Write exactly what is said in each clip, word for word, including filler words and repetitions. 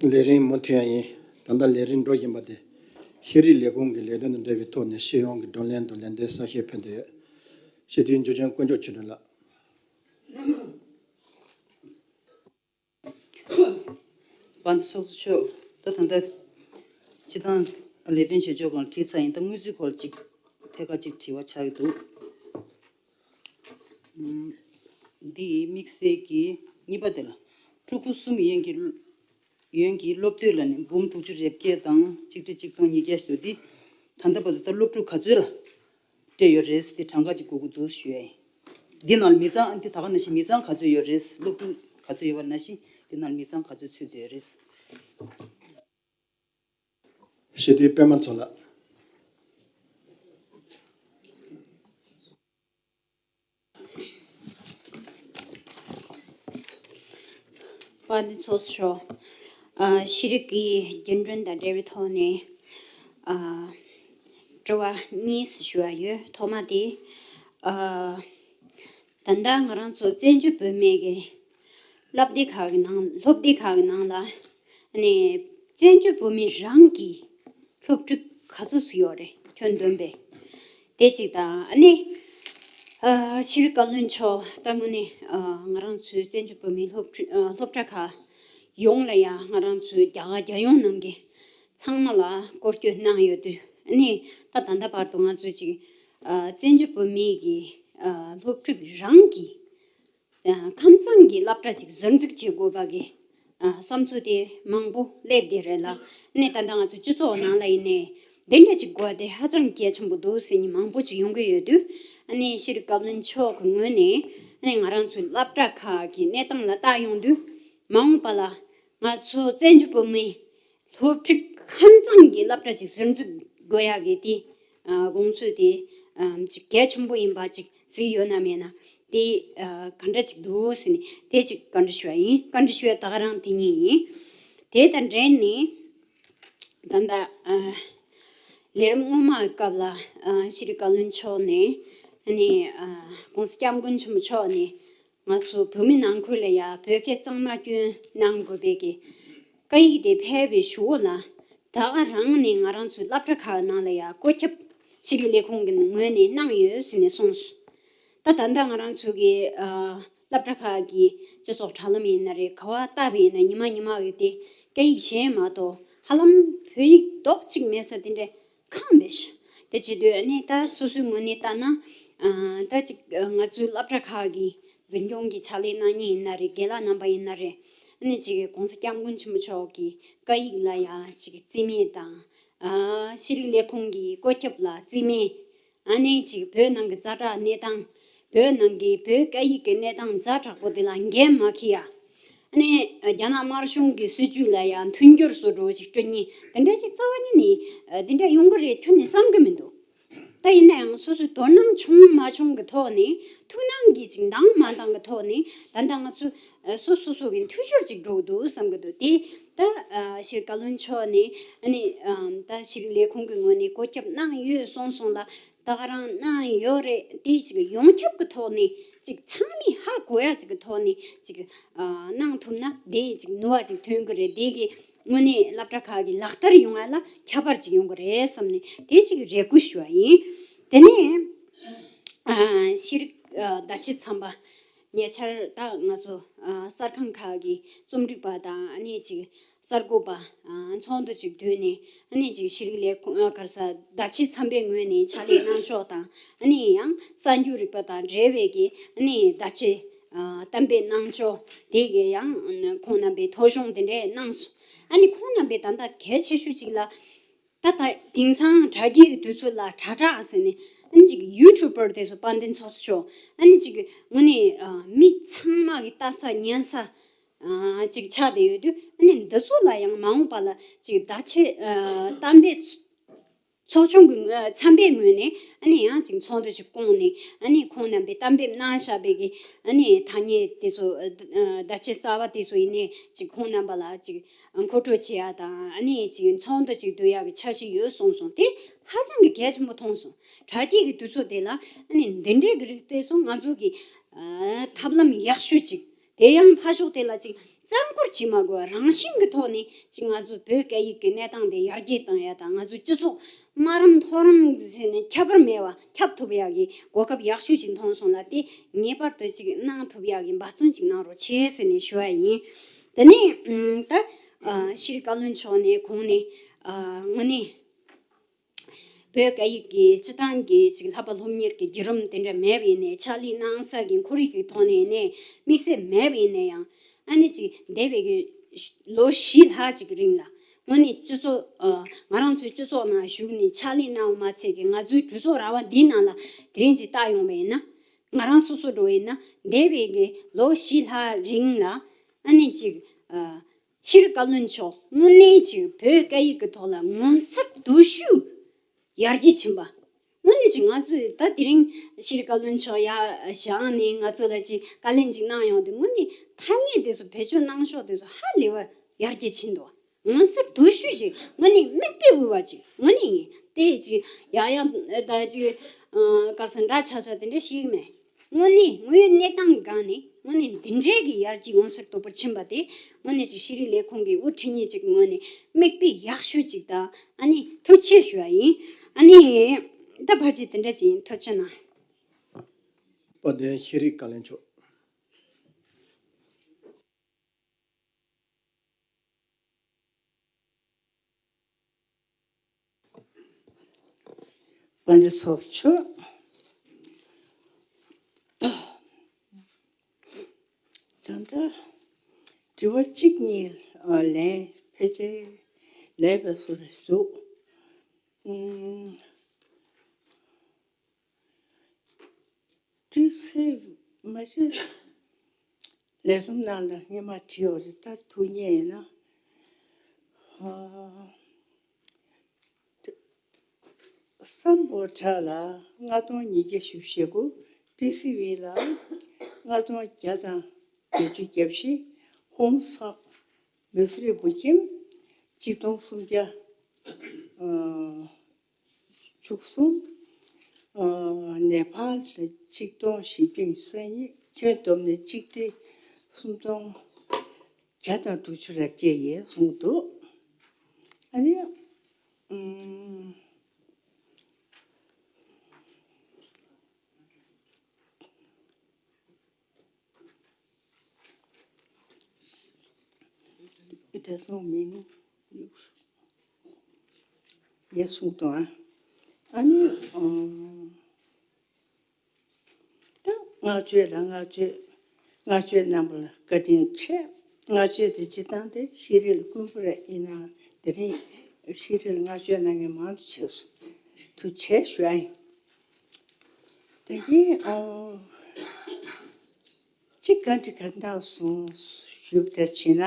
ལས་རིམ་མུ་མཐུད་ཡང་ཡིན། ད་ལྟ་ལས་རིམ་འགྲོ་བཞིན་པ་དེ་ཤེས་རིག་ལས་ཁུངས་ཀྱི་ལས་དོན་དང་འབྲེལ་བའི་ཐོག་ནས་སྤྱི་ཡོངས་ཀྱི་བགྲོ་གླེང་དང་ལན་འདེབས་གསལ་བཤད་ཕུལ་འདོད་ཡོད། སྤྱི་འཐུས་འཇུ་ཆེན་དཀོན་མཆོག་ཆོས་སྒྲོན་ལགས། དཔལ་ལྡན་ཚོགས་གཙོ་མཆོག་ད་ད་ལྟ་སྤྱི་བཏང་ལས་དོན་བྱེད་ཕྱོགས་སྒང་ལ་དྲིས་ཚར་ཡིན། ད་དངུལ་རྩིས་སྐོར་ཅིག་ཐད་ཀར་ཅིག་དྲི་བ་ཆགས་ཀྱི་འདུག་ཨམ། འདི་དམིགས་བསལ་གྱི་གཉིས་པ་དེ་ལ་ཕྲུ་གུ་གསུམ་ཡན་གྱི་ཡན་གྱི་སློབ་དུས་ལ་ནི་འབུམ་དྲུག་ཅུ་རེ་བརྒྱད་དང་ཆིག་ཁྲི་ཆིག་སྟོང་ཉིས་བརྒྱ་ཞུ་དེ་ད་ལྟ་བར་དུ་ད་སློབ་ཕྲུག་ག་ཚོད་ལ་སྤྲད་ཡོད་རེད་དེ་གྲངས་ཀ་ཅིག་དགོས་ཀྱི་འདུག་ཞུ་ཡ་ཡིན། འདི་ནང་ལ་མི་ཚང་འདི་ད་ག་ནང་བཞིན་མི་ཚང་ག་ཚོད་ཡོད་རེད། སློབ་ཕྲུག་ག་ཚོད་ཡོད་པ་ནང་བཞིན་འདི་ནང་ལ་མི་ཚང་ག་ཚོད་ཚུད་བསྡད་ཡོད་རེད། སྤྱི་འཐུས་པད་མ་མཚོ་ལགས། དཔལ་ལྡན་ཚོགས་གཙོ་མཆོག་ཨ། ཤེས་རིག་གི་རྒྱུན་གྲོན་དང་འབྲེལ་བའི་ཐོག་ནས་ཨ། དྲི་བ་གཉིས་ཞུ་བ་ཡོད། ཐོག་མ་དེ་ཨ། ད་ལྟ་ང་རང་ཚོ་བཙན་བྱོལ་བོད་མིའི་གི་སློབ་སྡེ་ཁག་གི་ནང་སློབ་སྡེ་ཁག་གི་ནང་ལ་ནས་བཙན་བྱོལ་བོད་མི་རང་གི་སློབ་ཕྲུག་ག་ཚོད་ཙམ་ཡོད་རེད། ཁྱོན་བསྡོམས་པས། དེ་གཅིག་དང་ཨ་ནི་ཨ། ཤེས་རིག་བཀའ་བློན་མཆོག་ད་དངོས་གནས་ཨ། ང་རང་ཚོའི་བཙན་བྱོལ་བོད་མིའི་སློབ་ཕྲུག་ཨ། སློབ་གྲྭ་ཁག་ཡོངས་ལ་ཡང་ང་རང་ཚོའི་རྒྱ་གར་རྒྱལ་ཡོངས་ནང་གི་ཚང་མ་ལ་སྐོར་སྐྱོད་གནང་ཡོད་དུས་ཨ་ནི་ད་ད་ལྟ་བར་དུ་ང་ཚོས་ཅིག་ཨ། བཙན་བྱོལ་བོད་མིའི་གི་ཨ། སློབ་ཕྲུག་རང་གི་ཨ། ཁམས་གཙང་གི་སློབ་གྲྭ་ཅིག་གསར་འཛུགས་བྱེད་དགོས་པ་གི་ཨ། བསམ་ཚུལ་དེ་མང་པོ་སླེབས་བསྡད་རེད་ལ། ཨ་ནི་ད་ལྟ་ང་ཚོ་སྤྱི་ཚོགས་ནང་ལ་ཡིན་ནའི་འདི་འདྲ་ཅིག་དགོས་དེ་ཧ་ཅང་གལ་ཆེན་པོ་འདུག་ཟེར་མཁན་མང་པོ་ཅིག་ཡོང་གི་ཡོད་དུས་ཨ་ནི་ཤེས་རིག་བཀའ་བློན་མཆོག་གི་ངོས་ནས་ཨ་ནི་ང་རང་ཚོའི་སློབ་གྲྭ་ཁག་གི་གནས་སྟངས་ལ་བལྟ་ཡོང་དུས་མ་འོངས་པ་ལ་ང་ཚོ་བཙན་བྱོལ་བོད་མི་སློབ་ཕྲུག་ཁམས་གཙང་གི་སློབ་གྲྭ་ཅིག་གསར་འཛུགས་དགོས་ཡག་གི་དེ་ཨ། དགོངས་ཚུལ་དེ་ཨ། ཅིག་གལ་ཆེན་པོ་ཡིན་པ་ཅིག་གཟིགས་ཡོད་ན་མེད་ན་དེ་ཨ། ག་འདྲ་ཅིག་འདུག་ཟེར་ནས་དེ་ཅིག་བཀའ་འདྲི་ཞུ་བ་ཡིན། བཀའ་འདྲི་ཞུ་བ་ད་ག་རང་དེ་གཉིས་ཡིན། དེ་དང་འབྲེལ་ནས་ད་ལྟ་ཨ། ལས་རིམ་སྔོན་མ་གི་སྐབས་ལ་ཨ། ཤེས་རིག་བཀའ་བློན་མཆོག་ནས་ཨ་ནི་ཨ། ༸གོང་ས་༸སྐྱབས་མགོན་ཆེན་པོ་མཆོག་ནས་ང་ཚོ་བོད་མི་ནང་ཁུལ་ལ་ཡ་བོད་སྐད་གཙང་མ་སྐྱོན་གནང་དགོས་པའི་གི་བཀའ་ཡིག་དེ་ཕེབས་པའི་གཞུག་གུ་ལ་ད་ག་རང་ནས་ང་རང་ཚོའི་སློབ་གྲྭ་ཁག་ནང་ལ་ཡ་བཀོད་ཁྱབ་ཤེས་རིག་ལས་ཁུངས་ཀྱི་ངོས་ནས་གནང་ཡོད་ཟེར་ནས་གསུངས་སོང་། ད་ད་ལྟ་ང་རང་ཚོ་གི་ཨ། སློབ་གྲྭ་ཁག་གི་སྤྱི་ཚོགས་དྲ་ལམ་ཡིན་ན་རེད། ག་བ་ལྟ་བ་ཡིན་ན་ཉི་མ་ཉི་མ་གི་དེ་སྐད་ཡིག་གཞན་མ་གཏོགས་ཧ་ལམ་བོད་ཡིག་རྡོག་གཅིག་མེད་ས་དེ་འདྲ་གང་བསྡད་ཤག་དེ་བྱེད་དུས་ཨ་ནི་ད་སོ་སོའི་ངོས་ནས་ལྟ་ན་ཨ། ད་ཅིག་ང་ཚོའི་སློབ་གྲྭ་ཁག་གི་འཛིན་སྐྱོང་གི་ཕྱག་ལས་གནང་མཁན་ཡིན་ན་རེད། རྒན་ལགས་རྣམ་པ་ཡིན་ན་རེད། ཨ་ནི་ཅིག་༸གོང་ས་༸སྐྱབས་མགོན་ཆེན་པོ་མཆོག་གི་བཀའ་ཡིག་ལ་ཡ་ཅིག་རྩིས་མེད་དང་ཨ། ཤེས་རིག་ལས་ཁུངས་ཀྱི་བཀོད་ཁྱབ་ལ་རྩིས་མེད། ཨ་ནི་ཅིག་བོད་ནང་གི་ཛ་དྲག་གནས་སྟངས། བོད་ནང་གི་བོད་སྐད་ཡིག་གི་གནས་སྟངས་ཛ་དྲག་པོ་དེ་ལ་འགན་མ་འཁྱེར་ཡ། ཨ་ནི་རྒྱ་ནག་དམར་གཞུང་གི་སྲིད་ཇུས་ལ་ཡང་མཐུན་འགྱུར་བཟོ་འདྲ་ཅིག་སྤྲོད་མཁན་དེ་འདྲ་ཅིག་རྩ་བ་ཉིད་ནས་དེ་འདྲ་ཡོང་གི་རེད་ཁྱོན་ནས་བསམ་གི་མི་འདུག་ད་ཡིན་ན་ཡང་སོ་སོའི་དོ་སྣང་བྱུང་མ་བྱུང་གི་ཐོག་ནས་ཐུགས་སྣང་གིས་ཅིག་འདང་མ་འདང་གི་ཐོག་ནས་ད་ལྟ་ང་ཚོ་སོ་སོ་སོ་གི་འཐུས་ཤོར་ཅིག་འགྲོ་གི་འདུག་བསམ་གི་འདུག་དེ་ད་ཤེས་རིག་བཀའ་བློན་མཆོག་ནས་ཨ་ནི་ད་ཤེས་རིག་ལས་ཁུངས་ཀྱི་ངོས་ནས་བཀོད་ཁྱབ་གནང་ཡོད་གསུངས་སོང་ལ། ད་ག་རང་གནང་ཡོད་རེད། དེ་ཅིག་ཡོངས་ཁྱབ་ཀྱི་ཐོག་ནས་ཅིག་ཚང་མས་ཧ་གོ་ཡ་ཅིག་གི་ཐོག་ནས་ཅིག་ཨ། གནང་ཐུབ་ན་དེ་ཅིག་ནུས་པ་ཅིག་ཐོན་གི་རེད། དེ་གི་དངོས་གནས་སློབ་གྲྭ་ཁག་གི་ལག་བསྟར་ཡོང་ཡ་ལ་ཁྱད་པར་ཅིག་ཡོང་གི་རེད་བསམ་ནས་དེ་ཅིག་རེ་སྐུལ་ཞུ་བ་ཡིན། དེ་ནས་ཨ། ཤེས་རིག་ཨ། བརྡ་ཆད་ཚན་པ་ཉེ་ཆར་ད་ང་ཚོ་ཨ། གསར་ཁང་ཁག་གི་རྩོམ་སྒྲིག་པ་དང་ཨ་ནི་ཅིག་གསར་འགོད་པ་ཨ། ཚོགས་འདུ་ཅིག་བསྡུས་ནས་ཨ་ནི་ཅིག་ཤེས་རིག་ལས་ཁུངས་ཨ། ག་རེ་ཟ། བརྡ་ཆད་ཚན་པའི་ངོས་ནས་ཕྱག་ལས་གནང་ཕྱོགས་དང་ཨ་ནི་ཡང་གསར་འགྱུར་རིག་པ་དང་འབྲེལ་བའི་གི་ཨ་ནི་བརྡ་ཆད་ཨ། གཏན་འབེབས་གནང་ཕྱོགས་དེ་གི་ཡང་ཁོང་རྣམ་པས་ཐོ་གཞུང་དེ་འདྲས་གནང་སོང་། ཨ་ནི་ཁོང་རྣམ་པས་ད་ལྟ་གལ་ཆེ་ཤོས་ཅིག་ལ་ད་ད་དེང་སང་དྲ་རྒྱའི་དུས་ཚོད་ལ་དྲ་གྲགས་ཟེར་ནས་ཨ་ནི་ཅིག་ཡུ་ཊུབ་པར་དེ་ཚོ་དཔལ་ལྡན་ཚོགས་གཙོ་མཆོག་ཨ་ནི་ཅིག་དངོས་གནས་ཨ། མི་ཚང་མ་གི་ལྟ་ས་ཉན་ས་ཨ། ཅིག་ཆགས་བསྡད་ཡོད་དུས་ཨ་ནི་འདི་ཚོ་ལ་ཡང་མ་འོངས་པ་ལ་ཅིག་བརྡ་ཆད་ཨ། གཏན་འབེབས་ཚོགས་ཆུང་གི་ངོས་ཚན་པའི་ངོས་ནས་ཨ་ནི་ཡང་ཅིག་ཚོགས་འདུ་ཅིག་བསྐོངས་ནས་ཨ་ནི་ཁོང་རྣམ་པས་གཏན་འབེབས་གནང་བཞག་པའི་གི་ཨ་ནི་ཐ་སྙད་དེ་ཚོ་ཨ། བརྡ་ཆད་གསར་པ་དེ་ཚོ་ཡིན་ནའི་ཅིག་ཁོང་རྣམ་པ་ལ་ཅིག་མཁོ་སྤྲོད་བྱེད་ཡ་དང་ཨ་ནི་ཅིག་ཚོགས་འདུ་ཅིག་བསྡུ་ཡ་གི་འཆར་གཞི་ཡོད་གསུངས་སོང་། དེ་ཧ་ཅང་གི་གལ་ཆེན་པོ་མཐོང་སོང་། དྲ་རྒྱའི་གི་དུས་ཚོད་དེ་ལ་ཨ་ནི་འདི་འདྲའི་གི་རིགས་དེ་ཚོ་ང་ཚོ་གི་ཨ། ཐབས་ལམ་ཡག་ཤོས་ཅིག་དེ་ཡང་ཕར་ཕྱོགས་དེ་ལ་ཅིག་ རྩ་འཁོར་བྱེད་མ་དགོས་པ་རང་བཞིན་གྱི་ཐོག་ནས་ཅིག་ང་ཚོ་བོད་སྐད་ཡིག་གི་གནས་སྟངས་དེ་ཡར་རྒྱས་བཏང་ཡ་དང་། ང་ཚོ་སྤྱི་ཚོགས་སྨྲ་རམས་མཐོ་རིམ་ཟེར་ནས་ཁྱད་པར་མེད་པ་ཁྱབ་ཐུབ་ཡ་གི་གོ་སྐབས་ཡག་ཤོས་ཅིག་མཐོང་སོང་ལ། དེ་ངེས་པར་དུ་ཅིག་གནང་ཐུབ་ཡ་གི་འབད་བརྩོན་ཅིག་གནང་རོགས་བྱེད་ཟེར་ནས་ཞུ་བ་ཡིན། དེ་ནས་ཨམ་ད་ཨ་ཤེས་རིག་བཀའ་བློན་མཆོག་ནས་གོང་ནས་ཨ་དངོས་གནས་བོད་སྐད་ཡིག་གི་སྤྱི་བཏང་གི་ཅིག་བསླབ་པ་སློབ་གཉེར་གྱི་བརྒྱུད་རིམ་དེ་འདྲ་མེད་པ་ཡིན་ནའི། ཕྱག་ལས་གནང་ས་གི་ཁོར་ཡུག་གི་ཐོག་ནས་ཡིན་ནའི། དམིགས་བསལ་མེད་པ་ཡིན་ནའི་ཡང་། ཨ་ནི་ཅིག་འདས་པའི་གི་ལོ་བཞི་ལྷག་ཅིག་གི་རིང་ལ་དངོས་གནས་སྤྱི་ཚོགས་ཨ་ང་རང་ཚོའི་སྤྱི་ཚོགས་ནང་བཞུགས་ནས་ཕྱག་ལས་གནང་བ་མ་ཚད་ཀྱི། ང་ཚོའི་གྲོས་ཚོགས་ར་བ་འདིའི་ནང་ལ་དེ་རིང་ཅིག་བལྟ་ཡོང་བ་ཡིན་ན། ང་རང་སོ་སོ་འགྲོ་བ་ཡིན་ན། འདས་པའི་གི་ལོ་བཞི་ལྷག་རིང་ལ་ཨ་ནི་ཅིག་ཨ་ཤེས་རིག་བཀའ་བློན་མཆོག་དངོས་གནས་ཅིག་བོད་སྐད་ཡིག་གི་ཐོག་ལ་མངོན་གསལ་དོད་ཤོས་ཡར་རྒྱས་ཕྱིན་པ། དངོས་གནས་ཅིག་ང་ཚོས་ད་དེ་རིང་ཤེས་རིག་བཀའ་བློན་མཆོག་ཡར་བཞེངས་ནས་ང་ཚོ་ལ་ཅིག་བཀའ་ལན་ཅིག་གནང་ཡོང་དུས། དངོས་གནས་ཐ་སྙད་དེ་ཚོ་བེད་སྤྱོད་གནང་ཕྱོགས་དེ་ཚོ་ཧ་ལས་པ་ཡར་རྒྱས་ཕྱིན་འདུག། མངོན་གསལ་དོད་ཤོས་ཅིག་དངོས་གནས་མིག་དཔེ་དབུ་བ་ཅིག་དངོས་གནས་ཡིན། དེ་ཅིག་ཡང་ཡང་ད་ཅིག་ཨ་ག་ས་འདྲ་ཆགས་ཆགས་དེ་འདྲ་ཞིག་མེད། དངོས་གནས་དངོས་ཡོད་གནས་སྟངས་སྒང་ནས་དངོས་གནས་འདི་འདྲའི་གི་ཡར་རྒྱས་མངོན་གསལ་དོད་པོ་ཕྱིན་པ་དེ། དངོས་གནས་ཅིག་ཤེས་རིག་ལས་ཁུངས་ཀྱི་དབུ་ཁྲིད་མི་ཅིག་གི་ངོས་ནས་མིག་དཔེ་ཡག་ཤོས་ཅིག་དང་། ཨ་ནི་ཐུགས་རྗེ་ཆེ་ཞུ་བ་ཡིན། ཨ་ནི་ད་ཕལ་ཆེར་དེ་འདྲ་ཅིག་ཡིན། ཐུགས་རྗེ་གནང་། དཔལ་ལྡན་ཤེས་རིག་བཀའ་བློན་མཆོག། དཔལ་ལྡན་ཚོགས་གཙོ་མཆོག། ད་ལྟ་དྲི་བ་གཅིག་གཉིས་ལན་ཕལ་ཆེར་ལན་སྤྲད་སོང་རེད་འདུག། ཨུམ། ཏི་སི་མ་གཞི་ལས་བསྡོམས་ནང་ལ་སྔོན་མ་བྲིས་ཡོད་རེད། ད་ཐུགས་ཉེ་ཡིན་ན། ཨ། སམ་བྷོ་ཊ་ལ་ལྔ་སྟོང་ཉིས་བརྒྱ་བཞི་བཅུ་ཞེ་དགུ། ཏི་སི་ཝི་ལ་ལྔ་སྟོང་བརྒྱ་དང་བརྒྱད་ཅུ་གྱ་བཞི། ཧོང་སང་མི་སུ་རི་བོད་ཁྱིམ་གཅིག་སྟོང་སུམ་བརྒྱ། ཨ། བཅུ་གསུམ། ཨ། ནེ་པཱལ་གཅིག་སྟོང་བཞི་བརྒྱ་ཉི་ཤུ་རྩ་གཉིས། ཁྱོན་བསྡོམས་ནས་གཅིག་ཁྲི་སུམ་སྟོང་བརྒྱ་དང་དྲུག་ཅུ་རེ་བརྒྱད་ཡིན་གསུངས་འདུག། ཨ་ནི། ཨུམ། It has no meaning. ཡེ་གསུངས་དང་། ཨ་ནི་ཨང་། ད་བསྔགས་བརྗོད་ལ་བསྔགས་བརྗོད། བསྔགས་བརྗོད་རྣམ་པར་བཀའ་དྲིན་ཆེ། བསྔགས་བརྗོད་དེ་སྤྱི་བཏང་དེ་ཤེས་རིག་ལ་བསྐུལ་བ་རེད། ཡིན་ནའང་དེ་རིང་ཤེས་རིག་ལ་བསྔགས་བརྗོད་གནང་མཁན་མང་དུ་ཕྱིན་སོང་། ཐུགས་རྗེ་ཆེ་ཞུ་ཡ་ཡིན། དེ་གིན་ཨོ། གཅིག་བཀའ་འདྲི་ག་འདྲ་སོང་ཞུས་པ་ལྟར་བྱས་ན།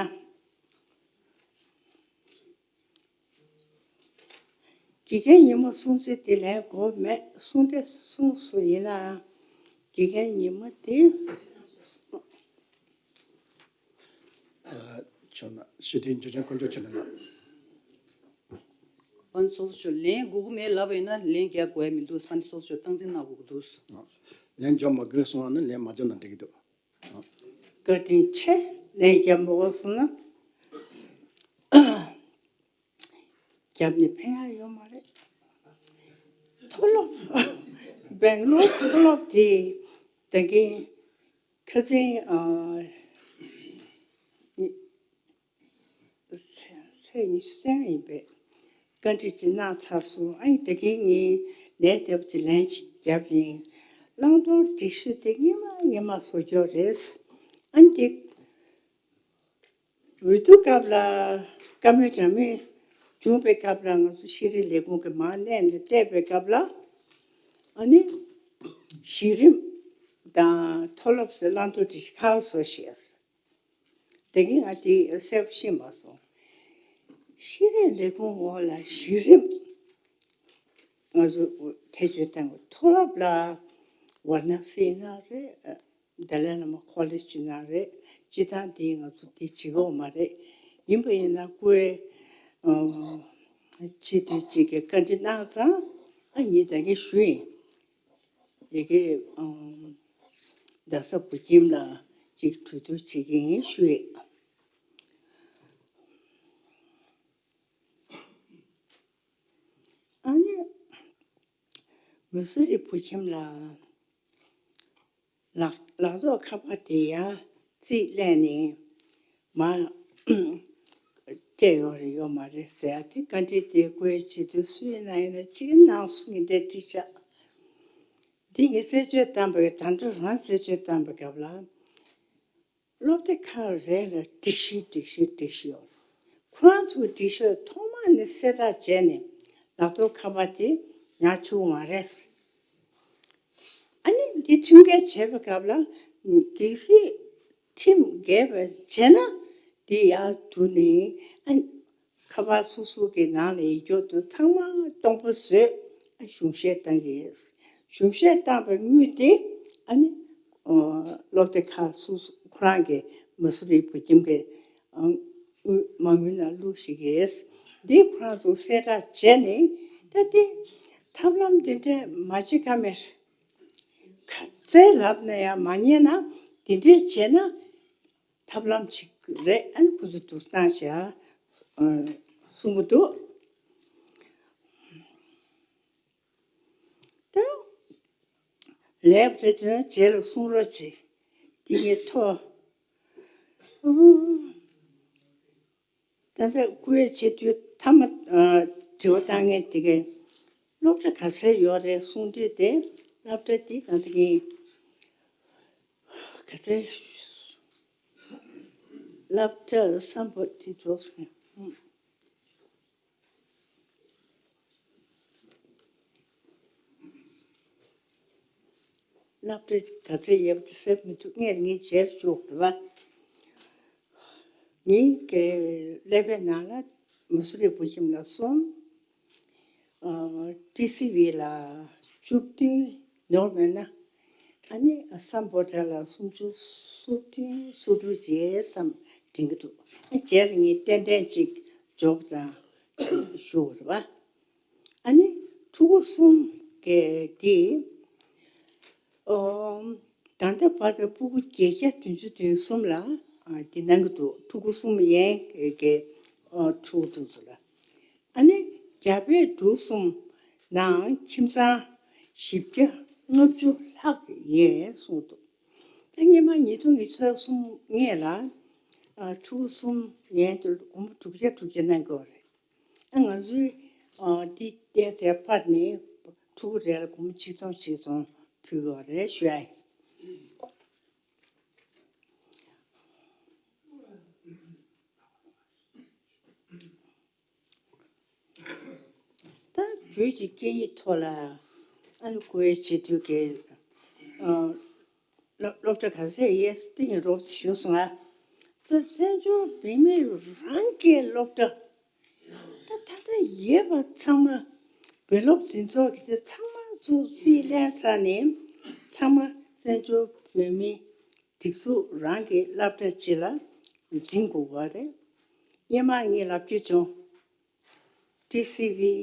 དགེ་རྒན་ཉི་མ་གསུང་ཚུལ་དེ་ལན་དགོས་མེད། གསུང་དེ་གསུངས་སོང་། ཡིན་ནའང་དགེ་རྒན་ཉི་མ་དེ། ཨ། ཆོག་ན་ཞུ་དེ་འཇུ་ཆེན་དཀོན་མཆོག་ཆོག་ན་ལ། པན་སོལ་ཆོ་ལན་དགོས་ཀྱི་མེད་ལབ་པ་ཡིན་ན་ལན་རྒྱག་དགོས་ཡ་མི་འདུག། པན་སོལ་ཆོ་སྟངས་འཛིན་གནང་དགོས་ཀྱི་འདུག། ལན་རྒྱག་མ་དགོས་གསུང་བ་ན་ལན་མ་རྒྱག་ན་འགྲིག་གི་འདུག། བཀའ་དྲིན་ཆེ། ལན་རྒྱག་མ་དགོས་གསུང་ན། རྒྱབ་ནས་ཕན་ཡག་ཡོད་མ་རེད། མཐོ་སློབ། སྦེང་ལོར་མཐོ་སློབ་དེ་ད་གིན་ཁ་སང་ཨ་ཚེས་ཉི་ཤུ་རྩ་ལྔ་ཡིན་པས་བཀའ་འདྲི་ཅིག་གནང་ཚར་སོང་། ཨ་ནི་ད་གིན་ངས་ལན་བརྒྱབ་ཅིག་ལན་ཅིག་བརྒྱབ་ཡིན། བླང་དོར་སྒྲིག་གཞི་དེ་སྔོན་མ་སྔོན་མ་བཟོ་རྒྱུ་རེད། ཨ་ནི་དེ། འོས་བསྡུ་སྐབས་ལ་བཀའ་མོལ་གྲངས་མེད་བྱུང་བའི་སྐབས་ལ་ང་ཚོ་ཤེས་རིག་ལས་ཁུངས་ཀྱི་མར་གནས་ནས་བལྟས་པའི་སྐབས་ལ། ཨ་ནི་གཞི་རིམ་དང་མཐོ་སློབ་ཟེར་བླང་དོར་སྒྲིག་གཞི་ཁག་བཟོ་ཞེས། དེ་གིན་ང་དེ་གསལ་པོ་ཤེས་མ་སོང་། ཤེས་རིག་ལས་ཁུངས་འོག་ལ་གཞི་རིམ། ང་ཚོ་ཐེ་བྱུས་བཏང་བའི་མཐོ་སློབ་ལ་ཝཱ་ར་ཎ་སི་ཡིན་ན་རེད། དཱ་ལའི་བླ་མ་ཀོ་ལེཇ་ཡིན་ན་རེད། སྤྱི་བཏང་འདི་ང་ཚོ་འདི་བྱེད་ཀྱི་ཡོད་མ་རེད། ཡིན་པ་ཡིན་ན་སྐུའི་ཨ་སྤྱི་འཐུས་གཅིག་གིས་བཀའ་འདྲི་གནང་ཙང་ཨ་ངས་ད་གིན་ཞུས་ཡིན། ཡ་གི་ཨ་རྡ་ས་བོད་ཁྱིམ་ལ་ཅིག་གྲོས་བསྡུར་བྱེད་ཀྱི་ཡིན་ཞུས་ཡིན། མི་སུ་རི་བུ་ཁྱིམ་ལ་ལག་ལག་ཐོག་ཁ་པར་དེ་ཡར་རྩིས་ལེན་ནས་མར་སྤྲད་ཡོད་རེད་ཡོད་མ་རེད་ཟེར་ཡ་དེ། བཀའ་འདྲི་དེ་བཀོད་བྱེད་དུས་སུ་ཡིན་ན་ཡིན་ན་ཅིག་གནང་སོང་ངས་དེ་འགྲིག་ཤག་འདི་ངས་རྩད་གཅོད་བཏང་པའི་ད་དུང་རང་རྩད་གཅོད་བཏང་པའི་སྐབས་ལ། སློབ་སྡེ་ཁག་རེ་ལ་སྒྲིག་གཞི་སྒྲིག་གཞི་སྒྲིག་གཞི་ཡོད། ཁོ་རང་ཚོའི་སྒྲིག་གཞི་ཐོག་མ་ནས་གསལ་བསྒྲགས་བྱས་ནས་ལག་ཐོག་ཁ་པར་དེ་ཉར་བཅུག་མ་རེད། ཨ་ནི་འདི་ཁྲིམས་འགལ་བྱས་པའི་སྐབས་ལ་གལ་སྲིད་ཁྲིམས་འགལ་བ་བྱས་ན་འདི་ཡར་བསྡུ་ནས་ཨ་ཁ་པར་སོ་སོ་གི་ནང་ལ་ཡིག་སྐྱོར་དུ་ཚང་མ་སྟོང་པ་བཟོས། ཨ་གཞུང་བཞེས་བཏང་གི་ཡོད། གཞུང་བཞེས་བཏང་པའི་དངུལ་དེ་ཨ་ནི་ཨོ་སློབ་སྡེ་ཁག་སོ་སོ་ཁོ་རང་གི་མ་སུ་རི་བུ་ཁྱིམ་གི་ཨ་དངུལ་མ་དངུལ་ནང་བླུགས་ཤིག་གི་ཡོད། འདི་ཁོ་རང་ཚོ་གསལ་བསྒྲགས་བྱས་ནས་ད་དེ་ཐབས་ལམ་དེ་འདྲ་མ་བྱེད་ཀ་མེད། ག་ཚད་ལབ་ན་ཡང་མ་ཉན་ན་དེ་འདྲས་བྱས་ན། ཐབས་ལམ་ཅིག་རེད། ཨ་ནི་ཁོ་ཚོ་འདུག་སྟངས་བྱ། གསུང་གི་འདུག་ད་ལས་པ་དེ་ཚོ་རྗེས་ལ་གསུང་རོགས་བྱེད། དེ་ངས་ཐོ། ད་ལྟ་བཀོད་བྱེད་དུས་མཐའ་མ་དྲི་བ་བཏང་མཁན་དེ་གའི་སློབ་གྲྭ་ག་ཚད་ཡོད་རེད་གསུང་དུས་དེ་སློབ་གྲྭ་དེ་ད་ལྟ་ངས། ག་ཚད། སློབ་གྲྭ་སམ་བྷོ་ཊ་འགྲོ་སོང་། སློབ་གྲྭ་ག་ཚད་ཡོད་པ་དེ་གསལ་མི་འདུག་ངས་ངའི་རྗེས་ཞུགས་པ། ངའི་ཀླད་པའི་ནང་ལ་མ་སུ་རི་བུ་ཁྱིམ་ལ་གསུམ། ཨ་ཊི་སི་ཝི་ལ་བཅུ་བདུན་ནོར་མེད་ན། ཨ་ནི་སམ་བྷོ་ཊ་ལ་སུམ་ཅུ་སོ་བདུན་སོ་དྲུག་བྱས་སམ་དྲན་གྱི་འདུག་ཨ་རྗེས་ལ་ངས་ཏན་ཏན་ཅིག་འཇོག་དང་ཞུ་བ་རེད་བ། ཨ་ནི་ཕྲུ་གུ་གསུམ་གྱི་དེ། ཨོ། ད་ལྟ་བར་དུ་ཕྲུ་གུ་བརྒྱད་བརྒྱ་བདུན་ཅུ་དོན་གསུམ་ལ་ཨ་འདི་གནང་གི་འདུག་ཕྲུ་གུ་གསུམ་ཡན་གྱི་ཨོ་ཕྲུ་གུ་དེ་ཚོ་ལ། ཨ་ནི་རྒྱ་བལ་འབྲུག་གསུམ་ནང་ཁྱིམ་ཚང་བཞི་བརྒྱ་ལྔ་བཅུ་ལྷག་ཡོད་གསུངས་འདུག་ད་སྔོན་མ་ཉིས་སྟོང་ཉི་ཤུ་རྩ་གསུམ་སྔས་ལ་ཨ་ཕྲུ་གུ་གསུམ་ཡན་དུ་སྒོར་མོ་དྲུག་བརྒྱ་དྲུག་བརྒྱ་གནང་གི་ཡོད་རེད། ཨ་ང་ཚོའི་ཨ་འདི་བལྟས་ཚེ་ཕར་ནས་ཕྲུ་གུ་རེ་ལ་སྒོར་མོ་ཆིག་སྟོང་ཆིག་སྟོང་ཕུལ་གྱི་ཡོད་རེད་ཞུ་ཡ་ཡིན། ད་བོད་ཀྱི་སྐད་ཡིག་ཐོག་ལ་ཨ་ནི་བཀོལ་བྱེད་དུས་ཀྱི་ཨ་སློབ་སློབ་གྲྭ་ག་ཚད་ཡོད་སྟེང་རོབ་ཞུ་སོང་ང་། ཚོ་བཙན་བྱོལ་བོད་མིའི་རང་གི་སློབ་གྲྭ་ད་ད་ལྟ་ཡོད་པ་ཚང་མ་བོད་སློབ་འཛིན་ཚོགས་ཀྱི་དེ་ཚང་མ་ཚོ་རྩིས་ལེན་ཚར་ནས་ཚང་མ་བཙན་བྱོལ་བོད་མིའི་སྒྲིག་འཛུགས་རང་གི་སློབ་གྲྭ་གཅིག་ལ་འཛིན་དགོས་པ་རེད། སྔོན་མ་ངས་ལབ་ཀྱི་བྱུང་། ཊི་སི་ཝི།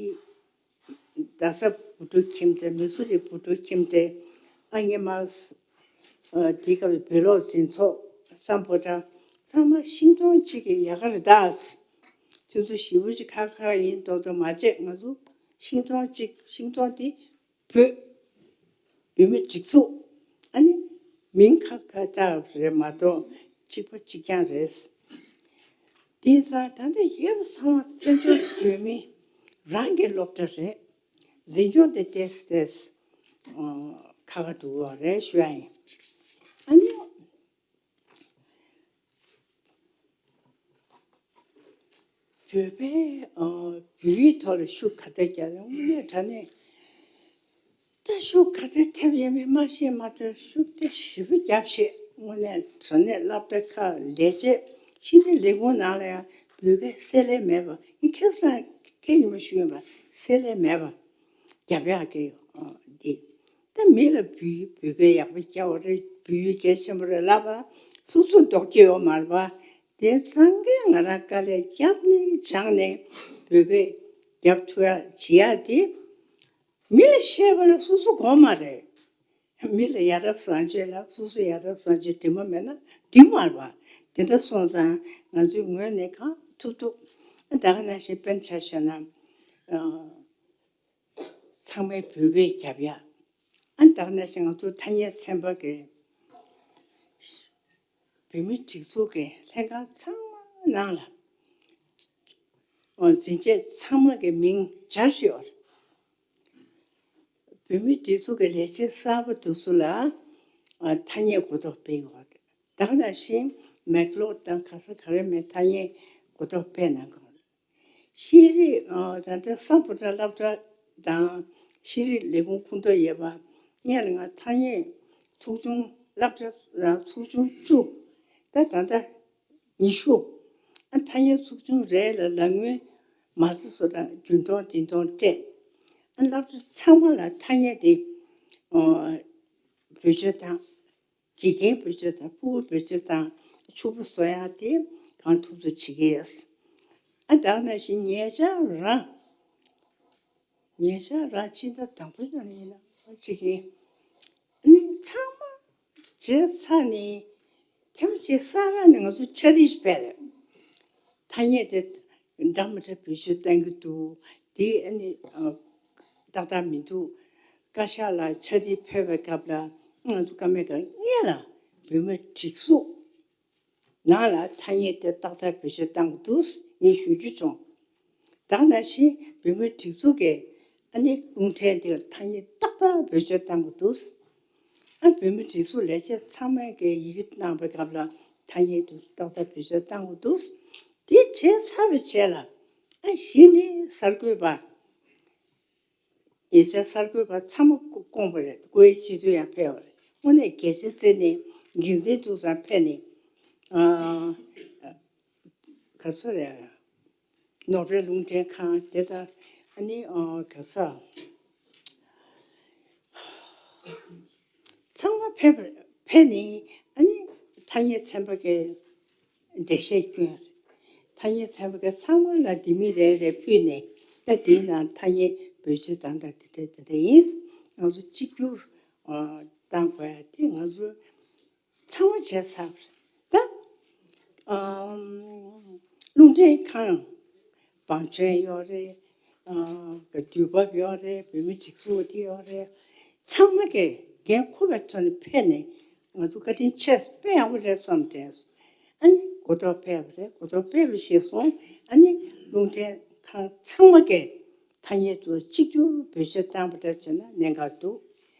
རྡ་ས་བུ་ཕྲུག་ཁྱིམ་སྡེ། མི་སུ་རི་བུ་ཕྲུག་ཁྱིམ་སྡེ། ཨ་སྔོན་མ་ཨ་དེའི་སྐབས་བོད་སློབ་འཛིན་ཚོགས་སམ་བྷོ་ཊ་ཚང་མ་ཤིང་སྡོང་གཅིག་གི་ཡལ་ག་རེད་ད། ཁྱོད་ཚོ་ཞེ་པོ་ཅིག་ཁག་ཁག་ཡིན་མདོག་མདོག་མ་བྱེད། ང་ཚོ་ཤིང་སྡོང་གཅིག་ཤིང་སྡོང་དེ་བོད། བོད་མི་སྒྲིག་འཛུགས། ཨ་ནི་མིང་ཁ་ཁ་བཏགས་རེད་མ་གཏོགས་གཅིག་པ་གཅིག་རྐྱང་རེད། དེང་སང་ད་ལྟ་ཡོད་པ་ཚང་མ་བཙན་བྱོལ་བོད་མི་རང་གི་སློབ་གྲྭ་རེད། འཛིན་སྐྱོང་དེ་ཏོག་ཙམ་ཁག་ཁག་འདུག་པ་རེད་ཞུ་ཡ་ཡིན། ཨ་ནི། བོད་པའི་ཨ་བོད་ཡིག་ཐོག་ལ་ཤུགས་ག་ཚད་རྒྱག་དགོས་དངོས་གནས་དྲང་གནས། ད་ཤུགས་ག་ཚད་ཐེབས་ཡོད་མེད་མ་ཤེས་མ་གཏོགས་ཤུགས་དེ་ཞེ་པོ་རྒྱབ་ཤེས། དངོས་གནས་དྲང་གནས་སློབ་གྲྭ་ཁག་ལས་བྱེད་ཤེས་རིག་ལས་ཁུངས་ནང་ལ་ཡང་བོད་སྐད་གསལ་ལེ་མེད་པ། ངས་ཁ་སང་ཁ་ཉིན་མོ་ཞུས་ཡིན་པ། གསལ་ལེ་མེད་པ་རྒྱབ་ཡག་གི་ཨ་འདི། ད་མི་ལ་བོད་ཡིག་བོད་སྐད་ཡག་པོ་རྒྱག་པ་རེད། བོད་ཡིག་གལ་ཆེན་པོ་རེད་ལབ་པ། སོ་སོ་ལྡོག་གི་ཡོད་མ་རེད་པ། དེ་ཚང་གི་ང་རང་དཀའ་ལས་བརྒྱབ་ནས་སྦྱངས་ནས་བོད་སྐད་རྒྱབ་ཐུབ་ཡ་བྱེད་ཡ་དེ། མི་ལ་བཤད་པ་ལ་སོ་སོ་དགོས་མ་རེད། མི་ལ་ཡ་རབས་བཟང་སྤྱོད་ལབ། སོ་སོ་ཡ་རབས་བཟང་སྤྱོད་དྲི་མ་མེད་ན་འགྲིག་མ་རེད་པ། དེ་འདྲ་སོང་ཙང་ང་ཚོའི་ངོས་ནས་གང་ཐུབ་ཐུབ། ད་ག་ནང་བཞིན་དཔེར་ན་ཆ་བཞག་ན། ཨ། ས་ ཚང་མས་བོད་སྐད་རྒྱབ་ཡ། ཨ་ད་ག་ནང་བཞིན་ང་ཚོ་ཐ་སྙད་ཚན་པ་གི་བོད་མི་སྒྲིག་འཛུགས་ཀྱི་ལྷན་ཁང་ཚང་མ་ནང་ལ་འཛིན་ཆས་ཚང་མ་གི་མིང་སྦྱར་ཤོག་བོད་མི་སྒྲིག་འཛུགས་ཀྱི་ལས་བྱེད་གསར་པ་དེ་ཚོ་ལ་ཨ་ཐ་སྙད་གོ་རྟོགས་སྤེལ་དགོས། ད་ག་ནང་བཞིན་མེག་ལོག་དང་ག་ས་ག་རེ་མེད་ཐ་སྙད་གོ་རྟོགས་སྤེལ་གནང་དགོས། ཤེས་རིག་ཨ་ད་ལྟ་སམ་བྷོ་ཊ་སློབ་གྲྭ་དང་ཤེས་རིག་ལས་ཁུངས་ཁོངས་གཏོགས་ཡོད་པ་ལྔ་ལ་ང་ཐ་སྙད་ཚོགས་ཆུང་སློབ་གྲྭ་ཚོགས་ཆུང་བཅུ། ད་ད་ལྟ་ཉི་ཤུ། ཨ་ཐ་སྙད་ཚོགས་ཆུང་རེ་ལ་ལག་དངུལ་མ་རྩ་བཟོ་གྲྭ་བདུན་སྟོང་བདུན་སྟོང་སྤྲད། ཨ་སློབ་གྲྭ་ཚང་མ་ལ་ཐ་སྙད་དེ་ཨ་བེད་སྤྱོད་བཏང་། དགེ་རྒན་བེད་སྤྱོད་བཏང་། ཕྲུ་གུ་བེད་སྤྱོད་བཏང་། ཕྱུག་པོ་བཟོ་ཡག་དེ་གང་ཐུབ་ཐུབ་བྱེད་ཀྱི་ཡོད། ཨ་ད་ག་ནང་བཞིན་ཉེ་ཆར་རང་ཉེ་ཆར་རང་ཕྱི་ཟླ་དང་པོའི་ནང་ཡིན་ན་ཨ་ཅིག་གིས་ཨ་ནི་ཚང་མ་བྱས་ཚར་ནས་ཐེངས་གཅིག་ས་ར་ནས་ང་ཚོ་ཕྱག་བྲིས་ཕེབས་རེད། ཐ་སྙད་དེ་འདྲ་མི་འདྲ་བེད་སྤྱོད་གཏང་གི་འདུག་དེ་ཨ་ནི་ཨ་ཏག་ཏག་མི་འདུག་བཀའ་ཤག་ལ་ཕྱག་བྲིས་ཕེབས་པའི་སྐབས་ལ་ང་ཚོ་བཀའ་མོལ་གང་སྔོན་ལ་བོད་མི་སྒྲིག་འཛུགས་ནང་ལ་ཐ་སྙད་དེ་ཏག་ཏག་བེད་སྤྱོད་གཏང་གི་འདུག་ངས་ཞུ་རྒྱུ་བྱུང་། ད་ག་ནང་བཞིན་བོད་མི་སྒྲིག་འཛུགས་ཀྱི་ཨ་ནི་རླུང་འཕྲིན་དེ་ལ་ཐ་སྙད་ཏག་ཏག་བེད་སྤྱོད་གཏང་གི་འདུག་ཨ་བོད་མི་སྒྲིག་འཛུགས་ལས་བྱེད་ཚང་མས་ཀྱི་ཡི་གེ་གནང་བའི་སྐབས་ལ་ཐ་སྙད་དུ་ཏག་ཏག་བེད་སྤྱོད་གཏང་དགོས་འདུག་དེ་བྱས་ཚར་བའི་རྗེས་ལ་ཨ་གཞི་ནས་གསར་འགོད་པ་ཡིག་ཆ་གསར་འགོད་པ་ཚང་མ་བསྐོངས་པ་རེད། བསྐོ་བའི་སྤྱི་འཐུས་ཡང་ཕེབས་པ་རེད། དངོས་གནས་རྒྱལ་ཆེ་བརྩིས་ནས་འགན་འཛིན་དུ་ཙང་ཕེབས་ནས་ཨ། ག་ཚོད་རེད། ནོར་བྲལ་རླུང་འཕྲིན་ཁང་དེ་དང་ཨ་ནི་ཨ་ག་ཚོད། ཚང་མ་ཕེབས་ཕེབས་ནས་ཨ་ནི་ཐ་སྙད་ཚན་པ་གི་འགྲེལ་བཤད་བསྐྱོན། ཐ་སྙད་ཚན་པ་གི་ཚང་མ་ལ་ལྡེ་མིག་རེ་རེ་ཕུལ་ནས་ད་དེའི་ནང་ཐ་སྙད་བེད་སྤྱོད་དང་ད་དེ་འདྲ་དེ་འདྲ་ཡིན། ང་ཚོ་གཅིག་གྱུར་ཨ་བཏང་དགོས་ཡ་དེ་ང་ཚོ་ཚང་མ་བྱས་ཚར་བ་རེད། ད་ཨམ་རླུང་འཕྲིན་ཁང་བང་ཆེན་ཡོད་རེད། ཨ་དུས་བབ་ཡོད་རེད། བོད་མི་སྒྲིག་འཛུགས་དེ་ཡོད་རེད། ཚང་མ་གིས་འགན་འཁུར་བའི་ཐོག་ནས་ཕེབས་ནས་ང་ཚོ་བཀའ་དྲིན་ཆེ། དཔེ་ཡག་པོ་རེད་བསམ་དྲན་སོང་། ཨ་ནི་གོ་རྟོགས་སྤེལ་བ་རེད། གོ་རྟོགས་སྤེལ་བ་ཞིག་སོང་། ཨ་ནི་རླུང་འཕྲིན་ཁང་ཚང་མ་གིས་ཐ་སྙད་དུ་གཅིག་གྱུར་བེད་སྤྱོད་བཏང་བ་འདྲ་བྱས་ན་གནད་འགག་འདུག་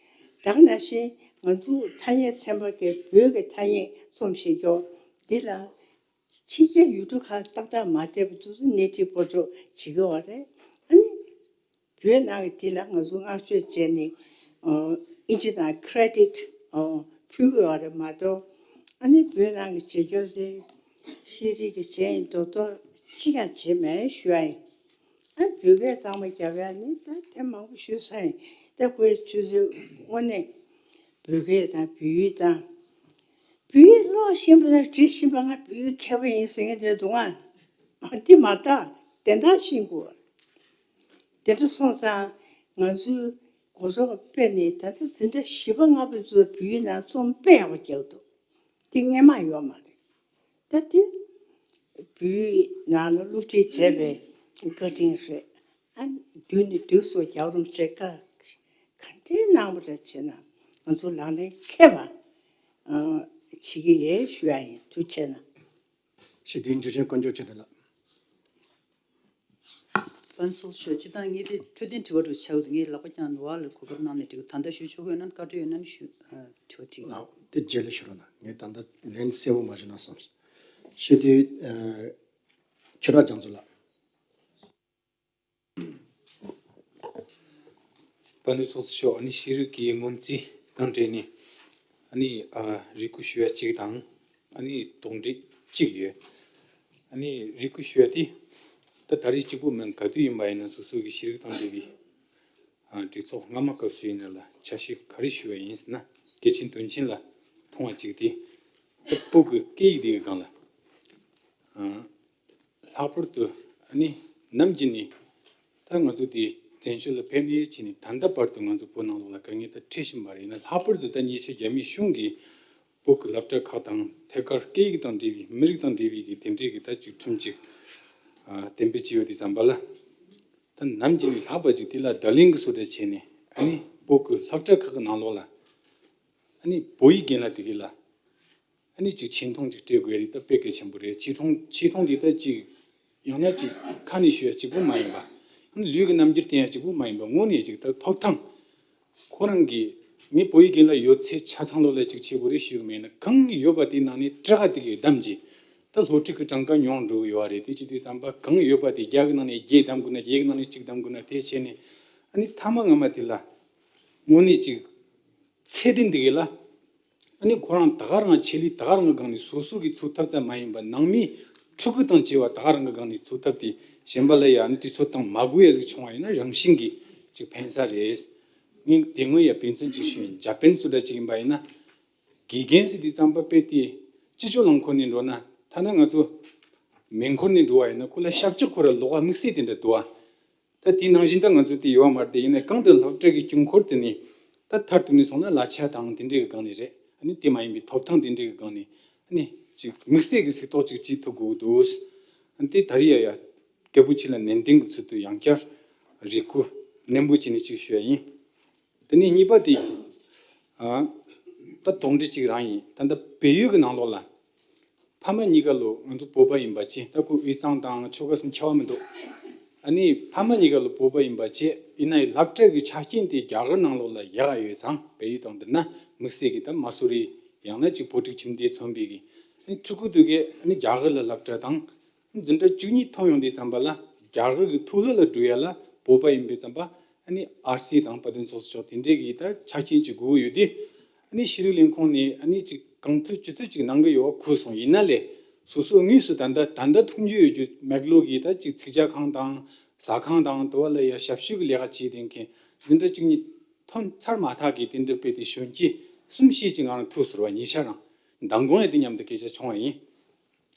ད་ག་ནང་བཞིན་ང་ཚོ་ཐ་སྙད་ཚན་པ་གིས་བོད་ཀྱི་ཐ་སྙད་རྩོམ་ཤེས་རྒྱུ་འདི་ལ་ཕྱི་རྒྱལ་ཡུལ་གྲུ་ཁག་ཏག་ཏག་མ་བལྟས་པ་དུས་སུ་སྣེ་ཁྲིད་སྤོ་སྒྲོག་བྱེད་ཀྱི་ཡོད་རེད། ཨ་ནི་བོད་ནང་གི་དེ་ལ་ང་ཚོ་བསྔགས་བརྗོད་བྱས་ནས་ཨ་ཨིན་ཇི་དང་ཁི་རེ་ཌིཊ་ཨ་ཕུལ་གྱི་ཡོད་རེད་མ་གཏོགས། ཨ་ནི་བོད་ནང་གི་བྱེད་སྐྱོར་དེ་ཤེས་རིག་གི་བྱས་ཡིན་མདོག་མདོག་གཅིག་ཀྱང་བྱས་མེད་ཞུ་ཡ་ཡིན། ཨ་བོད་སྐད་གཙང་མ་རྒྱབ་ཡ་ནི་ད་དེ་མང་པོ་ཞུས་ཚར་ཡིན། ད་ཁོའི་ཆུ་ཚོད་དངོས་གནས་བོད་སྐད་དང་བོད་ཡིག་དང་། བོད་ཡིག་ཀློག་ཤེས་པ་དང་འབྲི་ཤེས་པ། ང་བོད་ཡིག་མཁས་པ་ཡིན་ཟེར་མཁན་དེ་འདུག་ཨ། འདི་མ་རེད། དོན་དག་ཤེས་དགོས། དེ་འདྲ་སོང་ཙང་ང་ཚོའི་གོ་རྟོགས་སྤེལ་ནས་ད་ལྟ་འཛིན་གྲྭ་བཞི་པ་ལྔ་པ་ཚོ་བོད་ཡིག་ནང་རྩོམ་དཔེ་ཡག་པོ་རྒྱག་འདུག་དེ་སྔོན་མ་ཡོད་མ་རེད། ད་དེ་བོད་ཡིག་ནང་ལ་སློབ་ཁྲིད་བྱས་པའི་བཀའ་དྲིན་རེད། ཨ་དུས་ནས་དུས་སུ་རྒྱག་རོགས་བྱེད། བཀའ་ག་འདྲའི་གནང་བ་རེད་བྱས་ན་ང་ཚོ་ལག་ལེན་འཁེལ་བ་ཨ་བྱེད་ཀྱི་ཡོད་ཞུ་ཡ་ཡིན། ཐུགས་རྗེ་ཆེ་གནང་། ཞུ་དོན་འཇུ་ཆེན་དཀོན་མཆོག་ཆེ་ལགས། ཕན་སོགས་ཤོད། སྤྱིར་བཏང་ངས་དེ་འཕྲོད་བསྟེན་དྲི་བ་འདྲ་ཆགས་ཡོད་དུས་ངས་ལག་པ་བརྐྱངས་འདུག་བ་ལ་གོ་སྐབས་གནང་ནས་དྲི་བ་ད་ལྟ་ཞུ་ཆོག་གི་ཡོད་ན། བཀའ་འཁྲོལ་ཡོད་ན་ཞུ། ཨ་དྲི་བ་དྲིས། ལགས་དེ་རྗེས་ལ་ཞུ་རོགས་གནང་། ངས་ད་ལྟ་ལན་གསལ་པོ་མ་ཞུ་ན་བསམ། ཞུ་དེ་ཨ་ཆོས་གྲགས་རྒྱ་མཚོ་ལགས། པ་ནི་ཚོགས་གཙོ་མཆོག་ཨ་ནི་ཤེས་རིག་གི་སྔོན་རྩིས་དང་འབྲེལ་ནས་ཨ་ནི་ཨ་རེ་སྐུལ་ཞུ་ཡ་གཅིག་དང་ཨ་ནི་དོགས་འདྲི་གཅིག་ཡོད། ཨ་ནི་རེ་སྐུལ་ཞུ་ཡ་དེ་ད་ད་རེས་གཅིག་པུ་མིན། ག་དུས་ཡིན་པ་ཡིན་ན་སོ་སོ་གི་ཤེས་རིག་དང་འབྲེལ་བའི་ཨ་སྒྲིག་ཚོགས་སྔ་མ་སྐབས་སུ་ཡིན་ན་ལ་ཆ་ཤས་ག་རེ་ཞུ་བ་ཡིན་ཟེར་ན། གལ་ཆེན་དོན་ཆེན་ལ་མཐོང་བ་གཅིག་དེ་ད་བོད་ཀྱི་སྐད་ཡིག་དེ་གི་སྒང་ལ་ཨ། ལྷག་པར་དུ་ཨ་ནི་ནམ་རྒྱུན་ནས་ད་ང་ཚོ་དེ་བཙན་བྱོལ་ལ་ཕེབས་ནས་བྱས་ནས་ད་ལྟ་བར་དུ་ང་ཚོ་བོད་ནང་ལོགས་ལ་དཀའ་ངལ་ད་འཕྲད་བཞིན་པ་རེད། ཡིན་ན་ལྷག་པར་དུ་ད་ཉེ་ཆར་རྒྱ་མིའི་གཞུང་གིས་བོད་ཀྱི་སློབ་གྲྭ་ཁག་དང་ཐད་ཀར་སྐད་ཡིག་དང་འབྲེལ་བའི་མི་རིགས་དང་འབྲེལ་བའི་གི་དེ་འབྲེལ་གྱི་ད་ཅིག་ཁྲིམས་ཅིག་ཨ་གཏན་འབེབས་བྱས་ཡོད་དུས་ཙམ་པ་ལ། ད་ ནམ་རྒྱུན་ནས་ལྷག་པ་ཅིག་དེ་ལ་བརྡ་ལན་གྱི་བཟོ་འདྲ་བྱས་ནས། ཨ་ནི་བོད་ཀྱི་སློབ་གྲྭ་ཁག་གི་ནང་ལོགས་ལ། ཨ་ནི་བོད་ཡིག་རྒན་ལགས་དེ་གས་ལ། ཨ་ནི་ཅིག་ཆེ་མཐོང་ཅིག་སྤྲད་དགོས་རེད། ད་དཔེ་གལ་ཆེན་པོ་རེད། ཆེ་མཐོང་ཆེ་མཐོང་དེ་ད་ཅིག་ཡང་ན་ཅིག་ཁ་ནས་ཤོད་ཡ་གཅིག་པོ་མ་ཡིན་པ། ཨ་ནི་ལུས་ཀྱི་རྣམ་འགྱུར་བསྟན་ཡ་གཅིག་པོ་མ་ཡིན་པ། དངོས་གནས་ཅིག་ད་ཐོབ་ཐང་། ཁོ་རང་གིས་ངས་བོད་ཡིག་རྒན་ལགས་ཡོད་ཚད་ཆ་ཚང་ལོ་ལ་ཅིག་བྱེད་དགོས་རེད་ཞུ་གི་མེད་ན། གང་ཡོད་པ་དེའི་ནང་ནས་དྲག་ག་དེ་གས་བདམས་ཀྱིས། ད་སློབ་ཕྲུག་གི་གྲངས་ཀ་ཉུང་འགྲོ་གི་ཡོད་རེད། དེ་བྱེད་དུས་ཙམ་པ་གང་ཡོད་པ་དེ་བརྒྱ་གི་ནང་ནས་བརྒྱད་བདམས་དགོས་ན། བརྒྱད་གི་ནང་ནས་གཅིག་བདམས་དགོས་ན། དེ་བྱས་ནས་ཨ་ནི་མཐའ་མ་སྔ་མ་དེ་ལ་དངོས་གནས་ཅིག་ཚད་ལྡན་དེ་གས་ལ། ཨ་ནི་ཁོ་རང་ད་ག་རང་ཆེད་ལས་ད་ག་རང་གི་སྒང་ནས་སོ་སོ་གིས་ཚུགས་ཐབས་ཙམ་མ་ཡིན་པ། ནང་མིའི་ཕྲུ་གུ་དང་བཅས་པ་ད་ག་རང་གི་སྒང་ནས་ཚུགས་ཐབས་དེ། གཞན་པ་ལ་ཡ་ཨ་ནི་དུས་ཚོད་བཏང་མ་དགོས་ཡ་ཟིག་བྱུང་བ་ཡིན་ན་རང་བཞིན་གྱིས་ཅིག་ཕན་ས་རེད། ངས་དེ་སྔོན་ཡ་དཔེ་མཚོན་ཅིག་ཞུས་ཡིན། ཇ་པན་སུ་འདྲ་ཅིག་ཡིན་པ་ཡིན་ན། དགེ་རྒན་ཟེར་དུས་ཙམ་པ་དཔེ་དེ་སྤྱི་སྤྱོད་རླངས་འཁོར་ནས་འགྲོ་ན། ཐ་ན་ང་ཚོ་མེ་འཁོར་ནས་འགྲོ་བ་ཡིན་ན་ཁོ་ལ་ཤབ་ཀྱག་ཁོ་ར་ལོགས་ཀ་དམིགས་བསལ་དེ་འདྲ་འདུག་ཨ། ད་དེའི་ནང་བཞིན་ད་ང་ཚོ་དེ་ཡོད་མ་རེད། དེ་ཡིན་ན་གང་ལྟར་སློབ་གྲྭ་གི་དཀྱིལ་འཁོར་དེ་ནས་ད་མཐར་གཏུགས་ནས་སོང་ན་གླ་ཆ་དང་དེ་འདྲའི་གི་སྒང་ནས་རེད། ཨ་ནི་དེ་མ་ཡིན་པའི་ཐོབ་ཐང་དེ་འདྲའི་གི་སྒང་ནས། ཨ་ནི་ཅིག་དམིགས་བསལ་གི་སིག་ཏོག་ཅིག་བྱེད་ཐུབ་དགོས་འདུག། ཨ་ནི་དེ་ད་རེས་ཡ་ཡ་སྐད་འབོད་ཆེད་ལ་ནན་ཏན་གི་ཚུལ་དུ་ཡང་བསྐྱར་རེ་སྐུལ་ནན་པོ་བྱས་ནས་ཅིག་ཞུ་ཡ་ཡིན། དེ་ནས་གཉིས་པ་དེ། ཨ། ད་དོགས་འདྲི་གཅིག་རང་ཡིན། ད་ལྟ་བལ་ཡུལ་གྱི་ནང་ལོགས་ལ་ཕ་མ་གཉིས་ཀ་ལོ་ང་ཚོ་བོད་པ་ཡིན་པ་ཅི། ད་ཁོ་དབུས་གཙང་དང་ཆོལ་ཁ་སུ་ཁྱད་པར་མི་འདུག། ཨ་ནི་ཕ་མ་གཉིས་ཀ་ལོ་བོད་པ་ཡིན་པ་ཅི། ཡིན་ན་ཡང་སློབ་གྲྭ་གི་ཆ་རྐྱེན་དེ་རྒྱ་གར་ནང་ལོགས་ལ་ཡག་ག་ཡོད་ཙང་། བལ་ཡུལ་དང་བསྡུར་ན་དམིགས་བསལ་གྱི་ད་མ་སུ་རི་ཡང་ན་ཅིག་བོད་ཕྲུག་ཁྱིམ་སྡེ་མཚོན་པའི་གི། ཨ་ནི་ཕྲུ་གུ་དེ་གས་ཨ་ནི་རྒྱ་གར་ལ་སློབ་གྲྭ་དང་། འཛིན་གྲྭ་བཅུ་གཉིས་ཐོན་ཡོང་དུས་ཙམ་པ་ལ་རྒྱ་གར་གྱི་མཐོ་སློབ་ལ་འགྲོ་ཡ་ལ་བོད་པ་ཡིན་པའི་ཙམ་པ། ཨ་ནི་ཨར་སི་དང་དཔལ་ལྡན་ཚོགས་གཙོ་མཆོག་དེ་འདྲས་ཀྱི་ད་ཆ་རྐྱེན་ཅིག་དགོས་ཡོད་དུས། ཨ་ནི་ཤེས་རིག་ལས་ཁུངས་ནས་ཨ་ནི་ཅིག་གང་ཐུབ་ཅི་ཐུབ་ཅིག་གནང་གི་ཡོད་པ་གོ་སོང་། ཡིན་ན་ལས་སོ་སོ་དངོས་སུ་ད་ལྟ་ད་ལྟ་མཐོང་རྒྱུ་ཡོད་རྒྱུ་མེག་ལོར་གྱི་ད་ཅིག་ཚིག་ཇ་ཁང་དང་ཟ་ཁང་དང་། དེ་བ་ལ་ཡ་ཞབས་ཞུ་གི་ལས་ཀ་བྱེད་བསྡད་མཁན་འཛིན་གྲྭ་བཅུ་གཉིས་ཐོན་ཚར་མ་ཐག་གི་དེ་འདྲ་དཔེ་དེ་གཞོན་སྐྱེས་གསུམ་བཞི་ཅིག་ང་རང་ཐུག་ཟེར་བ། ཉེ་ཆར་རང་མདང་དགོང་ཡང་དེ་མཉམ་དུ་སྐད་ཆ་བྱུང་བ་ཡིན།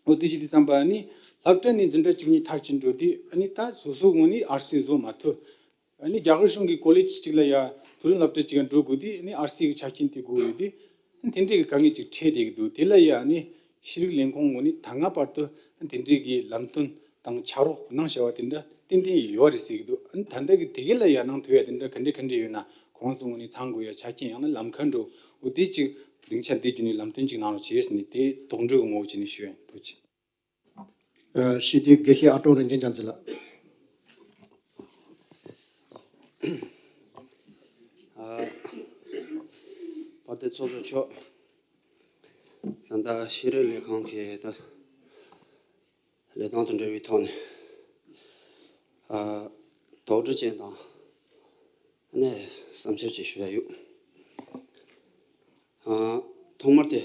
འོ་དེ་ཅི་དེ་བསམ་པ་ནི། སློབ་གྲྭ་ནས་འཛིན་གྲྭ་བཅུ་གཉིས་མཐར་ཕྱིན་འགྲོ་དུས་ཨ་ནི་ད་སོ་སོ་ངོས་ནས་ཨར་སི་བཟོ་མ་ཐུབ། ཨ་ནི་རྒྱ་གར་གཞུང་གི་ཀོ་ལེཇ་གཅིག་ལ་ཡ་མཐོ་རིམ་སློབ་གྲྭ་གཅིག་ལ་འགྲོ་དགོས་དུས། ཨ་ནི་ཨར་སི་གི་ཆ་རྐྱེན་དེ་དགོས་ཡོད་དུས། ཨ་ནི་དེ་འདྲའི་གི་དཀའ་ངལ་ཅིག་འཕྲད་བསྡད་ཀྱི་འདུག། དེ་ལ་ཡ་ཨ་ནི་ཤེས་རིག་ལས་ཁུངས་ངོས་ནས་ད་སྔ་བར་དུ་ཨ་ནི་དེ་འདྲའི་གི་ལམ་སྟོན་དང་ཕྱག་རོགས་གནང་བྱ་བ་དེ་འདྲ་ཏན་ཏན་ཡོད་རེད་ཟེར་གྱི་འདུག། ཨ་ནི་ད་ལྟ་གི་དེ་ག་ལ་ཡ་གནང་ཐུབ་ཡ་དེ་འདྲ་ག་འདྲ་ག་འདྲ་ཡོད་ན། ཁོང་ཚོ་ངོས་ནས་ཚང་དགོས་ཡ་ཆ་རྐྱེན་ཡང་ན་ལམ་ཁ་འགྲོ། འོ་དེ་ཅིག་སྡིངས་ཆ་འདི་བརྒྱུད་ནས་ལམ་སྟོན་ཅིག་གནང་རོགས་བྱས་ཟེར་ནས། དེ་དོགས་འདྲི་གི་ངོ་བོ་བྱས་ནས་ཞུ་ཡིན། ཐུགས་རྗེ་ཆེ། ཨ། སྤྱི་འཐུས་དགེ་བཤེས་ཨ་ཀྲོང་རིན་ཆེན་རྒྱ་མཚོ་ལགས། ཨ། དཔལ་ལྡན་ཚོགས་གཙོ་མཆོག། ད་ལྟ་ཤེས་རིག་ལས་ཁང་གི་ད་ལས་སྟངས་དང་འབྲེལ་བའི་ཐོག་ནས། ཨ། དོགས་འདྲི་ཅན་དང་། ཨ་ནི་བསམ་འཆར་ཅིག་ཞུ་ཡ་ཡོད། ཨ། ཐོག་མར་དེ་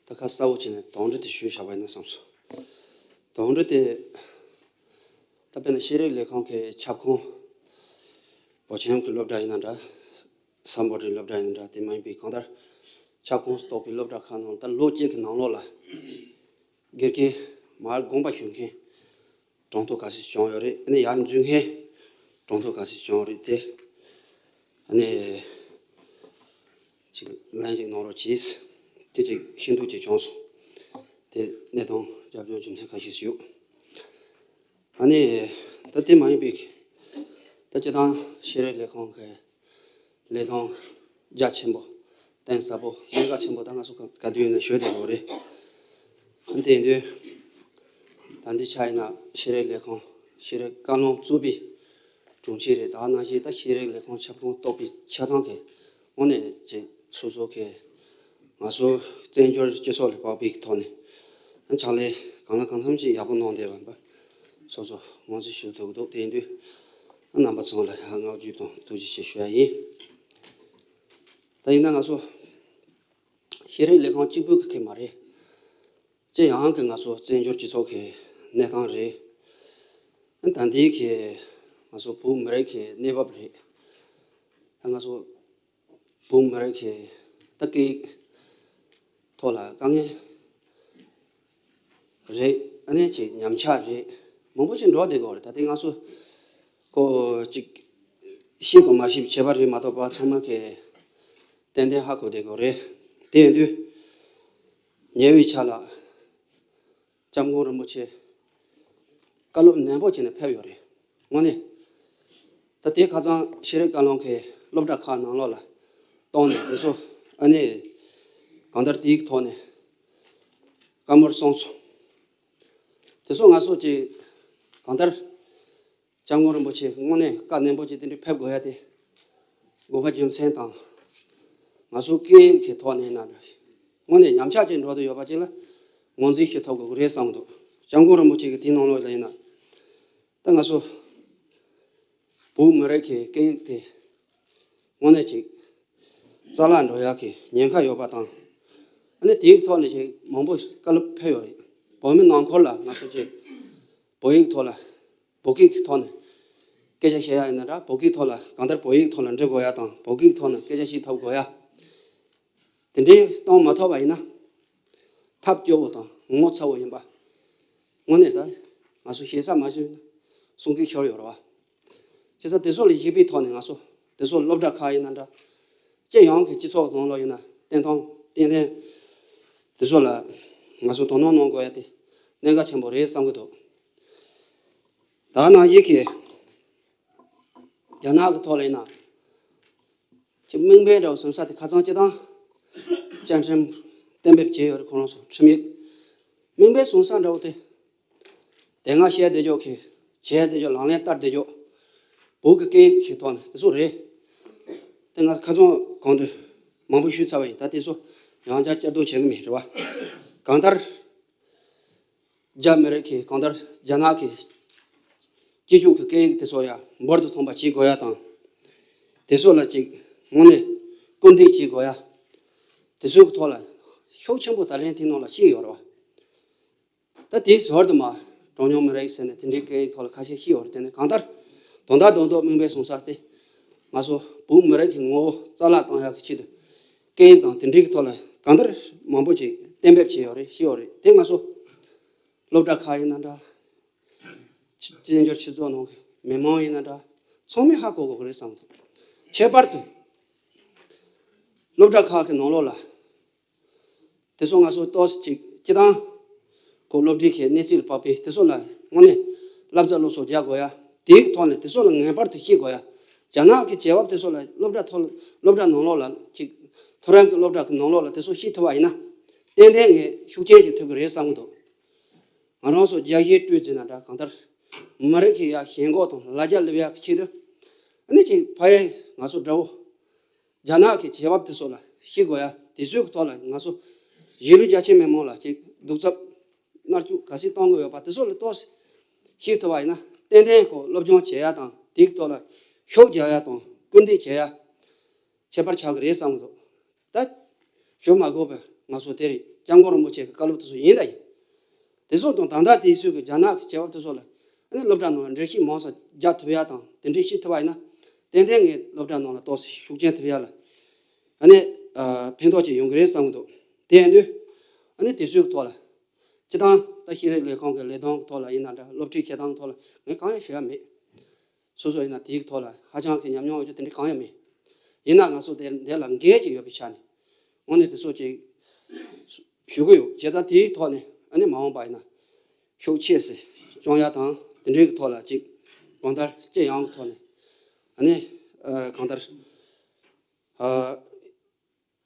ད་ཁ་གསལ་བོ་བྱས་ནས་དོགས་འདྲི་དེ་ཞུས་བཞག་པ་ཡིན་ན་བསམ་སོང་། དོགས་འདྲི་དེ་ད་དཔེར་ན་ཤེས་རིག་ལས་ཁང་གི་ཁྱབ་ཁོངས་བོད་ཁྱིམ་གྱི་སློབ་གྲྭ་ཡིན་ན་འདྲ། སམ་བྷོ་ཊའི་སློབ་གྲྭ་ཡིན་ན་འདྲ། དེ་མ་ཡིན་པའི་གང་ལྟར་ཁྱབ་ཁོངས་སུ་གཏོགས་པའི་སློབ་གྲྭ་ཁག་ནང་ད་ལོ་གཅིག་གི་ནང་ལོགས་ལ་དགེ་རྒན་མར་དགོངས་པ་ཞུ་མཁན་གྲངས་ཐོ་ག་ཚོད་བྱུང་ཡོད་རེད། ཨ་ནི་ཡར་འཛུལ་མཁན་གྲངས་ཐོ་ག་ཚོད་བྱུང་ཡོད་རེད། དེ་ཨ་ནི་ཅིག་ལན་ཅིག་གནང་རོགས་གྱིས། དེ་ཅིག་ཤེས་འདོད་ཅིག་བྱུང་སོང་། དེ་གནས་སྟངས་རྒྱབ་ལྗོངས་རྒྱུ་མཚན་ཁ་ཤས་ཤིག་ཡོད། ཨ་ནི་ད་དེ་མ་ཡིན་པའི་ད་སྤྱིར་བཏང་ཤེས་རིག་ལས་ཁུངས་ཀྱི་ལས་དོན་རྒྱ་ཆེན་པོ། གཏིང་ཟབ་པོ། གནད་འགག་ཆེན་པོ་ད་ང་ཚོ་ག་ག་དུས་ཡིན་ན་ཤོད་བསྡད་ཡོད་རེད། ཨ་ནི་དེ་ཡིན་དུས་ད་འདི་ཆ་ཡིན་ན་ཤེས་རིག་ལས་ཁུངས་ཤེས་རིག་བཀའ་བློན་གཙོས་པའི་དྲུང་ཆེ་རེད། ད་ནང་བཞིན་ད་ཤེས་རིག་ལས་ཁུངས་ཁྱབ་ཁོངས་གཏོགས་པའི་ཆ་ཚང་གི་དངོས་གནས་ཅིག་སོ་སོ་གི་ང་ཚོ་བཙན་བྱོལ་སྤྱི་ཚོགས་ལ་དཔག་པའི་ཐོག་ནས་ཕྱག་ལས་གང་ལ་གང་འཚམ་ཞིག་ཡག་པོ་གནང་བསྡད་པ་སོ་སོ་ངོས་འཛིན་ཞུ་ཐུབ་ཀྱི་འདུག། དེ་ཡིན་དུས་རྣམ་པ་ཚང་ལ་བསྔགས་བརྗོད་དང་ཐུགས་རྗེ་ཆེ་ཞུ་ཡ་ཡིན། ད་ཡིན་ན་ང་ཚོ་ཤེས་རིག་ལས་ཁུངས་གཅིག་པུ་གི་མ་རེད། སྤྱིར་ཡང་གི་ང་ཚོ་བཙན་བྱོལ་སྤྱི་ཚོགས་ཀྱི་གནས་སྟངས་རེད། ད་འདི་གི་ང་ཚོ་བོད་མི་རིགས་ཀྱི་གནས་བབ་རེད། ད་ང་ཚོ་བོད་མི་རིགས་ཀྱི་ད་སྐད་ཡིག་ཐོག་ལ་དཀའ་ངལ་རེད། ཨ་ནི་ཅིག་ཉམས་ཆག་རེད། མང་པོ་ཞིག་འགྲོ་བསྡད་ཀྱི་ཡོད་རེད། ད་ལྟའི་ང་ཚོ་ཁོ་ཅིག་ཤེས་དང་མ་ཤེས་བྱས་པ་རེད་མ་གཏོགས་པ་ཚང་མ་གི་ཏན་ཏན་ཧ་གོ་བསྡད་ཀྱི་ཡོད་རེད། དེ་ཡིན་དུས་ཉེ་བའི་ཆར་ལ་སྐྱབས་མགོན་རིན་པོ་ཆེ་བཀའ་སློབ་ནན་པོ་བྱས་ནས་ཕེབས་ཡོད་རེད། དངོས་གནས། ད་དེ་ཁ་སང་ཤེས་རིག་བཀའ་བློན་གྱིས་སློབ་གྲྭ་ཁག་ནང་ལོགས་ལ་གཏོང་ནས་དེ་ཚོ་ཨ་ནི་གང་ལྟར་དེའི་ཐོག་ནས་བཀའ་མོལ་གསུངས་སོང་། དེ་ཚོ་ང་ཚོ་ཅིག་གང་ལྟར་སྐྱབས་མགོན་རིན་པོ་ཆེ་དངོས་གནས་བཀའ་ནན་པོ་ཅིག་དེ་འདྲ་ཕེབས་དགོས་ཡ་དེ་དགོས་པ་རྒྱུ་མཚན་དང་། ང་ཚོ་སྐད་ཡིག་གི་ཐོག་ནས་ཡིན་ན་འདྲ། དངོས་གནས་ཉམས་ཆག་ཅིག་འགྲོ་དུ་ཡོད་པ་ཅིག་ལ་ངོས་འཛིན་ཞུ་ཐུབ་དགོས་ཀྱི་རེད་བསམ་གྱི་འདུག་སྐྱབས་མགོན་རིན་པོ་ཆེ་གི་དེའི་ནང་ལོགས་ལ་ཡིན་ན། ད་ང་ཚོ་བོད་མི་རིགས་ཀྱི་སྐད་ཡིག་དེ་དངོས་གནས་ཅིག་རྩ་བརླག་འགྲོ་ཡག་གི་ཉེན་ཁ་ཡོད་པ་དང་། ཨ་ནི་དེའི་ཐོག་ནས་ཅིག་མང་པོ་བཀའ་སློབ་ཕེབས་ཡོད་རེད། བོད་མི་ནང་ཁུལ་ལ་ང་ཚོ་ཅིག་བོད་ཡིག་ཐོག་ལ་བོད་སྐད་ཀྱི་ཐོག་ནས་སྐད་ཆ་བཤད་ཡ་ཡིན་ན་འདྲ། བོད་སྐད་ཐོག་ལ་གང་ལྟར་བོད་ཡིག་ཐོག་ལ་འབྲི་དགོས་ཡ་དང་བོད་སྐད་ཐོག་ནས་སྐད་ཆ་བཤད་ཐུབ་དགོས་ཡ། དེ་འདྲའི་གཏོང་མ་ཐུབ་པ་ཡིན་ན། ཐབས་སྐྱོ་བོ་དང་ངོ་ཚ་བོ་ཡིན་པ། དངོས་གནས་ད་ང་ཚོ་ཞེ་ས་མ་ཞུས་ན་གསུང་གི་ཤོར་ཡོད་རེད་བ། བྱས་ཙང་དེ་ཚོ་ལ་གཞིགས་པའི་ཐོག་ནས་ང་ཚོ་དེ་ཚོ་སློབ་གྲྭ་ཁག་ཡིན་ན་འདྲ། སྤྱི་ཡོངས་ཀྱི་སྤྱི་ཚོགས་ནང་ལོགས་ཡིན་ན་བརྟན་ཐང་ཏན་ཏན་དེ་ཚོ་ལ་ང་ཚོ་དོ་སྣང་གནང་དགོས་ཡ་དེ་གནད་འགག་ཆེན་པོ་རེད་བསམ་གྱི་འདུག་ད་ནང་བཞིན་གྱི་རྒྱ་ནག་གི་ཐོག་ལ་ཡིན་ན། ཅིག་དམིགས་འབེན་འདྲ་བོ་བཟུང་ས་དེ་ཁ་སང་སྤྱི་བཏང་བཅའ་ཁྲིམས་གཏན་འབེབས་བྱས་ཡོད་རེད། ཁོ་རང་ཚོ་ཁྲིམས་ཡིག་དམིགས་འབེན་བཟུང་ས་འདྲ་བོ་དེ་དེ་སྔ་བཤད་བསྡད་ཕྱོགས་ཀྱི་བྱས་བསྡད་ཕྱོགས་ལག་ལེན་བསྟར་བསྡད་ཕྱོགས་བོད་ཀྱི་སྐད་ཡིག་གི་ཐོག་ནས་དེ་ཚོ་རེད། དེ་ང་ཁ་སང་གོང་དུ་མང་པོ་ཞུས་ཚར་བ་ཡིན། ད་དེ་ཚོ་ཡང་བསྐྱར་བསྐྱར་ཟློས་བྱེད་ཀྱི་མེད་རེད་བ། གང་ལྟར། རྒྱ་མི་རིགས་ཀྱི་གང་ལྟར་རྒྱ་ནག་གི་སྤྱི་ཁྱབ་ཀྱི་སྐད་ཡིག་དེ་ཚོ་ཡང་འབུར་དུ་ཐོན་པ་བྱེད་དགོས་ཡ་དང་། དེ་ཚོ་ལ་ཅིག་དངོས་གནས་སྐུལ་འདེད་བྱེད་དགོས་ཡ། དེ་ཚོའི་ཐོག་ལ་ཤུགས་ཆེན་པོ་ད་ལན་དེ་ནང་ལ་བཤད་ཡོད་རེད་བ། ད་དེའི་ཟུར་དུ་མ་གྲངས་ཉུང་མི་རིགས་ཟེར་ནས་དེ་འདྲའི་སྐད་ཡིག་ཐོག་ལ་ཁ་ཤས་བཤད་ཡོད་རེད། དེ་ནས་གང་ལྟར་དོན་དག་རྡོག་རྡོག་དམིགས་འབེན་བཟུང་ས་དེ་ང་ཚོ་བོད་མི་རིགས་ཀྱི་ངོ་བོ་རྩ་བརླག་བཏང་ཡག་གི་ཆེད་དུ་སྐད་ཡིག་དང་དེ་འདྲའི་གི་ཐོག་ལ་གང་ལྟར་མང་པོ་ཅིག་གཏན་འབེབས་བྱས་ཡོད་རེད། བཤད་ཡོད་རེད། དེ་ང་ཚོ་སློབ་གྲྭ་ཁག་ཡིན་ན་འདྲ། ཕྱི་བཙན་བྱོལ་སྤྱི་ཚོགས་ནང་གི་མི་མང་ཡིན་ན་འདྲ། ཚང་མས་ཧ་གོ་དགོས་ཀྱི་རེད་བསམ་འདུག་ཁྱད་པར་དུ་སློབ་གྲྭ་ཁག་གི་ནང་ལོགས་ལ་དེ་ཚོ་ང་ཚོ་ཏོག་ཙམ་ཅིག་སྤྱི་བཏང་ཁོ་སློབ་ཁྲིད་ཀྱི་གནས་ཚུལ་ལ་དཔག་པའི་དེ་ཚོ་ལ་དངོས་གནས་བསླབ་བྱ་སློབ་གསོ་རྒྱག་དགོས་ཡ། དེའི་ཐོག་ནས་དེ་ཚོ་ལ་ངེས་པར་དུ་ཤེས་དགོས་ཡ། རྒྱ་ནག་གི་བྱེད་བབ་དེ་ཚོ་ལ་སློབ་གྲྭ་ཐོག་སློབ་གྲྭ་ནང་ལོགས་ལ་ཅིག་མཐོ་རིམ་གྱི་སློབ་གྲྭ་གི་ནང་ལོགས་ལ་དེ་ཚོ་ཤེས་ཐུབ་པ་ཡིན་ན་ཏན་ཏན་ངས་ཤུགས་རྐྱེན་ཞིག་ཐེབས་ཀྱི་རེད་བསམ་གྱི་འདུག་ང་རང་ཚོ་རྒྱ་གཞས་སྤྲོད་ཟིན་ན་འདྲ། གང་ལྟར་མི་རིགས་ཀྱི་ཡ་ཞེན་ཁོག་དང་ལ་རྒྱ་སླེབས་ཡག་གི་ཆེད་དུ་ཨ་ནི་ཅིག་ཕ་ཡ་ང་ཚོ་དགྲ་བོ་རྒྱ་ནག་གི་བྱེད་བབ་དེ་ཚོ་ལ་ཤེས་དགོས་ཡ། དེ་ཚོའི་ཐོག་ལ་ང་ཚོ་གཞིས་ལུས་རྒྱ་ཆེ་མི་མང་ལ་ཅིག་གདུག་རྩུབ་མནར་གཅོད་ག་ཚད་གཏོང་དགོས་ཡོད་པ་དེ་ཚོ་ལ་ཏོག་ཙམ་ཤེས་ཐུབ་པ་ཡིན་ན་ཏན་ཏན་ཁོ་སློབ་སྦྱོང་བྱེད་ཡ་དང་དེའི་ཐོག་ལ་ཤུགས་རྒྱག་ཡ་དང་སྐུལ་འདེད་བྱེད་ཡ། ཁྱད་པར་ཆགས་ཀྱི་རེད་བསམ་གྱི་འདུག་ད་ཞུ་མ་དགོས་པའི་ང་ཚོ་དེ་རེད། སྐྱབས་མགོན་རིན་པོ་ཆེ་གི་བཀའ་སློབ་དེ་ཚོ་ཡིན་ད་ཡིན། དེ་ཚོ་དང་ད་ལྟ་དེའི་ཚོད་ཀྱི་རྒྱ་ནག་གི་བྱེད་བབ་དེ་ཚོ་ལ་ཨ་ནི་སློབ་གྲྭ་ནང་ལ་འགྲེལ་བཤད་མང་ཙམ་རྒྱག་ཐུབ་ཡ་དང་དེ་འདྲའི་ཤེས་ཐུབ་པ་ཡིན་ན་ཏན་ཏན་ངས་སློབ་གྲྭ་ནང་ལ་ཏོག་ཙམ་ཤུགས་རྐྱེན་ཐེབས་ཡ་ལ་ཨ་ནི་ཕན་ཐོགས་ཅིག་ཡོང་གི་རེད་བསམ་གྱི་འདུག་དེ་ཡིན་དུས་ཨ་ནི་དེ་ཚོའི་ཐོག་ལ་སྤྱི་བཏང་ད་ཤེས་རིག་ལས་ཁུངས་ཀྱི་ལས་དོན་གྱི་ཐོག་ལ་ཡིན་ན་འདྲ། སློབ་ཁྲིད་བྱེད་སྟངས་ཐོག་ལ་ངས་གང་ཡང་ཞུ་ཡ་མེད། སོ་སོ་ཡིན་ན་དེའི་ཐོག་ལ་ཧ་ཅང་གི་ཉམས་མྱོང་ཡོད་རྒྱུ་དེ་འདྲ་གང་ཡང་མེད། ཡིན་ན་ང་ཚོ་དེ་འདི་ལ་འགན་ཅིག་ཡོད་པའི་ཆ་ནས་དངོས་གནས་དེ་ཚོ་ཅིག་ཞུ་གི་ཡོད། བྱས་ཙང་དེའི་ཐོག་ནས་ཨ་ནི་མ་འོངས་པ་ཡིན་ན་ཤུགས་ཆེ་སེ་སྐྱོང་ཡ་དང་དེ་འདྲའི་གི་ཐོག་ལ་ཅིག་གང་ལྟར་སྤྱི་ཡོངས་ཀྱི་ཐོག་ནས་ཨ་ནི་ཨ་གང་ལྟར་ཨ་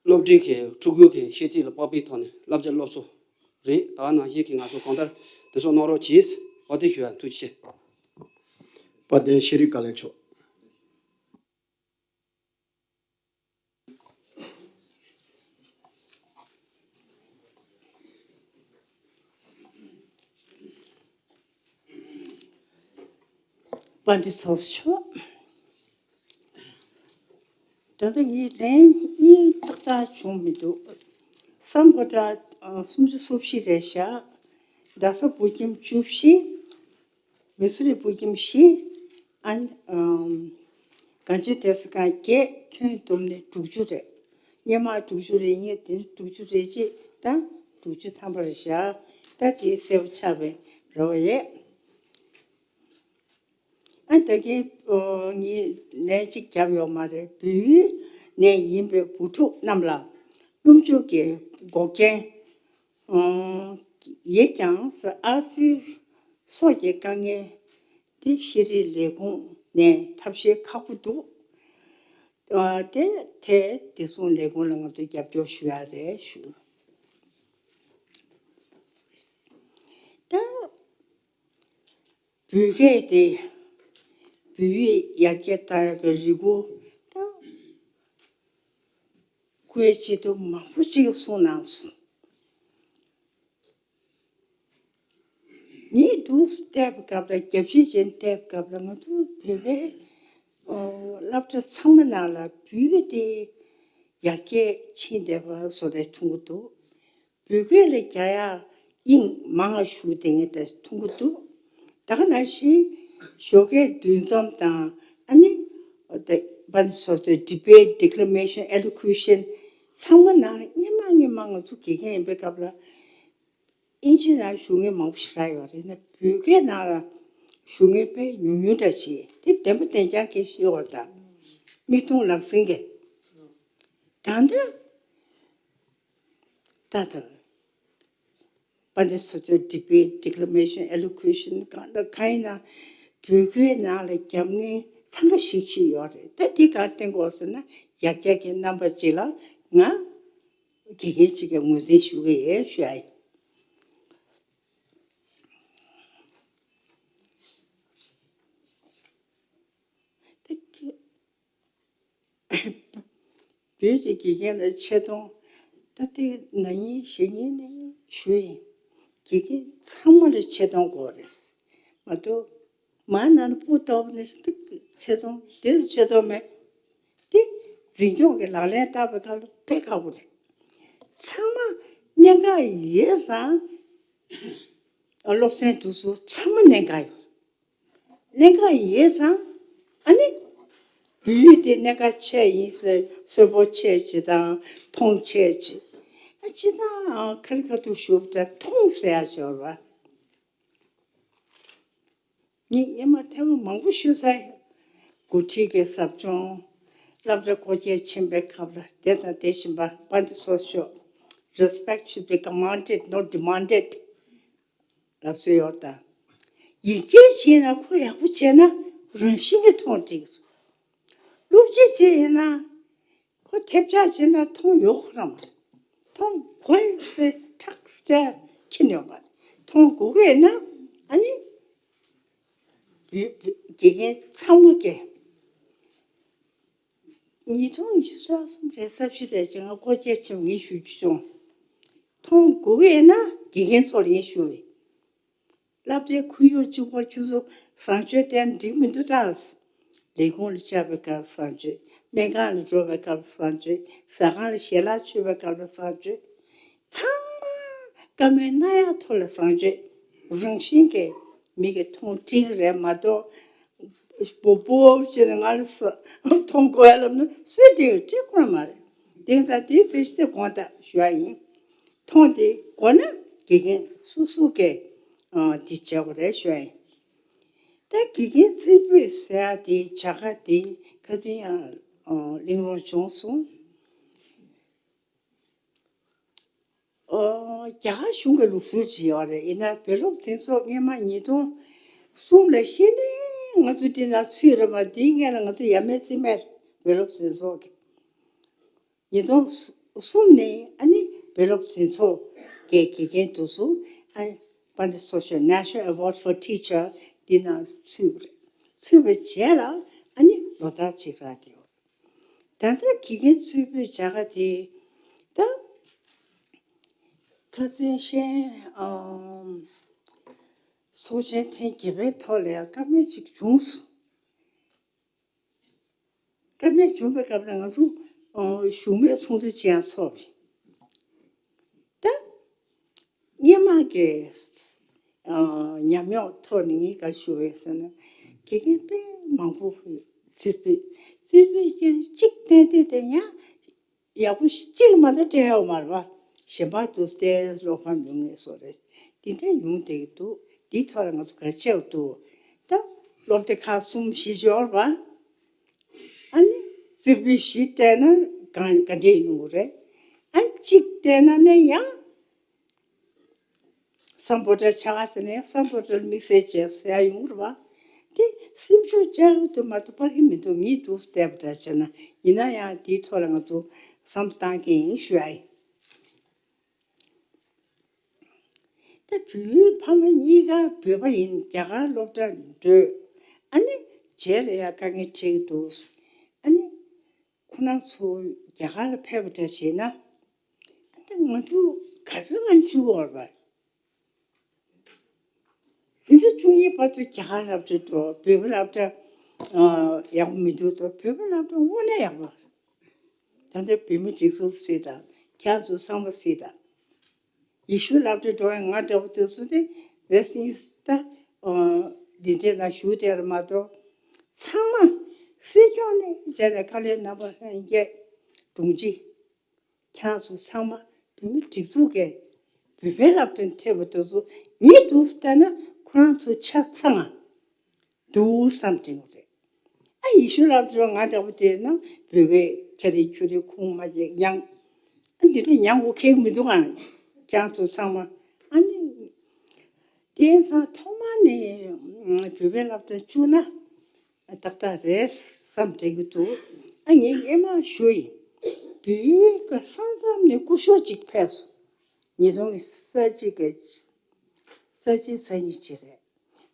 སློབ་ཁྲིད་ཀྱི་ཕྲུ་གུ་གི་ཤེས་ཚད་ལ་དཔག་པའི་ཐོག་ནས་བསླབ་བྱ་སློབ་གསོ་རེད། ད་ནང་བཞིན་གྱི་ང་ཚོ་གང་ལྟར་དེ་ཚོ་གནང་རོགས་གྱིས། འོ་དེ་ཞུ་ཡ། ཐུགས་རྗེ་ཆེ། དཔལ་ལྡན་ཤེས་རིག་བཀའ་བློན་མཆོག་དཔལ་ལྡན་ཚོགས་གཙོ་མཆོག་ད་ལྟ་ངས་ལན་གཉིས་ཏག་ཏག་བྱུང་མི་འདུག་སམ་བྷོ་ཊ་སུམ་ཅུ་སོ་བཞི་རེད་ཤག་རྡ་ས་བོད་ཁྱིམ་བཅུ་བཞི། མི་སུ་རི་བོད་ཁྱིམ་བཞི། ཨ་ནི་གངས་ཅན་དེ་ཚོ་གང་བརྒྱད། ཁྱོན་བསྡོམས་ནས་དྲུག་ཅུ་རེད། སྔོན་མ་དྲུག་ཅུ་རེ་གཉིས། དེ་ནི་དྲུག་ཅུ་རེ་གཅིག་ད་དྲུག་ཅུ་ཐམ་པ་རེད་ཤག་ད་དེ་གསལ་པོ་ཆགས་པའི་རེ་བ་ཡོད། ཨ་ད་གིན་ངས་ལན་གཅིག་བརྒྱབ་ཡོད་མ་རེད། བལ་ཡུལ་ནས་ཡིན་པའི་བུ་ཕྲུག་རྣམས་ལ་སློབ་འཇུག་གི་འགོག་རྐྱེན་ཡོད་ཀྱང་ཨར་ཙི་སོགས་ཀྱི་དཀའ་ངལ་ འདི་ཤེས་རིག་ལས་ཁུངས་ནས་ཐབས་ཤེས་ཁག་པོ་འདུག་ཨ། དེ་དེ་བདེ་སྲུང་ལས་ཁུངས་ལ་ང་ཚོས་རྒྱབ་སྐྱོར་ཞུ་ཡ་རེད་ཞུ། ད་བོད་སྐད་དེ་བོད་ཡིག་ཡར་རྒྱས་གཏང་ཡག་གི་རེ་སྐུལ་ད་སྐུའི་སྤྱི་འཐུས་མང་པོ་ཅིག་གིས་གསུངས་གནང་སོང་། ངས་འདུག་བལྟས་པའི་སྐབས་ལ་རྒྱབ་བཤིག་ཅན་བལྟས་པའི་སྐབས་ལ་ང་ཚོ་བོད་པའི་ཨོ་སློབ་གྲྭ་ཚང་མ་ནང་ལ་བོད་ཡིག་དེ་ཡར་རྒྱས་ཕྱིན་བསྡད་པ་བཟོ་འདྲ་མཐོང་གི་འདུག་བོད་སྐད་ལ་རྒྱག་ཡག་དབྱིངས་མང་བ་ཞུགས་བསྡད་མཁན་འདྲ་མཐོང་གི་འདུག་ད་ག་ནང་བཞིན་ཞོགས་ཀའི་འདུ་འཛོམས་དང་ཨ་ནི་དཔེ་སོ་སོའི་debate, declamation, elocution ཚང་མ་ནང་ལ་སྔན་མ་སྔན་མ་ང་ཚོ་དགེ་རྒན་ཡིན་པའི་སྐབས་ལ། དབྱིན་ཇིའི་ནང་ཞུགས་མཁན་མང་པོ་ཞིག་རག་ཡོད་རེད། ན་བོད་སྐད་ནང་ལ་ཞུགས་མཁན་དཔེ་ཉུང་ཉུང་འདྲ་ཞིག་དེ་བདེན་པ་བདེན་རྐྱང་གི་ཤེས་ཡོད་དང་། མིག་མཐོང་ལག་ཟིན་གྱི་ད་ལྟ་ད་ལྟ་དཔེ་འདི་སོ་སོའི་debate, declamation, elocution གང་དང་གང་ཡིན་ན་བོད་སྐད་ནང་ལ་རྒྱབ་མཁན་འཚང་ཁ་ཤིག་ཤིག་ཡོད་རེད། ད་འདི་ག་བསྟན་དགོས་ཟེར་ན་ཡར་རྒྱས་ཀྱི་རྣམ་པ་ཅིག་ལ་ང་དགེ་རྒན་ཅིག་གིས་ངོས་འཛིན་ཞུ་གི་ཡོད་ཞུ་ཡ་ཡིན། ད་ཁྱེད་བོད་ཀྱི་དགེ་རྒན་ལ་ཆེ་མཐོང་ད་ལྟའི་ན་ནིང་གཞེས་ནིང་ནས་ཞུ་ཡིན། དགེ་རྒན་ཚང་མ་ལ་ཆེ་མཐོང་དགོས་རེད་མ་གཏོགས། མ་ནང་ལ་སྤུ་ལྟ་བུ་ནི་ཏིག་ཆེ་མཐོང་དེ་ལ་ཆེ་མཐོང་མེད། དེ་འཛིན་སྐྱོང་གི་ལག་ལེན་བསྟར་བའི་སྐབས་ལ་དཔེ་ཁག་པོ་རེད། ཚང་མ་གནད་འགག་ཡོད་ཙང་སློབ་ཚན་དེ་ཚོ་ཚང་མ་གནད་འགག་ཡོད། གནད་འགག་ཡོད་ཙང་ཨ་ནི་བོད་ཡིག་དེ་གནད་འགག་ཆེ་ཡིན་ཟེར་གསོན་པོ་ཆེ་ཅིག་དང་མཐོང་ཆེ་ཅིག་ཨ་ཅི་དང་ཁ་རི་ཁ་ཐུག་ཞུ་བ་དང་མཐོང་ཟེར་ཡ་ཅིག་ཡོད་རེད་བ། ངས་སྔོན་མ་ཐེངས་མ་མང་པོ་ཞུས་ཚར་ཡོད། འགོ་ཁྲིད་ཀྱི་ཟབ་སྦྱོང་། སློབ་གྲྭ་སྒོ་འབྱེད་ཕྱིན་པའི་སྐབས་ལ་དེ་དང་དེ་བཞིན་པ་དཔེ་འདི་ཚོ་ཤོག Respect should be commanded, not demanded ལབ་སྲོལ་ཡོད་ད། ཡིག་སྐྱེལ་བྱས་ན་ཁོ་ཡག་པོ་བྱས་ན་རང་བཞིན་གྱིས་མཐོང་འགྲིག་སློབ་སྤྱི་ཅིག་ཡིན་ན། ཁོ་ཐེབས་ཆག་བྱས་ན་མཐོང་ཡོད་ཁོ་རང་མ་རེད། མཐོང་དགོས་ཟེར་ཁྲག་སེ་ཁྱེར་ནས་ཡོང་བ་རེད། མཐོང་དགོས་ཀྱི་ཡོད་ན་ཨ་ནི་བོད་བོད་དགེ་རྒན་ཚང་མ་གིས་ཉིས་སྟོང་ཉི་ཤུ་རྩ་གསུམ་རེད་ས་བཞི་རེད་ཅེས་ང་སྐོར་སྐྱོད་ཆེན་མོ་ངས་ཞུ་རྒྱུ་བྱུང་། མཐོང་དགོས་ཀྱི་ཡོད་ན་དགེ་རྒན་ཚོ་ལ་ངས་ཞུ་བས། སློབ་གྲྭའི་ཁོར་ཡུག་གཅིག་པོ་ཁྱོད་ཚོ་བཟང་སྤྱོད་བསྟན་འགྲིག་མི་འདུག་ད། ལས་ཁུངས་ལ་བཅར་བའི་སྐབས་བཟང་སྤྱོད། སྨན་ཁང་ལ་འགྲོ་བའི་སྐབས་བཟང་སྤྱོད། ཟ་ཁང་ལ་ཞལ་ལག་མཆོད་པའི་སྐབས་ལ་བཟང་སྤྱོད། ཚང་མ་བཀའ་མོལ་གནང་ཡག་ཐོག་ལ་བཟང་སྤྱོད་རང་བཞིན་གྱིས་མི་གིས་མཐོང་འགྲིག་གི་རེད་མ་གཏོགས། སྤོབས་སྤོབས་བྱས་ནས་ང་ལ་ས་མཐོང་དགོས་ལབ་ན་སུས་འགྲིག་འགྲིག་ཁོ་རང་མ་རེད། དེང་སང་དེའི་ཚེ་ཤི་དེ་དགོངས་དག་ཞུ་ཡ་ཡིན། མཐོང་དེ་དགོས་ན་དགེ་རྒན་སོ་སོ་གིས་ཨ་དེ་བྱེད་དགོས་རེད་ཞུ་ཡ་ཡིན། ད་དགེ་རྒན་རྩེ་ཕུད་ཟེར་ཡ་དེ་བྱ་དགའ་དེ་ཁ་སང་ཡང་ཨ་གླེང་སློང་བྱུང་སོང་། ཨོ། རྒྱ་གར་གཞུང་གི་ལུགས་སྲོལ་ཅིག་ཡོད་རེད། ཡིན་ན་བོད་སློབ་འཛིན་ཚོགས་སྔོན་མ་ཉིས་སྟོང་གསུམ་ལ་ཤེས་ནས་ང་ཚོ་འདི་ན་ཚུད་རེད་པ། འདིའི་སྔོན་ལ་ང་ཚོ་ཡ་མེད་རྩིས་མེད་བོད་སློབ་འཛིན་ཚོགས་ཀྱི་ཉིས་སྟོང་གསུམ་ནས་ཨ་ནི་བོད་སློབ་འཛིན་ཚོགས་ཀྱི་དགེ་རྒན་དུ་སུ་ཨ་ནི་དཔལ་ལྡན་ཚོགས་གཞོན་National Award for Teacher འདི་ན་ཚུད་པ་རེད། ཚུད་པའི་རྗེས་ལ་ཨ་ནི་ལོ་ལྟར་གཅིག་རག་གི་ཡོད། ད་ལྟ་དགེ་རྒན་རྩེ་ཕུད་བྱ་དགའ་དེ་ད་ཁ་སང་ཤེས་ཨམ་ཚོགས་ཆེན་ཐེངས་བརྒྱད་པའི་ཐོག་ལ་ཡང་བཀའ་མོལ་ཅིག་བྱུང་སོང་། བཀའ་མོལ་བྱུང་བའི་སྐབས་ལ་ང་ཚོ་ཨ་བཞུགས་མོལ་ཚོགས་འདུ་ཅིག་ཡང་ཚོགས་པ་རེད། ད་སྔོན་མ་གི་ཨ་ཉམས་མྱོང་ཐོག་ནས་ངས་ག་རེ་ཞུ་བ་ཡིན་ཟེར་ན། དགེ་རྒན་དཔེ་མང་པོ་རྩེ་ཕུད་རྩེ་ཕུད་ཀྱི་གཅིག་ཏན་ཏན་དེ་ཡང་ཡག་པོ་ཞིག་གཅིག་ལ་མ་གཏོགས་སྤྲད་ཡོད་མ་རེད་པ། གཞན་པ་དུ་བལྟས་བློ་ཕམ་ཡོང་ངེས་སོགས་རེད། དེ་འདྲ་ཡོང་བསྡད་ཀྱི་འདུག་འདིའི་ཐོག་ལ་ང་ཚོ་ག་རེ་བྱེད་དགོས་འདུག་ད་སློབ་སྡེ་ཁག་གསུམ་བཞི་ཡོད་རེད་པ། ཨ་ནི་རྩེ་ཕུད་བཞི་བལྟས་ན་གང་ག་འདྲས་ཡོང་གི་རེད། ཨ་ནི་གཅིག་བལྟས་ན་ནི་ཡང་སམ་བྷོ་ཊལ་ཆགས་ཀ་ཟེར་ནས་སམ་བྷོ་ཊལ་དམིགས་བསལ་བྱས་ཟེར་ཡ་ཡོང་གི་རེད་པ། དེ་ སེམས་ཤུགས་ཆག་གི་འདུག་མ་གཏོགས་སྤར་གི་མི་འདུག་ངས་འདུག་བལྟས་པ་འདྲ་བྱས་ན། ཡིན་ན་ཡང་དེའི་ཐོག་ལ་ང་ཚོ་བསམ་བློ་བཏང་གི་ཡིན་ཞུ་ཡ་ཡིན། ད་བོད་ཕ་མ་གཉིས་ཀ་བོད་པ་ཡིན། རྒྱ་གར་སློབ་གྲྭར་འགྲོ། ཨ་ནི་རྗེས་ལ་ཡང་དཀའ་ངལ་འཕྲད་ཀྱི་འདུག་ཨ་ནི་ཁོ་རང་ཚོ་རྒྱ་གར་ལ་ཕེབས་པ་འདྲ་བྱས་ན། ཨ་ནི་ང་ཚོ་ག་བོད་ང་བཅུག་བར་བ། ཟིན་ཐོ་བཅུ་གཉིས་བར་དུ་རྒྱ་གར་སློབ་གྲྭར་འགྲོ། བོད་པ་སློབ་གྲྭ་ཨ་ཡག་པོ་མི་འདུག་དོ། བོད་པ་སློབ་གྲྭ་དངོས་གནས་ཡག་པོ། ད་ལྟ་བོད་མི་སྒྲིག་འཛུགས་སྲིད་དང་། ཁྱེད་ཚོ་ཚང་མ་སྲིད་དང་། ཡེ་ཤུ་སློབ་གྲྭར་འགྲོ་ཡང་ང་འདྲ་པོ་དེ་ཚོ་དེ་རེ་སིང་ད་འདི་འདྲ་ན་ཞུ་དེར་མ་གཏོགས། ཚང་མ་སྲིད་སྐྱོང་ནས་བྱས་ནས་དཀའ་ལས་རྣམ་པ་ལྷན་རྒྱས་དྲུང་ཆེ། ཁྱེད་རང་ཚོ་ཚང་མ་བོད་མི་སྒྲིག་འཛུགས་ཀྱི་བོད་པའི་སློབ་གྲྭར་ཐེབས་པ་དེ་ཚོ་ངས་འདུག་བལྟས་ན་ཁོ་རང་ཚོ་ཆ་ཚང་ང་འདུག་བསམ་དྲན་གྱི་རེད། ཨ་ཡེ་ཤུ་སློབ་གྲྭ་ང་འདྲ་པོ་དེ་ན་བོད་སྐད་ཁྱེད་རེ་ཁྱོད་རེ་ཁུངས་མ་བྱེད་ཡང་། ཨ་འདི་འདྲ་ཉམས་དགོས་ཁེལ་མི་འདུག་ཨང་། ཁྱེད་རང་ཚོ་ཚང་མ་ཨ་ནི། དེང་སང་ཐོག་མ་ནས་བོད་པའི་སློབ་གྲྭ་བཅུག་ན་ཏག་ཏག་རེད་བསམ་དྲན་གྱི་འདུག་ཨ་ངས་སྔས་མ་ཞུ་ཡིན། བོད་ཡུལ་གྱི་ས་མཚམས་ནས་སྐུ་ཞབས་གཅིག་ཕེབས་སོང་། ཉིས་སྟོང་གི་ས་གཅིག་གི་ས་གཅིག་ས་གཉིས་ཅིག་རེད།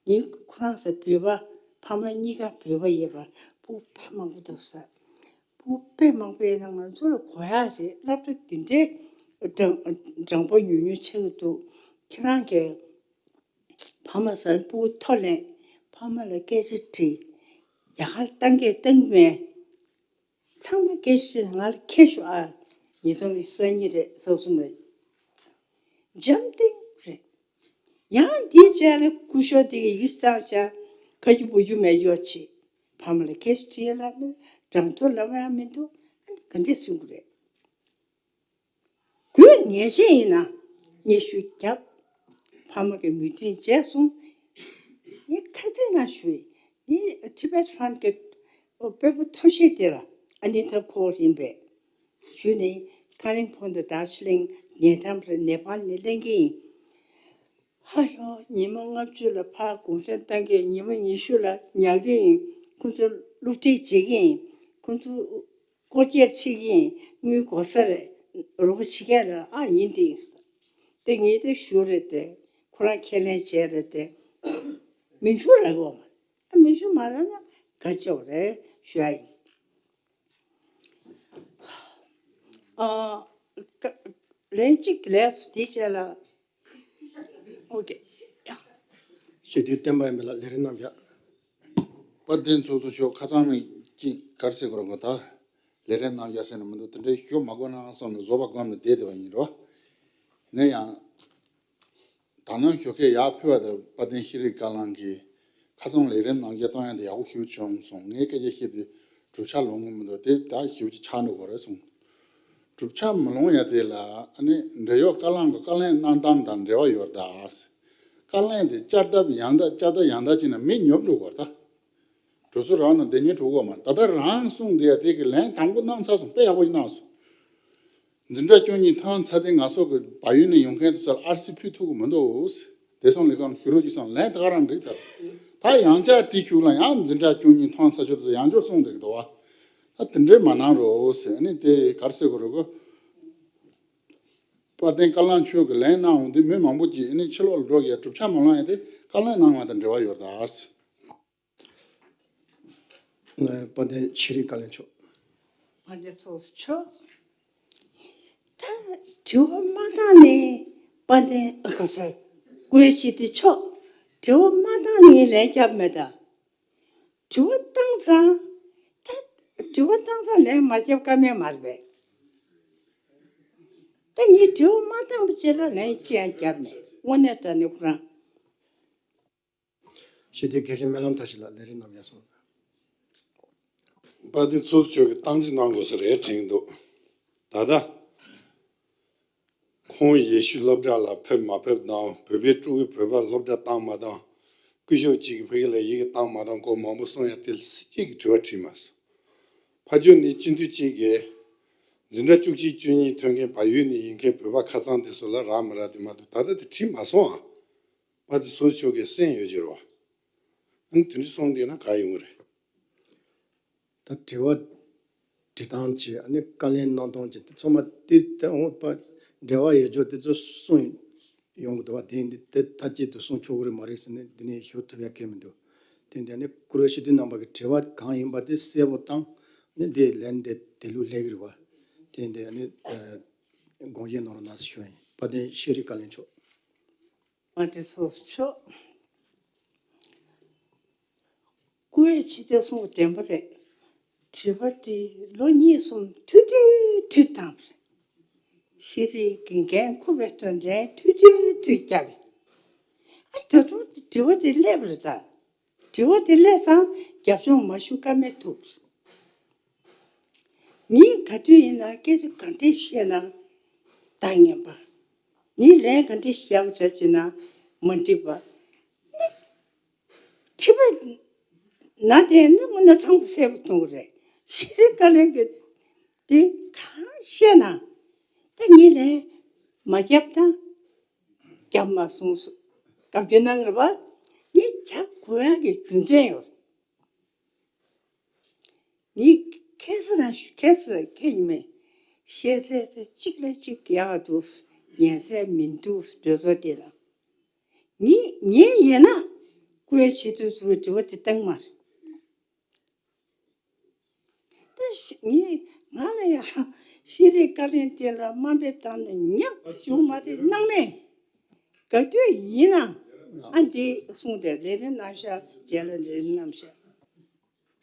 ངས་ཁོ་རང་ཚོ་བོད་པ་ཕ་མ་གཉིས་ཀ་བོད་པ་ཡོད་པ་སྤུ་གུ་དཔེ་མང་པོ་འདུག་ཟེར། སྤུ་གུ་དཔེ་མང་པོ་ཡོད་ན་ང་ཚོ་ལ་དགོས་ཡག་རེད། སློབ་གྲྭ་འདི་འདྲའི་གྲངས་གྲངས་འབོར་ཉུང་ཉུང་ཆགས་ཀྱི་འདུག་ཁྱེད་རང་གིས་ཕ་མ་ཚོར་སྤུ་གུ་ཐོ་ལེན། ཕ་མ་ལ་སྐད་ཆ་དྲིས། རྒྱ་གར་གཏོང་གི་གཏོང་གི་མེད། ཚང་མ་སྐད་ཆ་དྲིས་ང་ལ་ཁྱེར་ཤོག་ཨ། ཉིས་སྟོང་གི་ས་གཉིས་རེད། སོ་གསུམ་རེད། འཇམ་ཐིང་རེད། ཡང་འདིའི་རྗེས་ལ་སྐུ་ཞབས་དེ་གི་ཡིག་ཚང་བྱ་ཁ་རྒྱུ་བུ་རྒྱུ་མེད་ཡོད་ཆེ། ཕ་མ་ལ་སྐད་ཆ་དྲིས་ལ་མི་གྲངས་ཐོ་ལབ་ཡང་མི་འདུག་ཨ་ནི་ག་འདྲས་གསུང་གི་རེད། དགོས་ངེས་ཅན་ཡིན་ན་སྙན་ཞུ་རྒྱབ། ཕ་མ་གི་མོས་མཐུན་བྱས་སོང་། ངས་ཁ་སང་ན་ཞུས། ངས་Tibet Fund གི་དཔོན་པོ་ཐོ་ཤེས་དེ་ལ་ཨ་ནི་ཐབས་ཁོ་ཡིན་པས་ཞུས་ནས་ཁ་ལིང་ཕོང་དུ་དར་ཇི་ལིང་ཉེ་འགྲམ་རེད། ནེ་པཱལ་ནས་ལེན་གི་ཡིན། ཧ་ཡོ། ཉི་མ་ལྔ་བཅུ་ལ་ཕར་གུང་སེང་བཏང་གི། ཉི་མ་ཉི་ཤུ་ལ་ཉར་གི་ཡིན། ཁོང་ཚོ་སློབ་ཁྲིད་བྱེད་ཀྱི་ཡིན། ཁོང་ཚོ་སྐོར་སྐྱོད་བྱེད་ཀྱི་ཡིན། དངུལ་དགོས་ས་རེད། རོགས་པ་བྱེད་མཁན་ལ་ཨ་ཡིན་དེ་ཡིན་ས། དེ་ངས་དེ་ཞུ་རེད་དེ། ཁོ་རང་ཁས་ལེན་བྱས་རེད་དེ། མིང་ཞུ་རག་གོ་མ། ཨ་མིང་ཞུ་མ་རག་ན་ག་ཅོག་རེད་ཞུ་ཡ་ཡིན། ཨ། ལན་གཅིག་ལས་སུ་དེ་བྱས་ལ། ཨོ་ཀེ། ཞེས་དུས་བསྟན་པ་ཡིན་པ་ལ་ལས་རིམ་རྣམས་བཞག་དཔལ་ལྡན་ཚོགས་གཙོ་མཆོག་ཁ་སང་ནས་ཅིག་ག་རེ་ཟེར་དགོས་རེད་གོ་ད། ལས་རིམ་རྣམས་བཞག་ཟེར་ན་མི་འདུག་དེ་འདྲའི་ཞུ་མ་དགོས་ན་བསམ་ནས་བཟོད་པ་སྒོམ་ནས་བསྡད་བསྡད་པ་ཡིན་རོ། ཡིན་ན་ཡང་། ད་ནངས་ཞོགས་ཀས་ཡར་ཕུལ་བ་དང་དཔལ་ལྡན་ཤེས་རིག་བཀའ་བློན་གྱིས་ཁ་སང་ལས་རིམ་རྣམས་བཞག་གཏོང་ཡ་དེ་ཡག་པོ་ཞེ་པོ་བྱུང་སོང་། ངས་སྐད་ཆ་བཤད་དུས་གྲུབ་ཆ་ལོང་གི་མི་འདུག་དེ་ད་ཞེ་པོ་ཅིག་ཆགས་འགྲོ་དགོས་རེད་གསུངས། གྲུབ་ཆ་མི་ལོང་ཡ་དེ་ལ་ཨ་ནི་འབྲེལ་ཡོད་བཀའ་བློན་གྱི་བཀའ་ལན་གནང་སྟངས་དང་འབྲེལ་བ་ཡོད་རེད་ད། བཀའ་ལན་དེ་བསྐྱར་ལྡབ་ཡང་ལྡབ་བསྐྱར་ལྡབ་ཡང་ལྡབ་བྱས་ན་མི་ཉོབ་འགྲོ་དགོས་རེད་ད། གྲོས་ཚོགས་རང་ནང་བསྡད་ཉན་འགྲོ་དགོས་མ་རེད། ད་ལྟ་རང་གསུངས་དེ་ཡ་དེ་གི་ལན་དང་པོ་གནང་ཚར་སོང་། དཔེ་ཡག་པོ་ཞིག་གནང་སོང་། འཛིན་གྲྭ་བཅུ་གཉིས་ཐོན་ཚར་དུས་ང་ཚོ་གི་བལ་ཡུལ་ནས་ཡོང་མཁན་དེ་ཚོ་ལ་ཨར་སི་ཕུལ་ཐུབ་ཀྱི་མི་འདུག་དེ་སོང་ལས་ཀ་ཞུ་རོགས་ཅིག་སོང་ལན་ད་ག་རང་འགྲིག་ཚར། ད་ཡང་བསྐྱར་དེ་ཤུགས་ལ་ཡང་འཛིན་གྲྭ་བཅུ་གཉིས་ཐོན་ཚར་ཆོག་དེ་ཚོ་ཡང་བསྐྱར་གསུངས་འདུག་འདུག་བ། ད་དེ་འདྲས་མ་གནང་རོགས་ཟེར། ཨ་ནི་དེ་ག་རེ་ཟེར་དགོས་རེད་གོ། དཔལ་ལྡན་བཀའ་བློན་མཆོག་གི་ལན་གནང་འོང་དུས་མི་མང་པོ་ཅིག་ཨ་ནི་ཕྱི་ལོགས་ལ་འགྲོ་གི་གྲུབ་ཆ་མ་ལོང་ཡ་དེ་བཀའ་ལན་གནང་བ་དང་འབྲེལ་བ་ཡོད་རེད་ད། དཔལ་ལྡན་ཤེས་རིག་བཀའ་བློན་མཆོག་དཔལ་ལྡན་ཚོགས་གཙོ་མཆོག་ད་དྲི་བ་མ་བཏང་ནས་དཔལ་ལྡན་ཨ་ཁ་སར་བཀོད་ཅིག་དེ་ཆོག་དྲི་བ་མ་བཏང་ནས་ལན་རྒྱབ་མེད་ད། དྲི་བ་བཏང་ཙང་། ད་དྲི་བ་བཏང་ཙང་ལན་མ་རྒྱབ་ཀ་མེད་མ་རེད་པས། ད་ངས་དྲི་བ་མ་བཏང་བ་བྱས་ལ་ལན་ཅི་ཡང་རྒྱབ་མེད། དངོས་གནས་དྲང་གནས་ཁོ་རང་། ཞེས་དེ་དགེ་རྒན་སྨོན་ལམ་མཐར་ཕྱིན་ལགས་ལས་རིམ་རྣམས་ཡར་སོང་། དཔལ་ལྡན་ཚོགས་གཙོ་མཆོག་གིས་སྟངས་འཛིན་གནང་དགོས་ས་རེད་དྲན་གྱི་འདུག་ད་ལྟ། ཁོང་ཡེ་ཤུ་སློབ་གྲྭ་ལ་ཕེབས་མ་ཕེབས་དང་། བོད་པའི་ཕྲུ་གུས་བོད་པ་སློབ་གྲྭ་བཏང་མ་བཏང་། སྐུ་ཞབས་གཅིག་གིས་ཕ་གི་ལ་ཡི་གེ་བཏང་མ་བཏང་སྐོར་མང་པོ་གསུང་ཡ་དེ་ལ་སུ་གཅིག་གིས་དྲི་བ་དྲིས་མ་སོང་། ཕ་ཇོ་ནི་སྤྱི་འཐུས་གཅིག་གིས་འཛིན་གྲྭ་བཅུ་གཅིག་བཅུ་གཉིས་ཐོན་མཁན་བལ་ཡུལ་ནས་ཡིན་མཁན་བོད་པ་ཁ་ཚང་དེ་ཚོ་ལ་རག་མི་རག་དེ་མ་གཏོགས་ད་ལྟ་དེ་དྲིས་མ་སོང་ཨ། པ་དེ་ཚོ་ཆོས་ཀྱི་སེམས་ཡོད་ཀྱི་རེད་བ། ཨ་ནི་དེ་འདྲ་གསུངས་བསྡད་ན་ག་ཡོང་གི་རེད། ད་དྲི་བ་འདྲི་སྟངས་བྱས། ཨ་ནི་བཀའ་ལན་གནང་སྟངས་བྱས། དེ་ཚང་མ་དེ་དེ་འོང་པ་འབྲེལ་བ་ཡོད་ཆོག་དེ་ཚོ་གསུངས་ཡོང་གི་འདུག་བ། དེ་འདི་དེ་མཐའ་གཅིག་ཏུ་གསུང་ཆོག་གི་རེད་མ་རེད་ཟེར་ནས་འདི་ནས་ཞུ་ཐུབ་ཡ་གང་ཡང་མི་འདུག་དེ་འདི་ནི་བཀུར་འོས་སྤྱི་འཐུས་རྣམ་པ་གི་དྲི་བ་གང་ཡིན་པ་དེ་གསལ་པོ་བཏང་ནས་དེ་ལན་དེ་དེ་ལུགས་སླེབས་ཀྱི་རེད་བ། དེ་འདི་ནི་ཨ་དགོངས་བཞེས་གནང་རོགས་གནང་ཞུ་ཡ་ཡིན། དཔལ་ལྡན་ཤེས་རིག་བཀའ་བློན་མཆོག་དཔལ་ལྡན་ཚོགས་གཙོ་མཆོག་བཀུར་འོས་སྤྱི་འཐུས་གསུང་བདེན་པ་རེད། དྲི་བ་དེ་ལོ་གཉིས་གསུམ་མཐུད་མཐུད་མཐུད་བཏང་བ་རེད། ཤེས་རིག་གི་འགན་འཁུར་བའི་དོན་ལན་མཐུད་མཐུད་མཐུད་བརྒྱབ་པས། ཨ་ད་དུང་དྲི་བ་དེ་སླེབས་པ་རེད་ད། དྲི་བ་དེ་སླེབས་ཙང་རྒྱབ་ལྗོངས་མ་ཞུ་ཀ་མེད་ཐུག་ངས་ག་དུས་ཡིན་ན་སྐད་ཆ་ག་འདྲས་བཤད་ན་ད་ངན་པ། ངས་ལན་ག་འདྲས་བཤད་པ་བྱ་བྱེད་ན་མ་འགྲིག་པ། ཁྲི་པ་ན་དེ་ནི་དངོས་གནས་ཚང་པོ་གསལ་པོ་མཐོང་གི་རེད། ཤེས་རིག་བཀའ་བློན་གྱིས་དེ་གང་བཤད་ན་ད་ངས་ལན་མ་བརྒྱབ་ན་བརྒྱབ་མ་སོང་། བཀའ་བཀྱོན་གནང་གི་རེད་པ། ངས་བརྒྱབ་དགོས་ཡག་གི་རྒྱུ་མཚན་ཡོད་རེད། ངས་ཁ་སང་རང་ཁ་སང་ཁ་ཉི་མ་བཤད་ཚད་དེ་གཅིག་ལས་གཅིག་ཡག་འདུག་ཉན་ཚད་མི་འདུག་གྲོས་ཚོགས་དེ་ལ། ངས་ངས་ཡིན་ན་བཀུར་འོས་སྤྱི་འཐུས་ཚོས་དྲི་བ་དེ་བཏང་མ་རེད། ད་ཤི་ངས་ང་ལ་ཡང་ཤེས་རིག་བཀའ་བློན་དེ་ལ་དམའ་འབེབས་བཏང་ནས་ཉག་ཅིག་བྱུང་མ་རེད་སྣང་མེད། ག་དུས་ཡིན་ན་ཨ་འདི་གསུངས་ཏེ་ལས་རིམ་རྣམ་གཞག་རྗེས་ལ་ལས་རིམ་རྣམ་གཞག་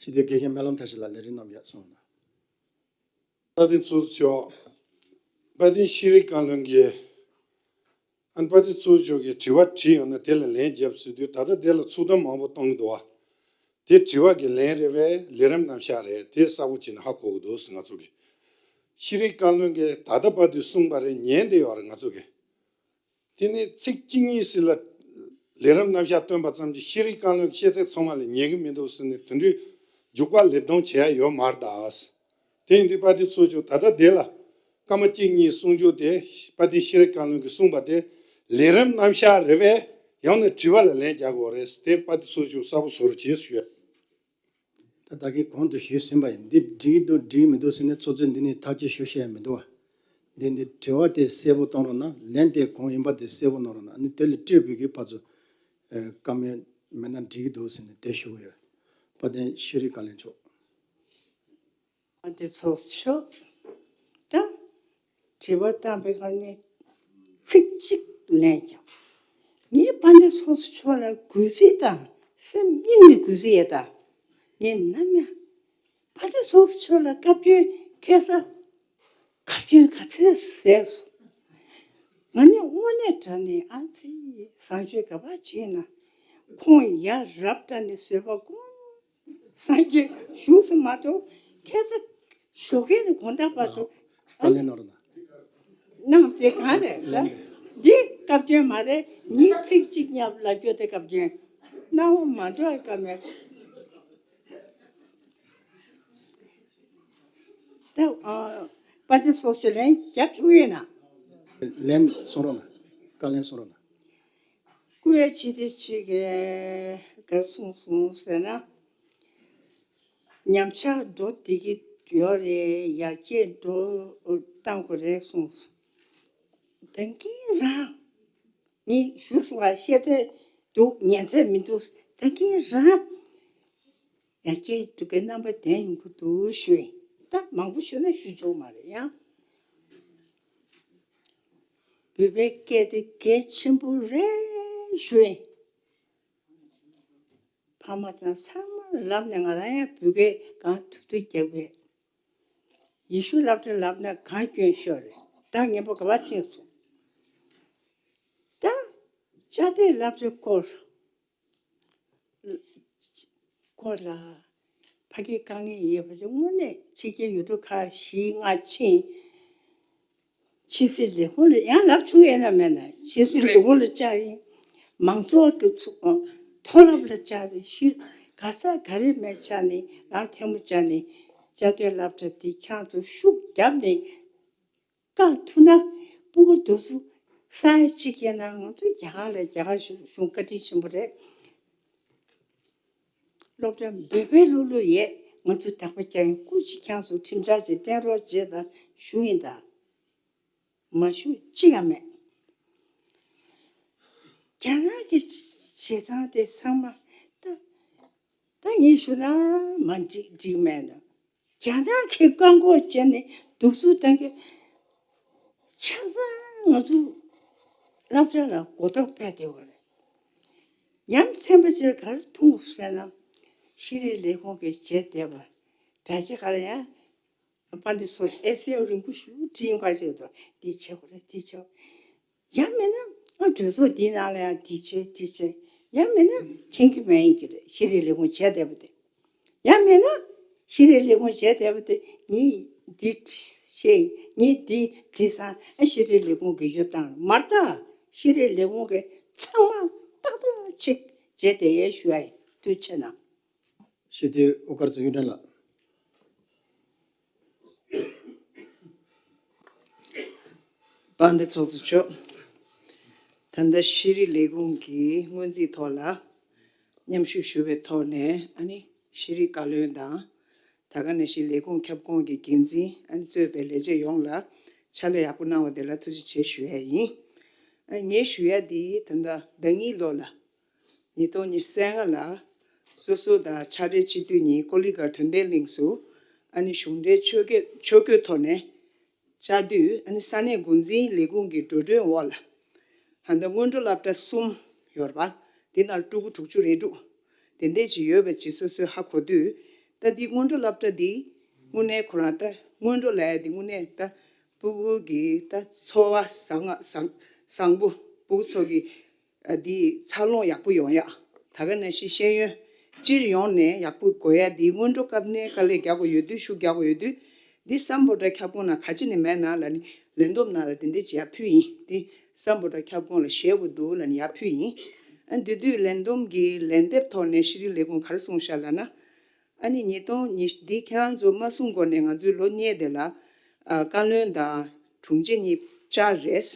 ཤེས་ལྡན་དགེ་རྒན་སྨོན་ལམ་མཐར་ཕྱིན་ལགས་ལས་རིམ་རྣམ་གཞག་གསུངས་དང་། དཔལ་ལྡན་ཚོགས་གཙོ་མཆོག་དཔལ་ལྡན་ཤེས་རིག་བཀའ་བློན་གྱིས། ཨ་ནི་དཔལ་ལྡན་ཚོགས་གཙོ་མཆོག་གིས་དྲི་བ་དྲིས་ཡོང་ན་དེ་ལ་ལན་བརྒྱབ་ཟེར་དུས་ད་ལྟ་དེ་ལ་ཚུགས་དམ་མང་པོ་གཏོང་གི་འདུག་བ། དེ་དྲི་བ་གི་ལན་རེད་པས་ལས་རིམ་རྣམ་གཞག་རེད། དེ་གསལ་པོ་བྱས་ནས་ཧ་གོ་གི་འདུག་ཟེར་ང་ཚོ་གིས། ཤེས་རིག་བཀའ་བློན་གྱིས་ད་ལྟ་བར་དུ་གསུངས་པ་རེད། ཉན་བསྡད་ཡོད་རེད་ང་ཚོ་གིས། དེ་ནས་ཚིག་གཅིག་གཉིས་ཤིག་ལ་ལས་རིམ་རྣམ་གཞག་བཏོན་པ་ཙམ་གྱིས་ཤེས་རིག་བཀའ་བློན་གྱི་བཤད་ཚད་ཚང་མ་ལ་ཉན་གི་མི་འདུག་ཟེར་ནས་དེ་འདྲའི་རྒྱུག་པ་ལེབ་སྡོམ་བྱེད་ཡ་ཡོད་མ་རེད་ད། དེ་ཡིན་དུས་དཔལ་ལྡན་ཚོགས་གཙོ་ད་ལྟ་དེ་ལ་སྐར་མ་གཅིག་གཉིས་གསུང་རྒྱུ་དེ་དཔལ་ལྡན་ཤེས་རིག་བཀའ་བློན་གྱིས་གསུངས་པ་དེ་ལས་རིམ་རྣམ་གཞག་རེད་པས་ཡང་ན་དྲི་བ་ལ་ལན་རྒྱག་དགོས་རེད། དེ་དཔལ་ལྡན་ཚོགས་གཙོ་གསལ་པོ་བཟོ་རོགས་བྱེད་ཞུ་ཡ། ད་ད་གིན་གོང་དུ་ཞུས་ཟིན་པ་ཡིན། འདི་འགྲིག་གི་འདུག་འགྲིག་གི་མི་འདུག་ཟེར་ནས་ཚོགས་གཙོས་འདི་ནས་ཐག་གཅོད་ཞུ་ཤེས་ཡ་མི་འདུག་བ། འདི་འདི་དྲི་བ་དེ་གསལ་པོ་གཏོང་རོགས་གནང་། ལན་དེ་གང་ཡིན་པ་དེ་གསལ་པོ་གནང་རོགས་གནང་། ཨ་ནི་དེ་ལ་སྤྲོས་པའི་གི་ཕར་ཚུར་ཨ་བཀའ་མོལ་མེད་ན་འགྲིག་གི་འདུག་ཟེར་ནས་དེ་ཞུ་གི་ཡོད། དཔལ་ལྡན་ཤེས་རིག་བཀའ་བློན་མཆོག་དཔལ་ལྡན་ཚོགས་གཙོ་མཆོག་ད་དྲི་བ་བཏང་པའི་སྒང་ནས་ཚིག་གཅིག་ལན་ཀྱང་། ངས་དཔལ་ལྡན་ཚོགས་གཙོ་མཆོག་ལ་གུས་བརྩི་དང་སེམས་གཉིས་ནས་གུས་བརྩི་ཡས་དང་། ངས་ནམ་ཡང་དཔལ་ལྡན་ཚོགས་གཙོ་མཆོག་ལ་བཀའ་བཀྱོན་ཁ་སང་བཀའ་བཀྱོན་ག་ཚད་བཟས་སོང་། ང་ནི་དངོས་གནས་དྲང་གནས་ཨ་ཙི་བཟང་སྤྱོད་ག་པར་བྱས་ན་ཁོང་ཡ་རབས་དྲག་ནས་བཟོད་པ་སྒོམ། སངས་རྒྱས་བཞུགས་སུ་མ་གཏོགས་ཁ་སང་ཞོགས་ཀས་ནས་དགོང་དག་བར་དུ་བཀའ་ལན་གནང་རོགས་གནང་། གནང་དེ་གང་རེད་ད། ལན་དེ། འདི་བཀའ་བཀྱོན་མ་རེད། ཉིན་ཚིག་གཅིག་ཉབ་ལབ་རྒྱུ་དེ་བཀའ་བཀྱོན་གནང་བ་མ་འགྲོ་བའི་བཀའ་མོལ། ད་ཨ་དཔལ་ལྡན་ཚོགས་གཙོས་ལན་རྒྱབ་ཐུབ་ཡོད་ན། ལན་གསུང་རོགས་གནང་། བཀའ་ལན་གསུང་རོགས་གནང་། བཀུར་འོས་སྤྱི་འཐུས་གཅིག་གིས་ག་གསུངས་སོང་ཟེར་ན། ཉམས་ཆག་འགྲོ་བསྡད་ཀྱི་ཡོད་རེད། ཡར་རྒྱས་འགྲོ་གཏང་དགོས་རེད་གསུངས་སོང་། ད་གིན་རང་ངས་ཞུས་སོང་བ། བཤད་ཚད་འདུག་ཉན་ཚད་མི་འདུག་ད་གིན་རང་ཡར་རྒྱས་འགྲོ་གི་རྣམ་པ་ལྡན་ཡོང་གི་འདུག་ཞུ་ཡིན། ད་མང་པོ་ཞུས་ན་ཞུ་ཆོག་མ་རེད་ཡང་། བོད་པའི་སྐད་དེ་གལ་ཆེན་པོ་རེད་ཞུ་ཡིན། ཕ་མ་དང་ཚང་མ་ལབ་ནས་ང་རང་ཡང་བོད་སྐད་གང་ཐུབ་ཐུབ་རྒྱག་པས། ཡེ་ཤུ་སློབ་གྲྭ་ལབ་ན་གང་སྐྱོན་ཤོར་རེད། ད་ངན་པ་ག་པར་ཕྱིན་སོང་། ད་བཅའ་སྡོད་སློབ་གྲྭའི་སྐོར། སྐོར་ལ་ཕ་གིའི་དཀའ་ངལ་ཡོད་པ་དེ་དངོས་གནས་ཕྱི་རྒྱལ་ཡུལ་གྲུ་ཁག་བཞི་ལྔ་ཕྱིན། ཕྱི་སྲིད་ལས་ཁུངས་ལ་ཡང་ལབ་བྱུང་ཡོད་ན་མེད་ན། ཕྱི་སྲིད་ལས་ཁུངས་ལ་བཅར་ཡིན། མང་ཚོགས་ཀྱི་ཚོ་མཐོ་སློབ་ལ་བཅར་བའི་ཤུལ་ག་ས་ག་རེ་མེད་ཆ་ནས་རང་ཐལ་མོ་སྦྱར་ནས་བཅའ་སྡོད་སློབ་གྲྭ་འདི་ཁྱང་དུ་ཤུགས་བརྒྱབ་ནས་བཀག་ཐུབ་ན། སྤུ་གུ་དེ་ཚོ་ས་ཡ་གཅིག་ཡིན་ན་ང་ཚོ་རྒྱ་གར་ལ་རྒྱ་གར་གཞུང་བཀའ་དྲིན་ཆེན་པོ་རེད། སློབ་གྲྭ་འབོད་པའི་ལྷུག་ལྷུག་ཡས། ང་ཚོ་དག་པ་རྒྱག་ཡིན། སྐུ་མཁྱེན། ཁྱེད་ཚོ་ཁྲིམས་འཆར་ཅིག་བསྟན་རོགས་བྱེད་དང་ཞུ་ཡིན་ད། མ་ཞུ་གཅིག་ཡང་མེད། རྒྱ་ནག་གི་བྱེད་སྟངས་དེ་ཚང་མ་ད་ད་ངས་ཞུ་ན་མ་འགྲིག་འགྲིག་མེད་ན། རྒྱ་ནག་གིས་བཀག་འགོག་བྱས་ནས་གདུག་རྩུབ་བཏང་གི། ཆ་ཚང་ང་ཚོ་སློབ་གྲྭ་ལ་གོ་རྟོགས་སྤེལ་བསྡད་པ་རེད། ཡ་མཚན་པ་ཅིག་ག་རེ་མཐོང་ཟེར་ན། ཤེས་རིག་ལས་ཁུངས་ཀྱིས་བྱས་བསྡད་པ་དྲ་རྒྱ་ག་ལ་ཡ། དཔལ་ལྡན་ཚོ་ཨེ་སེ་ཡོ་རིང་པོ་ཞིག་འདྲི་ཡོང་ག་ཅིག་འདུག་འདི་བྱེད་དགོས་རེད། འདི་བྱེད་དགོས། ཡང་མིན་ན་ཨ་གྲོས་ཚོགས་འདིའི་ནང་ལ་ཡང་འདི་བྱོས་འདི་བྱོས། ཡང་མིན་ན་མཁྱེན་གྱི་མ་ཡིན་གྱི་རེད། ཤེས་རིག་ལས་ཁུངས་བྱས་བསྡད་པ་དེ། ཡང་མིན་ན་ཤེས་རིག་ལས་ཁུངས་བྱས་བསྡད་པ་དེ་ངས་འདི་བཤད། ངས་འདི་བྲིས་ཚར། ཨ་ཤེས་རིག་ལས་ཁུངས་ཀྱིས་ཡོ་བཏང་མ་རེད་ད། ཤེས་རིག་ལས་ཁུངས་ཀྱིས་ཚང་མ་ཏག་ཏག་ཅིག་བྱས་བསྡད་ཡས་ཞུ་ཡ་ཡིན། ཐུགས་རྗེ་གནང་། ཞི་བདེའི་དབུ་དཀར་ཚོ་གཡུ་སྒྲོན་ལགས། དཔལ་ལྡན་ཚོགས་གཙོ་མཆོག་ད་ལྟ་ཤེས་རིག་ལས་ཁུངས་ཀྱི་སྔོན་རྩིས་ཐོག་ལ་མཉམ་ཞུགས་ཞུ་བའི་ཐོག་ནས། ཨ་ནི་ཤེས་རིག་བཀའ་བློན་དང་། ད་ག་ནང་བཞིན་ལས་ཁུངས་ཁྱབ་ཁོངས་ཀྱི་འགན་འཛིན། ཨ་ནི་གཙོས་པའི་ལས་བྱེད་ཡོངས་ལ་ཕྱག་ལས་ཡག་པོ་གནང་བ་དེ་ལ་ཐུགས་རྗེ་ཆེ་ཞུ་ཡ་ཡིན། ཨ་ངས་ཞུ་ཡ་འདི་ད་ལྟ་ཟླ་གཉིས་ལོ་ལ། ཉིས་སྟོང་ཉི་ཤུ་རྩ་ལྔ་ལ་སོ་སོ་དང་ཕྱག་སྦྲེལ་སྤྱི་འཐུས་གཉིས་ཀོ་ལི་གྷལ་དོན་ལྡན་གླིང་སུ། ཨ་ནི་གཞུང་འབྲེལ་ཆོས་སྐད་ཆོས་སྐད་ཐོག་ནས་བཅར་དུས། ཨ་ནི་ས་གནས་འགོ་འཛིན་ལས་ཁུངས་ཀྱི་འགྲོ་གྲོན་འོག་ལ་ད་ལྟ་སྔོན་འགྲོ་སློབ་གྲྭ་གསུམ་ཡོད་རེད་པ། འདི་ནང་ཕྲུ་གུ་དྲུག་ཅུ་རེ་དྲུག་དེ་འདྲས་ཅིག་ཡོད་པ་ཅིག་སོ་སོས་ཧ་གོ་དུས། ད་འདི་སྔོན་འགྲོ་སློབ་གྲྭ་འདི་དངོས་གནས་ཁོ་རང་ད་སྔོན་འགྲོ་ལབ་ཡ་འདི་དངོས་གནས་ད་ཕྲུ་གུ་གི་ད་འཚོ་བ་བཟང་ང་བཟང་བཟང་པོ། ཕྲུ་གུ་ཚོ་གི་ཨ་འདི་འཚར་ལོངས་ཡག་པོ་ཡོང་ཡ། ད་ག་ནང་བཞིན་ཤེས་ཡོན་སྤྱིར་ཡོང་ནས་ཡག་པོ་དགོས་ཡ་འདི་སྔོན་འགྲོ་སྐབས་ནས་དཀའ་ལས་རྒྱག་དགོས་ཡོད་དུས། ཤུགས་རྒྱག་དགོས་ཡོད་དུས། འདི་སམ་བྷོ་ཊ་ཁྱབ་ཁོངས་ནང་ག་ཅི་ནས་མེད་ན་ལབ་ནས་ལས་བསྡོམས་ནང་ལ་དེ་འདྲས་ཅིག་ཡར་ཕུལ་ཡིན། འདི་སམ་བྷོ་ཊ་ཁྱབ་ཁོངས་ལ་ཞེད་དགོས་འདུག་ལབ་ནས་ཡར་ཕུལ་ཡིན། ཨ་འདི་དུས་ལས་བསྡོམས་ཀྱི་ལན་འདེབས་ཐོག་ནས་ཤེས་རིག་ལས་ཁུངས་ག་རེ་གསུངས་ཤག་ལབ་ན། ཨ་ནི་ཉིས་སྟོང་ཉི་འདི་ཁྱེད་རང་ཚོ་མ་གསུང་གོང་ནས་ང་ཚོའི་ལོ་གཉིས་དེ་ལ་ཨ་བཀའ་བློན་དང་དྲུང་ཆེ་གཉིས་བཅར་རེད།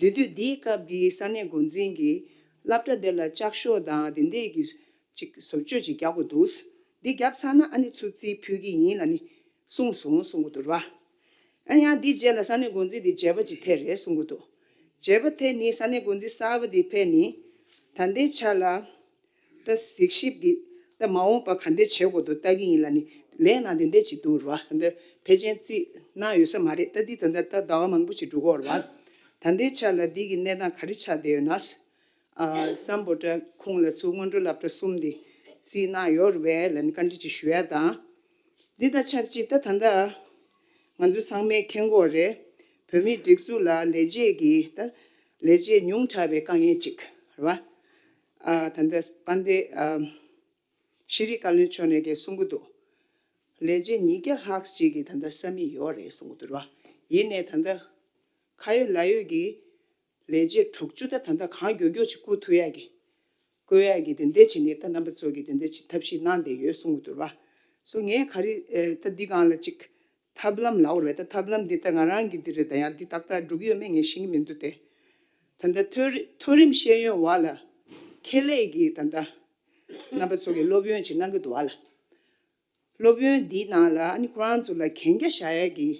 དེ་དུས་འདིའི་སྐབས་ཀྱི་ས་གནས་འགོ་འཛིན་གྱིས་སློབ་གྲྭ་དེ་ལ་ལྕགས་ཤོག་དང་དེ་འདྲས་ཀྱི་ཅིག་བཟོ་བཅོས་ཅིག་རྒྱག་དགོས་འདུག་འདི་བརྒྱབ་ཚར་ན་ཨ་ནི་ཚུར་རྩིས་ཕུལ་གྱི་ཡིན་ལབ་ནས་གསུངས་སོང་གསུང་གི་འདུག་ར། ཨ་ཡང་འདིའི་རྗེས་ལ་ས་གནས་འགོ་འཛིན་འདི་བརྗེ་པོ་ཅིག་ཐེབས་རེད་གསུང་གི་འདུག་བརྗེ་པོ་ཐེབས་ནས་ས་གནས་འགོ་འཛིན་གསར་པ་འདི་ཕེབས་ནས་ད་ལྟའི་ཆ་ལ། ད་གཟིགས་ཞིབ་ཀྱིས་ད་མ་འོངས་པ་ག་འདྲས་བྱེད་དགོས་འདུག་ལྟ་གི་ཡིན་ལབ་ནས་ལན་གནང་དེ་འདྲས་ཅིག་འདུག་ར། ད་ལྟ་ཕལ་ཆེར་རྩིས་གནང་ཡོད་ས་མ་རེད། ད་འདི་ད་ལྟ་ད་ཟླ་བ་མང་པོ་ཅིག་འགྲོ་གི་ཡོད་རེད་བ། ད་ལྟའི་ཆ་ལ་འདི་གི་གནས་སྟངས་ག་རེ་ཆགས་བསྡད་ཡོད་ན། ཨ་སམ་བྷོ་ཊ་ཁོངས་ལ་ཚུར་སྔོན་འགྲོ་སློབ་གྲྭ་གསུམ་འདི་རྩིས་གནང་ཡོད་རེད་པས་ལབ་ནས་བཀའ་འདྲི་ཅིག་ཞུ་ཡ་དང་། འདི་དང་ཆབས་ཅིག་ད་ད་ལྟ་ང་ཚོ་ཚང་མས་མཁྱེན་གྱི་ཡོད་རེད། བོད་མིའི་སྒྲིག་འཛུགས་ལ་ལས་བྱེད་ཀྱི་ད་ལས་བྱེད་ཉུང་དྲགས་པའི་དཀའ་ངལ་ཅིག་རེད་བ། ཨ་ད་ལྟ་དཔལ་ལྡན་ཨ་ཤེས་རིག་བཀའ་བློན་མཆོག་ནས་ཀྱང་གསུང་གི་འདུག་ལས་བྱེད་ཉིས་བརྒྱ་ལྷག་ཅིག་གི་ད་ལྟ་ས་མིག་ཡོད་རེད་གསུང་གི་འདུག་ར། ཡིན་ནའི་ད་ལྟ་ཁ་ཡོད་ལག་ཡོད་ཀྱི་ལས་བྱེད་དྲུག་ཅུ་ད་ད་ལྟ་གང་མགྱོགས་མགྱོགས་ཅིག་བསྐུར་ཐུབ་ཡ་གི་བསྐུར་ཡ་གི་དེ་འདྲས་བྱས་ནས་ད་རྣམ་པ་ཚོ་གི་དེ་འདྲས་ཅིག་ཐབས་ཤེས་གནང་བསྡད་ཡོད་གསུང་གི་འདུག་ར། སོ་ངས་ག་རེ་ཨེ་ད་འདི་སྒང་ལ་ཅིག་ཐབས་ལམ་ལབ་དགོས་རེད་པས། ད་ཐབས་ལམ་འདི་ད་ང་རང་གི་འདི་རེད། ད་ཡང་འདི་ཏག་ཏག་འགྲོ་གི་ཡོད་མེད་ངས་ཤེས་ཀྱི་མི་འདུག་སྟེ། ད་ལྟ་མཐོ་རི་མཐོ་རིམ་ཤེས་ཡོན་བར་ལ་ཁེ་ལས་ཀྱི་ད་ལྟ་རྣམ་པ་ཚོ་གི་སློབ་ཡོན་ཅིག་གནང་གི་འདུག་བ་ལ། སློབ་ཡོན་འདིའི་ནང་ལ་ཨ་ནི་ཁོ་རང་ཚོ་ལ་གན་རྒྱ་བཞག་ཡ་གི་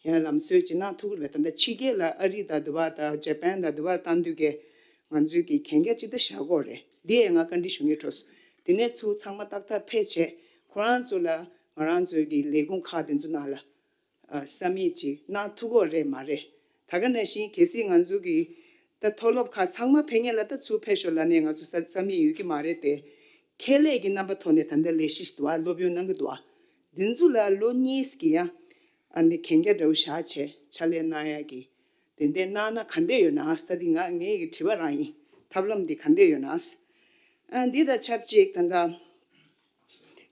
ཡང་ལམ་སྲོལ་ཅིག་གནང་ཐུབ་ཀྱི་རེད་པས། ད་ལྟ་ཕྱི་རྒྱལ་ལ་ཨ་རི་དང་དུ་བ་དང་ཇ་པན་དང་དུ་བ་བཏང་དུས་ཀའི་ང་ཚོའི་གི་གན་རྒྱ་ཅིག་ད་བཞག་གི་ཡོད་རེད། འདི་ཡང་ང་བཀའ་འདྲི་ཞུ་སྙིང་བྲོ་སོང་། དེ་ནས་ཚུར་ཚང་མ་ཏག་ཏག་ཕེབས་བྱས་ཁོ་རང་ཚོ་ལ་ང་རང་ཚོའི་གི་ལས་ཁུངས་ཁག་དེ་ཚོ་ནང་ལ་ཨ་ས་མིག་ཅིག་གནང་ཐུབ་ཀྱི་ཡོད་རེད་མ་རེད། ད་ག་ནང་བཞིན་གལ་སྲིད་ང་ཚོ་གི་ད་མཐོ་སློབ་ཁག་ཚང་མ་ཕེབས་མཁན་ལ་ད་ཚུར་ཕེབས་ཤོག་ལབ་ནས་ང་ཚོ་ས་ས་མིག་ཡོད་ཀྱི་མ་རེད་དེ། ཁེ་ལས་ཀྱི་རྣམ་པ་ཐོག་ནས་ད་ལྟ་ལས་གཞི་ཞིག་འདུག་བ། སློབ་ཡོན་གནང་གི་འདུག་བ། འདི་ཚོ་ལ་ལོ་གཉིས་ཀྱི་ཡང་ཨ་ནི་གན་རྒྱ་འདྲ་བོ་བཞག་བྱས་ཕྱག་ལས་གནང་ཡ་གི་དེ་འདྲས་གནང་ན་ག་འདྲས་ཡོད་ན་ཟེར། ད་འདི་ང་ངའི་གི་དྲི་བ་རང་ཡིན། ཐབས་ལམ་འདི་ག་འདྲས་ཡོད་ན་ཟེར། ཨ་འདི་དང་ཆབས་ཅིག་ད་ལྟ་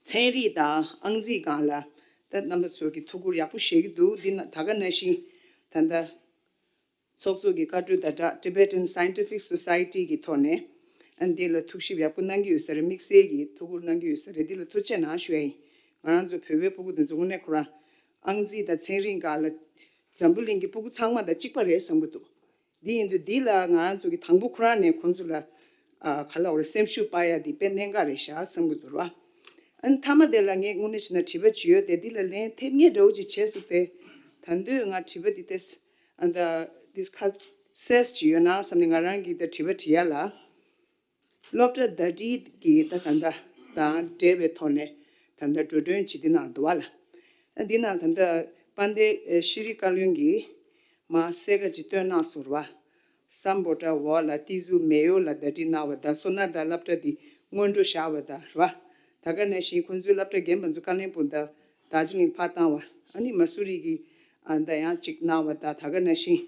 ཚན་རིག་དང་ཨང་རྩིས་སྒང་ལ་ད་རྣམ་པ་ཚོ་གི་ཐུགས་ཁུར་ཡག་པོ་བཞེས་ཀྱི་འདུག་འདི་ན་ད་ག་ནང་བཞིན་ད་ལྟ་ཚོགས་གཙོ་གི་བཀའ་འཁྲོལ་ཟླ་གྲགས་Tibetan Scientific Society གི་ཐོག་ནས་ཨ་འདི་ལ་ཐུགས་ཞིབ་ཡག་པོ་གནང་གི་ཡོད་ས་རེད། དམིགས་བསལ་གྱི་ཐུགས་ཁུར་གནང་གི་ཡོད་ས་རེད། འདི་ལ་ཐུགས་རྗེ་གནང་ཞུ་ཡ་ཡིན། ང་རང་ཚོ་བོད་པའི་ཕྲུ་གུ་དེ་ཚོ་དངོས་གནས་ཁོ་རང་ཨང་རྩིས་དང་ཚན་རིག་སྒང་ལ་འཛམ་བུ་གླིང་གི་ཕྲུ་གུ་ཚང་མ་དང་གཅིག་པ་རེད་བསམ་གྱི་འདུག་འདི་ཡིན་དུས་འདི་ལ་ང་རང་ཚོ་གི་དང་པོ་ཁོ་རང་ནས་ཁོང་ཚོ་ལ་ཨ་ག་ལབ་དགོས་རེད། སེམས་ཤུགས་སྤར་ཡ་འདི་དཔེ་གནད་འགག་རེད་ཤག་བསམ་གྱི་འདུག་ར། ཨ་ནི་མཐའ་མ་དེ་ལ་ངས་དངོས་གནས་བྱས་ན་དྲི་བ་ཅིག་ཡོད་དེ། འདི་ལ་ལན་ཐེབས་མཁན་འདྲ་བོ་ཅིག་བྱས་སོང་སྟེ། ད་དུང་ང་དྲི་བ་འདི་ཏོག་ཙམ་ཨ་ད་འདི་ཁ་གསལ་ཅིག་ཡོད་ན་བསམ་ནས་ང་རང་གིས་ད་དྲི་བ་དྲི་ཡ་ལ། སློབ་གྲྭ་ཟླ་སྒྲིལ་གྱི་ད་ད་ལྟ་དང་འབྲེལ་བའི་ཐོག་ནས་ད་ལྟ་འགྲོ་གྲོན་ཅིག་འདི་ནང་འདུག་བ་ལ། ཨ་འདི་ནང་ད་ལྟ་དཔལ་ལྡན་ཤེས་རིག་བཀའ་བློན་གྱིས་མར་གསལ་ཁ་ཅིག་བཏོན་གནང་སོང་ར་བ། སམ་བྷོ་ཊ་འོག་ལ་ཏི་ཟུ་མེ་ཡོ་ལ་ཟླ་སྒྲིལ་གནང་བ་དང་སོ་ནར་ད་སློབ་གྲྭ་འདི་སྔོན་འགྲོ་བཞག་པ་དང་ར་བ། ད་ག་ནང་བཞིན་ཁོང་ཚོའི་སློབ་གྲྭ་རྒན་པ་ཚོ་ཀ་ལོན་སྦུག་དང་དར་ཇི་ལིང་ཕར་བཏང་བ། ཨ་ནི་མ་སུ་རི་གི་ཨ་ད་ཡང་ཅིག་གནང་བ་དང་། ད་ག་ནང་བཞིན་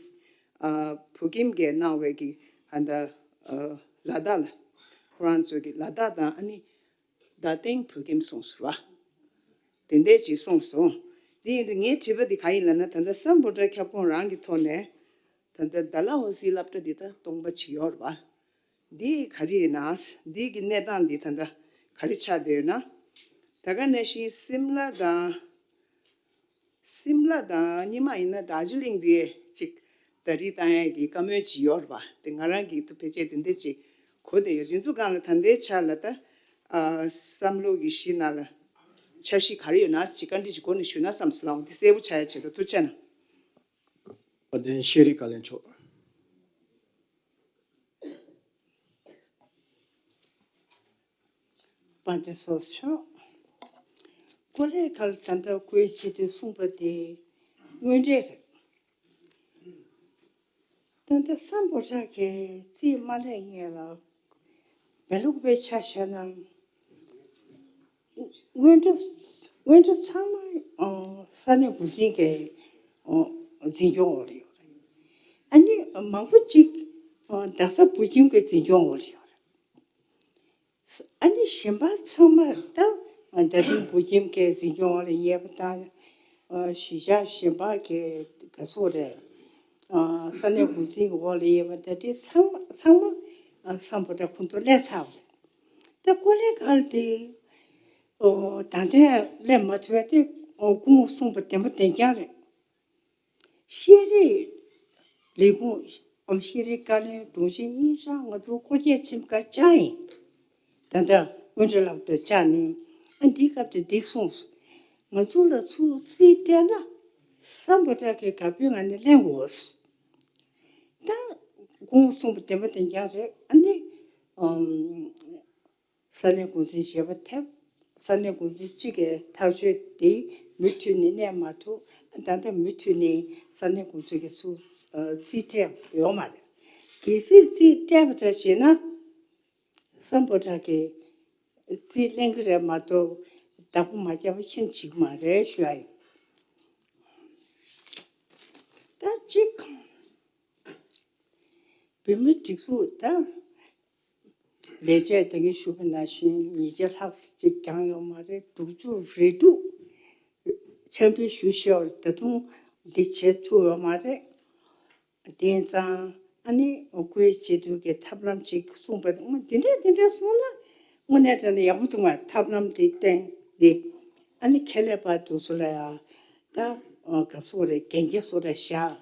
ཨ་བོད་ཁྱིམ་གྱི་གནང་བའི་གི་ཨ་ད་ཨ་ལ་དྭགས་ལ་ཁོ་རང་ཚོ་གི་ལ་དྭགས་དང་ཨ་ནི་རྡ་སྟེང་བོད་ཁྱིམ་གསུངས་སོང་ར་བ། དེ་འདྲས་ཅིག་གསུངས་སོང་། དེ་ཡིན་དུས་ངའི་དྲི་བ་འདི་ག་ཡིན་ལབ་ན། ད་ལྟ་སམ་བྷོ་ཊ་ཁྱབ་ཁོངས་རང་གི་ཐོག་ནས་ད་ལྟ་ཌལ་ཧོ་སི་སློབ་གྲྭ་འདི་ད་སྟོང་པ་ཅིག་ཡོད་རེད་བ། འདི་ག་རེ་ཡིན་ན། འདི་གི་གནས་སྟངས་འདི་ད་ལྟ་ག་རེ་ཆགས་བསྡད་ཡོད་ན། ད་ག་ནང་བཞིན་སིམ་ལ་དང་། སིམ་ལ་དང་ཉི་མ་ཡིན་ན་དར་ཇི་ལིང་འདི་ཅིག་ཟླ་སྒྲིལ་བཏང་ཡས་ཀྱི་བཀའ་མོལ་ཅིག་ཡོད་རེད་བ། དེ་ང་རང་གིས་ད་ཕལ་ཆེར་དེ་འདྲས་ཅིག་གོ་བསྡད་ཡོད། དེ་ཚོ་སྒང་ལ་ད་ལྟའི་ཆ་ལ་ད་ཨ་བསམ་བློ་གི་གཞི་ནང་ལ་འཆར་གཞི་ག་རེ་ཡོད་ན་ཅིག་བཀའ་འདྲི་ཅིག་སྒོ་ནས་ཞུས་ན་བསམ་སོང་། ལའང་དེ་གསལ་པོ་ཆགས་ཡ་ཆེད་དུ། ཐུགས་རྗེ་གནང་། དཔལ་ལྡན་ཤེས་རིག་བཀའ་བློན་མཆོག། དཔལ་ལྡན་ཚོགས་གཙོ་མཆོག། ཀོ་ལེ་གལ་ད་ལྟ་སྐུའི་སྤྱི་འཐུས་གསུངས་པ་དེ་དངོས་འབྲེལ་རེད། ད་ལྟ་སམ་བྷོ་ཊ་གིས་རྩིས་མ་ལེན་སྔོན་ལ་བལ་ལུག་པའི་ཆ་བཞག་ན། སྔོན་འགྲོ་སྔོན་འགྲོ་ཚང་མ་ཨ་ས་གནས་འགོ་འཛིན་གྱིས་ཨ་འཛིན་སྐྱོང་འོག་ལ་ཡོད་རེད། ཨ་ནི་མང་པོ་ཅིག་ཨ་རྡ་ས་བོད་ཁྱིམ་གྱི་འཛིན་སྐྱོང་འོག་ལ་ཡོད་རེད། ཨ་ནི་གཞན་པ་ཚང་མ་ད་རྡ་སྟེང་བོད་ཁྱིམ་གྱི་འཛིན་སྐྱོང་འོག་ལ་ཡོད་པ་དང་། ཨ་གཞིས་ཆགས་གཞན་པ་གི་ག་ཚོད་རེད། ཨ་ས་གནས་འགོ་འཛིན་གྱི་འོག་ལ་ཡོད་པ་ད་དེ་ཚང་མ་ཚང་མ་ཨ་སམ་བྷོ་ཊ་ཁོང་ཚོ་སླེབས་ཚར་བ་རེད། ད་ཀོ་ལེ་གལ་དེ་ཨོ་ད་ལྟ་སླེབས་མ་ཐུབ་པ་དེ་ཨོ་སྐུ་ངོ་གསུངས་པ་བདེན་པ་བདེན་རྐྱང་རེད། ཤེས་རིག་ལས་ཁུངས་ཨམ་ཤེས་རིག་བཀའ་བློན་དྲུང་ཆེ་གཉིས་ཆ་ང་ཚོ་སྐུ་སྒེར་ཁྲིམས་ཁང་བཅར་ཡིན། ད་ལྟ་སྔོན་འགྲོ་སློབ་གྲྭ་བཅར་ནས་ཨ་འདི་སྐབས་དེ་འདི་གསུངས། ང་ཚོ་ལ་ཚུར་རྩིས་སྤྲད་ན་སམ་བྷོ་ཊ་གི་དགའ་པོའི་ངང་ནས་ལེན་དགོས། ད་ཁོང་གསུངས་པ་བདེན་པ་བདེན་རྐྱང་རེད། ཨ་ནི་ཨམ། ས་གནས་འགོ་འཛིན་ཞེས་པ་ཐེབས། ས་གནས་འགོ་འཛིན་གཅིག་གིས་ཐག་གཅོད་དེ་མུ་མཐུད་ནས་གནས་མ་ཐུབ། ད་ལྟ་མུ་མཐུད་ནས་ས་གནས་འགོ་འཛིན་གྱིས་ཚུར་རྩིས་སྤྲད་ཡོད་མ་རེད། གལ་སྲིད་རྩིས་སྤྲད་པ་འདྲ་བྱས་ན་སམ་བྷོ་ཊ་གིས་རྩིས་ལེན་གྱི་རེད་མ་གཏོགས་བདག་པོ་མ་བརྒྱབ་པ་ཁྱོན་ནས་འགྲིག་མ་རེད་ཞུ་ཡ་ཡིན། ད་གཅིག་བོད་མིའི་སྒྲིག་འཛུགས་དང་ལས་བྱེད་དེ་གའི་ཞུ་བ་ནང་བཞིན་ཉིས་བརྒྱ་ལྷག་ཙམ་ཅིག་བསྐྱངས་ཡོད་མ་རེད། དྲུག་ཅུ་རེ་དྲུག་ཆེད་ཕེབས་ཞུ་ཤེས་པར་ད་དུང་འདི་བྱེད་ཐུབ་ཡོད་མ་རེད། དེང་སང་ཨ་ནི་སྐུའི་སྤྱི་འཐུས་ཀྱི་ཐབས་ལམ་ཅིག་གསུངས་པ་འདི་འདྲ་འདི་འདྲ་གསུངས་ན་དངོས་གནས་དྲང་གནས་ཡག་པོ་འདུག་མ། ཐབས་ལམ་དེ་བསྟན་ཏེ་ཨ་ནི་ཁེ་ལས་པ་དེ་ཚོ་ལ་ཡང་ད་ག་ཚོད་རེད། གན་རྒྱ་བཟོ་ར་བཞག་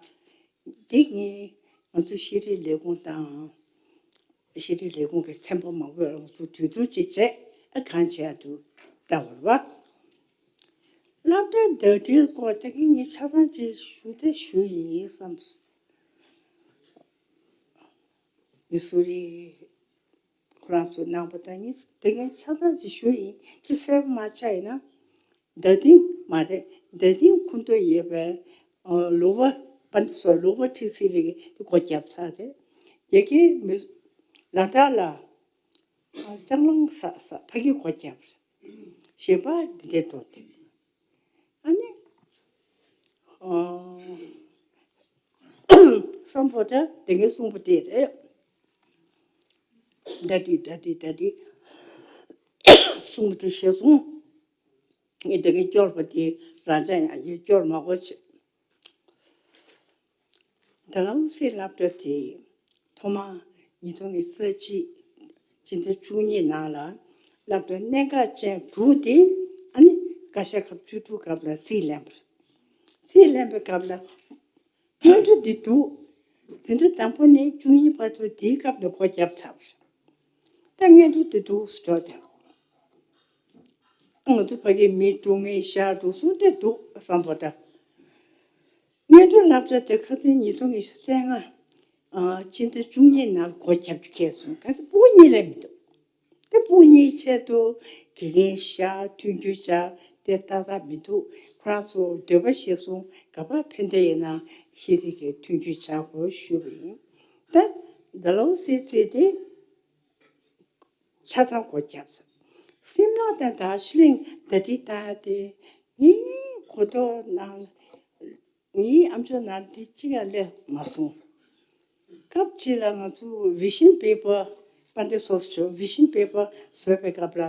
འདི་ངས་ང་ཚོ་ཤེས་རིག་ལས་ཁུངས་དང་། ཤེས་རིག་ལས་ཁུངས་ཀྱི་ཚན་པ་མང་པོས་ང་ཚོ་གྲོས་བསྡུར་ཅིག་བྱས། ཨ་གང་བྱས་འདུག་ལྟ་བར་བ། སློབ་གྲྭ་ཟླ་སྒྲིལ་སྐོར་ད་གིན་ངས་ཆ་ཚང་ཅིག་ཞུ་དེ་ཞུ་ཡིན་བསམ་སོང་། མི་སུ་རི་ཁོ་རང་ཚོ་གནང་པ་དང་ངས་དེ་གིན་ཆ་ཚང་ཅིག་ཞུ་ཡིན། དེ་གསལ་པོ་མ་ཆགས་ཡིན་ན། རྡ་སྟེང་མ་རེད། རྡ་སྟེང་ཁུངས་གཏོགས་ཡོད་པའི་ཨ་ལུང་པ་པ་ནི་སོ་ལུང་པ་ཁྲི་ཚེ་རིང་གིས་སྒོ་བརྒྱབ་ཚར་རེད། རྒྱ་སྐད་མི་ལ་དྭགས་ལ་ཨ་ལྕང་གླང་ས་ས་ཕ་གི་སྒོ་བརྒྱབ་རེད། གཞན་པ་འདི་འདྲའི་འགྲོ་དེ། ཨ་ནི་ཨ་སམ་བྷོ་ཊ་དེ་གའི་གསུངས་པ་དེ་རེད། ད་དེ་ད་དེ་ད་དེ་གསུངས་པ་དེ་ཞེས་གསུངས། ངས་དེ་གའི་སྐྱོར་པ་དེ་རང་ཅག་ཡང་ཡོད་སྐྱོར་མ་དགོས་ཆེ། ཌལ་ཧོ་སི་སློབ་གྲྭ་དེ་ཐོག་མ་ཉིས་སྟོང་ཉི་ཤུ་རྩ་གཅིག་སྤྱི་ཟླ་བཅུ་གཉིས་ནང་ལ་སློབ་གྲྭ་གནད་འགག་ཅན་དྲུག་དེ་ཨ་ནི་བཀའ་ཤག་སྐབས་བཅུ་དྲུག་སྐབས་ལ་རྩིས་ལེན་པ་རེད། རྩིས་ལེན་པའི་སྐབས་ལ་སྔོན་འགྲོ་འདི་འདུག་འཛིན་གྲྭ་དང་པོ་ནས་བཅུ་གཉིས་བར་དུ་དེའི་སྐབས་ནས་སྒོ་བརྒྱབ་ཚར་བ་རེད། ད་སྔོན་འགྲོ་འདི་འདུག་སེ་འགྲོ་དང་། ང་ཚོ་ཕ་གིའི་མི་སྡུག་བསྔལ་ཤ་སྡུག་གསུམ་དེ་འདུག་བསམ་པ་འདྲ། སྔོན་འགྲོའི་སློབ་གྲྭ་དེ་ཁ་སང་ཉིས་སྟོང་ཉི་ཤུ་རྩ་ལྔ་ཕྱི་ཟླ་བཅུ་གཉིས་ནང་སྒོ་བརྒྱབ་རྒྱུ་ཁེལ་སོང་། ག་ཚོད་སྤུ་གུ་གཉིས་ལས་མི་འདུག་དེ་སྤུ་གུ་གཉིས་ཆེད་དུ་དགེ་རྒན་ཤ་མཐུན་འགྱུར་བྱ་དེ་ཏག་ཏག་མི་འདུག་ཁོ་རང་ཚོ་འདོད་པ་བཞེས་སོང་། ག་པར་ཕན་བདེ་ཡིན་ན་ཤེས་རིག་གི་མཐུན་འགྱུར་བྱ་དགོས་ཞུས་པ་ཡིན། ད་ཌལ་ཧོ་སི་ཚེ་དེ་ཆ་ཚང་སྒོ་བརྒྱབ་ཟེར། སིམ་ལ་དང་དར་ཇི་ལིང་ཟླ་སྒྲིལ་བཏང་ཡ་དེ་ངའི་གོ་རྟོགས་ནང་ངའི་ཨམ་ཅོག་ནང་དེ་གཅིག་ཡང་སླེབས་མ་སོང་། སྐབས་གཅིག་ལ་ང་ཚོ་vision paper དཔལ་ལྡན་ཚོགས་གཙོ་མཆོག་vision paper བཟོས་པའི་སྐབས་ལ་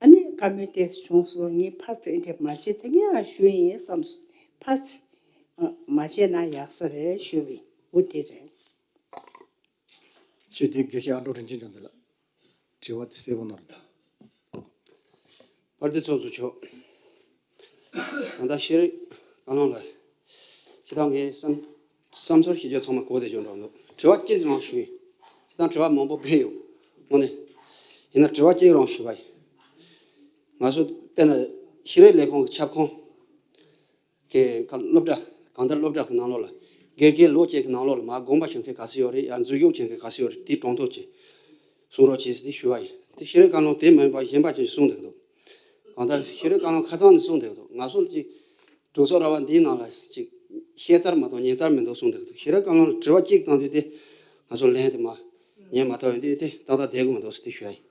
ཨ་ནི་བཀའ་མོལ་དེ་བྱུང་སོང་། ངས་ཕར་ཚུར་འདྲ་མ་བྱེད་དེ་ངས་ང་ཞུ་ཡིན་བསམ་སོང་། ཕར་ཚུར་མ་བྱས་ན་ཡག་ས་རེད་ཞུ་བའི་འོ་དེ་རེད། ཅོས་ཏེ་དགེ་བཤེས་ཨ་འབྲུག་རིན་ཆེན་ལྗོངས་མཛད་ལགས། དྲི་བ་དེ་གསལ་པོ་གནང་རོགས། དཔལ་ལྡན་ཚོགས་གཙོ་མཆོག་ད་ལྟ་ཤེས་རིག་བཀའ་བློན་ལ་སྤྱིར་བཏང་ངའི་བསམ་བསམ་ཚུལ་ཞུ་རྒྱུ་ཚང་མ་གོ་བདེ་འཇོག་འགྲོ་འདུག་དྲི་བ་གཅིག་རང་ཞུ་ཡིན། སྤྱིར་བཏང་དྲི་བ་མང་པོ་སྤེལ་ཡོད། དངོས་གནས་ཡིན་ན་དྲི་བ་གཅིག་རང་ཞུ་བ་ཡིན། ང་ཚོ་དཔེར་ན་ཤེས་རིག་ལས་ཁུངས་ཀྱི་ཁྱབ་ཁོངས་ཀྱི་སློབ་གྲྭ་གང་ལྟར་སློབ་གྲྭ་གི་ནང་ལོགས་ལ་དགེ་རྒན་ལོ་གཅིག་གི་ནང་ལོགས་ལ་མར་དགོངས་པ་ཞུ་མཁན་ག་ཚོད་ཡོད་རེད། ཡང་འཛུལ་ཞུགས་བྱེད་མཁན་ག་ཚོད་ཡོད་རེད། དེ་གྲངས་ཐོ་ཅིག་གསུང་རོགས་བྱེད་ཟེར་ཞུ་བ་ཡིན། དེ་ཤེས་རིག་བཀའ་བློན་དེ་མིན་པ་གཞན་པ་ཅིག་གསུང་བསྡད་ཀྱི་འདུག་གང་ལྟར་ཤེས་རིག་བཀའ་བློན་ཁ་ཚང་ནས་གསུང་བསྡད་ཀྱི་འདུག་ང་ཚོ་ཅིག་གྲོས་ཚོགས་ར་བ་འདིའི་ནང་ལ་ཅིག་བཤད་ཚར་མ་གཏོགས་ཉན་ཚར་མི་འདུག་གསུང་བསྡད་ཀྱི་འདུག་ཤེས་རིག་བཀའ་བློན་ལ་དྲི་བ་གཅིག་བཏང་དུས་དེ་ང་ཚོ་ལན་དེ་མ་ཉན་མ་ཐུབ་ཡོང་དུས་དེ་ཏག་ཏག་བསྡད་ཀྱི་མི་འདུག་ཟེར་དེ་ཞུ་ཡ་ཡིན།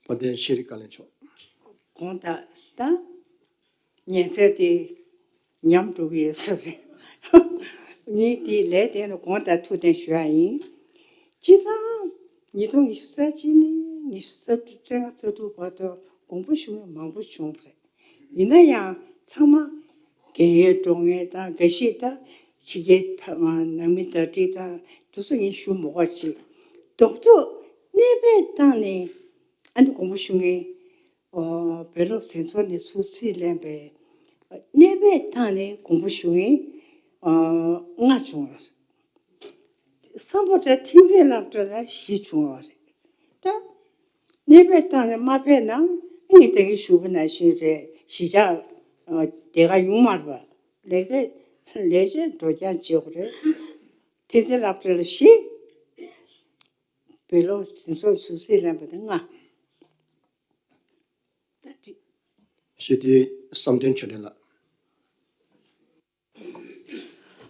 དཔལ་ལྡན་ཤེས་རིག་བཀའ་བློན་མཆོག་དགོངས་དག་ད། ཉན་ཚད་དེ་ཉམས་འགྲོ་གི་ཡོད་ས་རེད། ངས་དེའི་ལས་དེ་ནི་དགོངས་དག་ཐུགས་བདེན་ཞུ་ཡ་ཡིན། སྤྱིར་བཏང་ཉིས་སྟོང་ཉི་ཤུ་རྩ་གཅིག་ནས་ཉི་ཤུ་རྩ་དྲུག་རྩ་ལྔ་རྩ་དྲུག་བར་དུ་དགོངས་པ་ཞུ་མཁན་མང་པོ་བྱུང་བ་རེད། ཡིན་ན་ཡང་ཚང་མ་རྒན་ཡོལ་འགྲོ་མཁན་དང་འགའ་ཞིག་ད་ཕྱི་རྒྱལ་ནང་མི་ཟླ་སྒྲིལ་དང་དེ་ཚོ་ངས་ཞུ་མི་དགོས་ཅིག་རྡོག་རྡོག་གནས་པའི་སྟེང་ནས་ཨ་ནི་དགོངས་པ་ཞུ་མཁན། ཨོ། བོད་སློབ་འཛིན་ཚོགས་ནས་ཚུར་རྩིས་ལེན་པའི་གནས་པའི་ཐང་ནས་དགོངས་པ་ཞུ་མཁན་ཨོ་ལྔ་བྱུང་བ་རེད། སམ་བྷོ་ཊ་ཐེག་ཆེན་སློབ་གྲྭ་ལ་བཞི་བྱུང་བ་རེད། ད་གནས་པའི་ཐང་ནས་མ་ཕེབས་ན་ངས་ད་གིན་ཞུ་བ་ནང་བཞིན་རེད། གཞིས་ཆགས་ཨོ་དེ་ག་ཡོང་མ་རེད་པ། ལས་ཀ་ལས་བྱེད་འགྲོ་རྐྱང་བྱེད་དགོས་རེད། ཐེག་ཆེན་སློབ་གྲྭ་ལ་བཞི། བོད་སློབ་འཛིན་ཚོགས་ཚུར་རྩིས་ལེན་པ་དེ་ལྔ། ད་འགྲིག་ཞེས་དེ་བསམ་གཏན་ཆོས་སྒྲོན་ལགས།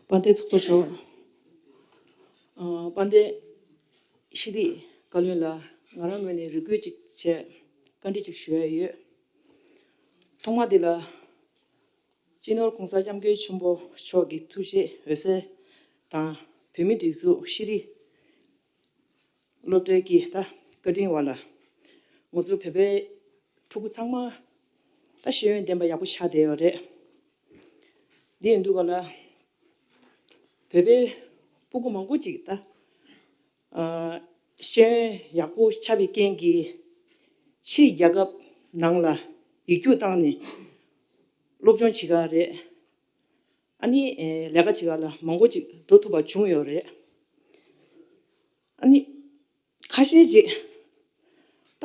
དཔལ་ལྡན་ཚོགས་གཙོ་མཆོག་ཨ། དཔལ་ལྡན་ཤེས་རིག་བཀའ་བློན་ལ་ང་རང་ངོས་ནས་རེ་སྐུལ་ཅིག་བྱས། བཀའ་འདྲི་ཅིག་ཞུ་ཡ་ཡོད། ཐོག་མ་དེ་ལ་སྤྱི་ནོར་༸གོང་ས་༸སྐྱབས་མགོན་ཆེན་པོ་མཆོག་གི་ཐུགས་བཞེད་འོད་གསལ་དང་བོད་མིའི་སྒྲིག་འཛུགས་ཤེས་རིག་སློབ་གྲྭའི་གི་ད་བཀའ་དྲིན་འོག་ལ་ང་ཚོ་བོད་པའི་ཕྲུ་གུ་ཚང་མ་ད་ཤེས་ཡོན་ལྡན་པ་ཡག་པོ་ཆགས་བསྡད་ཡོད་རེད། འདི་ཡིན་དུས་ག་ལ་བོད་པའི་ཕྲུ་གུ་མང་པོ་ཅིག་ད་ཨ་ཤེས་ཡོན་ཡག་པོ་ཆགས་པའི་རྐྱེན་གྱིས་ཕྱིའི་རྒྱལ་ཁབ་ནང་ལ་ཡིག་རྒྱུགས་བཏང་ནས་སློབ་སྦྱོང་བྱེད་ག་རེད། ཨ་ནི་ཨེ་ལས་ཀ་བྱེད་ག་ལ་མང་པོ་ཅིག་འགྲོ་ཐུབ་པ་བྱུང་ཡོད་རེད། ཨ་ནི་ཁ་ཤས་ཅིག་ད་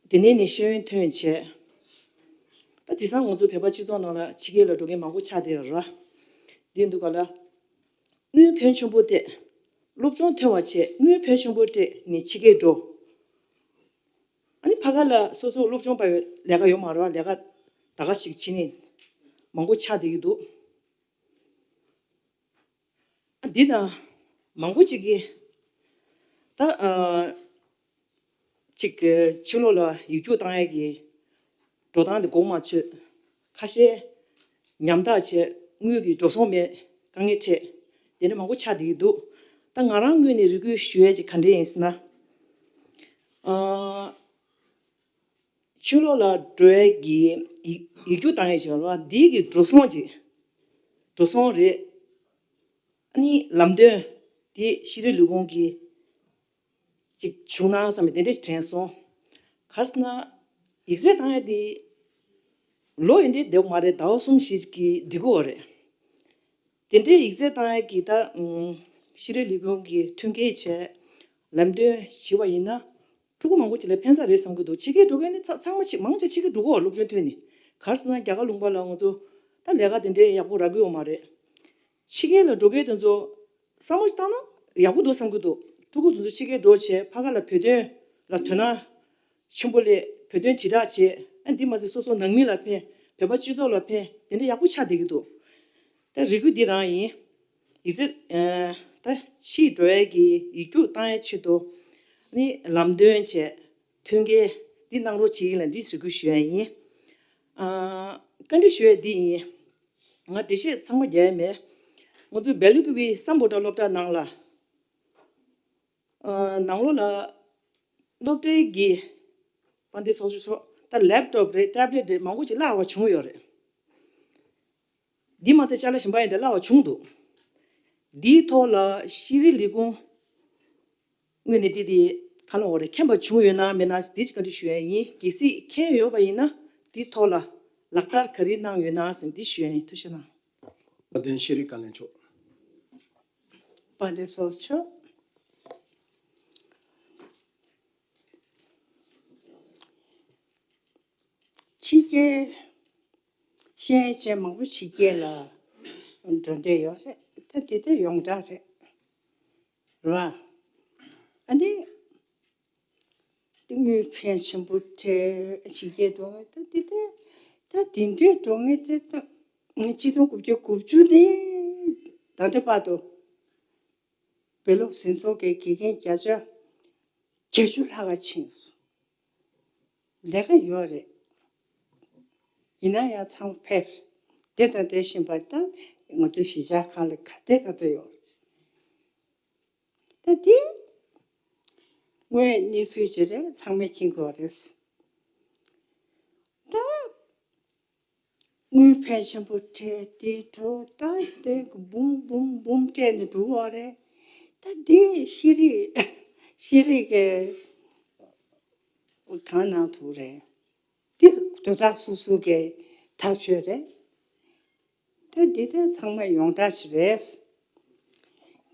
དེ་ནས་ནི་ཤེས་ཡོན་ཐོན་བྱས། ད་དེང་སང་ང་ཚོ་བོད་པ་སྤྱི་ཚོགས་ནང་ལ་ཕྱི་རྒྱལ་ལ་འགྲོ་མཁན་མང་པོ་ཆགས་བསྡད་ཡོད་རེད། དེ་འདུག་ག་ལ་དངུལ་ཕོན་ཆེན་པོ་སྤྲད། སློབ་སྦྱོང་ཐོན་པ་བྱས་དངུལ་ཕོན་ཆེན་པོ་སྤྲད་ནས་ཕྱི་རྒྱལ་འགྲོ། ཨ་ནི་ཕ་ག་ལ་སོ་སོ་སློབ་སྦྱོང་པ་ལས་ཀ་ཡོད་མ་རེད་པ། ལས་ཀ་ད་ག་ཞིག་བྱེད་ནས་མང་པོ་ཆགས་བསྡད་ཀྱི་འདུག་ཨ་འདི་དང་མང་པོ་ཅིག་གིས་ད་ཨ་ཅིག་ཕྱི་ལོགས་ལ་ཡིག་རྒྱུགས་བཏང་ཡས་ཀྱི་འགྲོ་སྟངས་དེ་གོ་མ་ཆོད། ཁ་ཤས་ཉམ་ཐག་བྱས། དངུལ་གྱི་འགྲོ་སོང་མེད། དཀའ་ངལ་འཕྲད། དེ་འདྲ་མང་པོ་ཆགས་བསྡད་ཀྱི་འདུག་ད་ང་རང་ངོས་ནས་རེ་སྐུལ་ཞུ་ཡས་ཅིག་ག་འདྲ་ཡིན་ཟེར་ན། ཨ། ཕྱི་ལོགས་ལ་འགྲོ་ཡས་ཀྱི་ཡིག་ཡིག་རྒྱུགས་བཏང་ཡས་ཅིག་ཡོད་རེད་པ། འདི་གི་འགྲོ་སོང་ཅིག་འགྲོ་སོང་རེད། ཨ་ནི་ལམ་སྟོན་དེ་ཤེས་རིག་ལས་ཁུངས་ཀྱིས་ཅིག་བྱུང་ན་བསམ་པའི་དེ་འདྲ་ཞིག་དྲན་སོང་། ག་རེ་ཟེར་ན་ཡིག་ཚད་བཏང་ཡས་དེ་ལོ་ཡིན་འདྲ་བསྡད་ཡོད་མ་རེད། ཟླ་བ་གསུམ་བཞི་གི་འགྲིག་གི་ཡོད་རེད། དེ་འདྲའི་ཡིག་ཚད་བཏང་ཡས་ཀྱི་ད་ཨུམ་ཤེས་རིག་ལས་ཁུངས་ཀྱིས་མཐུན་རྐྱེན་བྱས་ལམ་སྟོན་བྱས་པ་ཡིན་ན། ཕྲུ་གུ་མང་པོ་ཅིག་ལ་ཕན་ས་རེད་བསམ་གྱི་འདུག་ཕྱི་རྒྱལ་འགྲོ་མཁན་ནི་ཚ་ཚང་མ་ཕྱི་མང་ཆེ་ཕྱི་རྒྱལ་འགྲོ་གི་ཡོད། སློབ་སྦྱོང་ཐོན་ནས་ག་རེ་ཟེར་ན་རྒྱ་གར་ལུང་པ་ལ་ང་ཚོ་ད་ལས་ཀ་དེ་འདྲའི་ཡག་པོ་རག་གི་ཡོད་མ་རེད། ཕྱི་རྒྱལ་ལ་འགྲོ་མཁན་དེ་ཚོ་བསམ་བློ་ཞིག་བཏང་ན་ཡག་པོ་འདུག་བསམ་གྱི་འདུག་ཕྲུ་གུ་དེ་ཚོ་ཕྱི་རྒྱལ་འགྲོ་བྱས་ཕ་ག་ལ་བོད་དོན་ལ་དོ་སྣང་ཆེན་པོ་སླེབས། བོད་དོན་དྲིལ་བསྒྲགས་བྱས། ཨ་འདི་མ་ཟད་སོ་སོ་ནང་མི་ལ་ཕན། བོད་པ་སྤྱི་ཚོགས་ལ་ཕན། དེ་འདྲ་ཡག་པོ་ཆགས་བསྡད་ཀྱི་འདུག་ད་རེ་སྐུལ་འདི་རང་ཡིན། ཡིག་ཚད་ཨ་ད་ཕྱིར་འགྲོ་ཡས་ཀྱི་ཡིག་རྒྱུགས་བཏང་ཡས་ཆེད་དུ་ནི་ལམ་སྟོན་བྱས། མཐུན་རྐྱེན་འདི་གནང་རོགས་བྱེད་ཡིན་ལ་འདི་རེ་སྐུལ་ཞུ་ཡས་ཡིན། ཨ་བཀའ་འདྲི་ཞུ་ཡས་འདི་ཡིན། ང་འགྲེལ་བཤད་ཚང་མ་རྒྱག་ཡས་མེད། ང་ཚོའི་སྦེལ་ཀོབ་ཀྱི་སམ་བྷོ་ཊ་སློབ་གྲྭ་ནང་ལ། ཨ་ནང་ལོགས་ལ་སློབ་གྲྭའི་གི་དཔལ་ལྡན་ཚོགས་གཙོ་མཆོག་ད་ལེབ་ཊོབ་རེད། ཊེབ་ལེཊ་རེད། མང་པོ་ཅིག་གླ་བ་བྱུང་ཡོད་རེད། འདི་མ་ཚད་ཅ་ལག་གཞན་པ་ཡང་དེ་གླ་བ་བྱུང་འདུག་འདིའི་ཐོག་ལ་ཤེས་རིག་ལས་ཁུངས་ངོས་ནས་འདི་དེ་ག་ལ་འོ་རེད། མཁྱེན་པ་བྱུང་ཡོད་ན་མེད་ན་འདི་ཅིག་བཀའ་འདྲི་ཞུ་ཡ་ཡིན། གལ་སྲིད་མཁྱེན་ཡོད་པ་ཡིན་ན་འདིའི་ཐོག་ལ་ལག་བསྟར་ག་རེ་གནང་ཡོད་ན་ཟེར་འདི་ཞུ་ཡ་ཡིན། ཐུགས་རྗེ་གནང་། དཔལ་ལྡན་ཤེས་རིག་བཀའ་བློན་མཆོག་དཔལ་ལྡན་ཚོགས་གཙོ་མཆོག་ཕྱི་རྒྱལ་ཤེས་ཡོན་ཅན་མང་པོ་ཕྱི་རྒྱལ་ལ་འགྲོ་འདོད་ཡོད་རེད། ད་དེ་ལྟར་ཡོངས་གྲགས་རེད་ར། ཨ་ནི་དངུལ་ཕོན་ཆེན་པོ་སྤྲད། ཕྱི་རྒྱལ་འགྲོ་མཁན་ད་དེ་ལྟར་ད་དེ་འདྲའི་འགྲོ་མཁན་དེ་ད་ཆིག་སྟོང་དགུ་བརྒྱ་དགུ་བཅུ་ནས་ད་ལྟ་བར་དུ་བོད་སློབ་འཛིན་ཚོགས་ཀྱི་དགེ་རྒན་བརྒྱ་ཆ་བརྒྱད་ཅུ་ལྷག་ཕྱིན་སོང་། ལས་ཀ་ཡོད་རེད། ཡིན་ན་ཡང་ཚང་མ་ཕེབས། དེ་དང་དེ་བཞིན་པ་ད་ང་ཚོའི་གཞིས་ཆགས་ཁག་ལ་ག་དེ་ག་དེ་ཡོད་རེད། ད་དེ་དངོས་ཡོད་གནས་ཚུལ་ཅིག་རེད། ཚང་མས་མཁྱེན་གྱི་ཡོད་རེད། ད་དངུལ་ཕོན་ཆེན་པོ་སྤྲད་དེ་འགྲོ། ད་དེ་འབུམ་འབུམ་འབུམ་སྤྲད་ནས་འགྲོ་བ་རེད། ད་དེ་ཤེས་རིག་ཤེས་རིག་གི་གང་གནང་ཐུབ་རེད། དེ་དོ་བདག་སོ་སོ་གི་ཐག་གཅོད་རེད། ད་འདི་ལྟར་ཚང་མ་ཡོངས་གྲགས་ཤིག་རེད།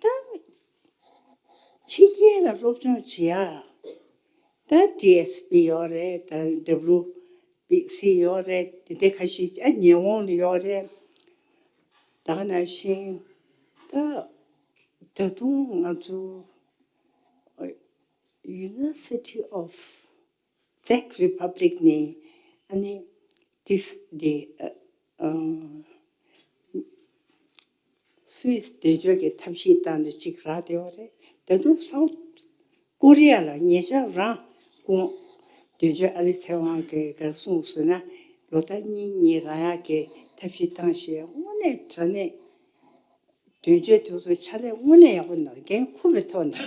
ད་ཕྱི་རྒྱལ་ལ་སློབ་སྦྱོང་བྱེད་ཡ། ད་ཌི་ཨེས་པི་ཡོད་རེད། ད་ཌབ་ལིའུ་བི་སི་ཡོད་རེད། དེ་འདྲའི་ཁ་ཤས་ཨ་ཉི་ཧོང་ལ་ཡོད་རེད། ད་ག་ནང་བཞིན་ད་ད་དུང་ང་ཚོ་University of Czech Republic ནས་ཨ་ནི་ཏིས་དེ་ཨ་ཨ་སུད་སི་དོན་གཅོད་ཀྱི་ཐབས་ཤེས་བཏང་ནས་གཅིག་རག་བསྡད་པ་རེད། ད་དུང་སའུ་ཐི་ཀོ་རི་ཡ་ལ་ཉེ་ཆར་རང་སྐུ་ངོ་དོན་གཅོད་ཨ་ལི་ཚེ་དབང་གིས་ག་རེ་གསུངས་ཟེར་ན། ལོ་ལྟར་གཉིས་གཉིས་རག་ཡག་གི་ཐབས་ཤེས་བཏང་བྱས་དངོས་གནས་དྲང་གནས། དོན་གཅོད་དེ་ཚོ་ཕྱག་ལས་དངོས་གནས་ཡག་པོ་གནང་། འགན་འཁུར་བའི་ཐོག་ནས་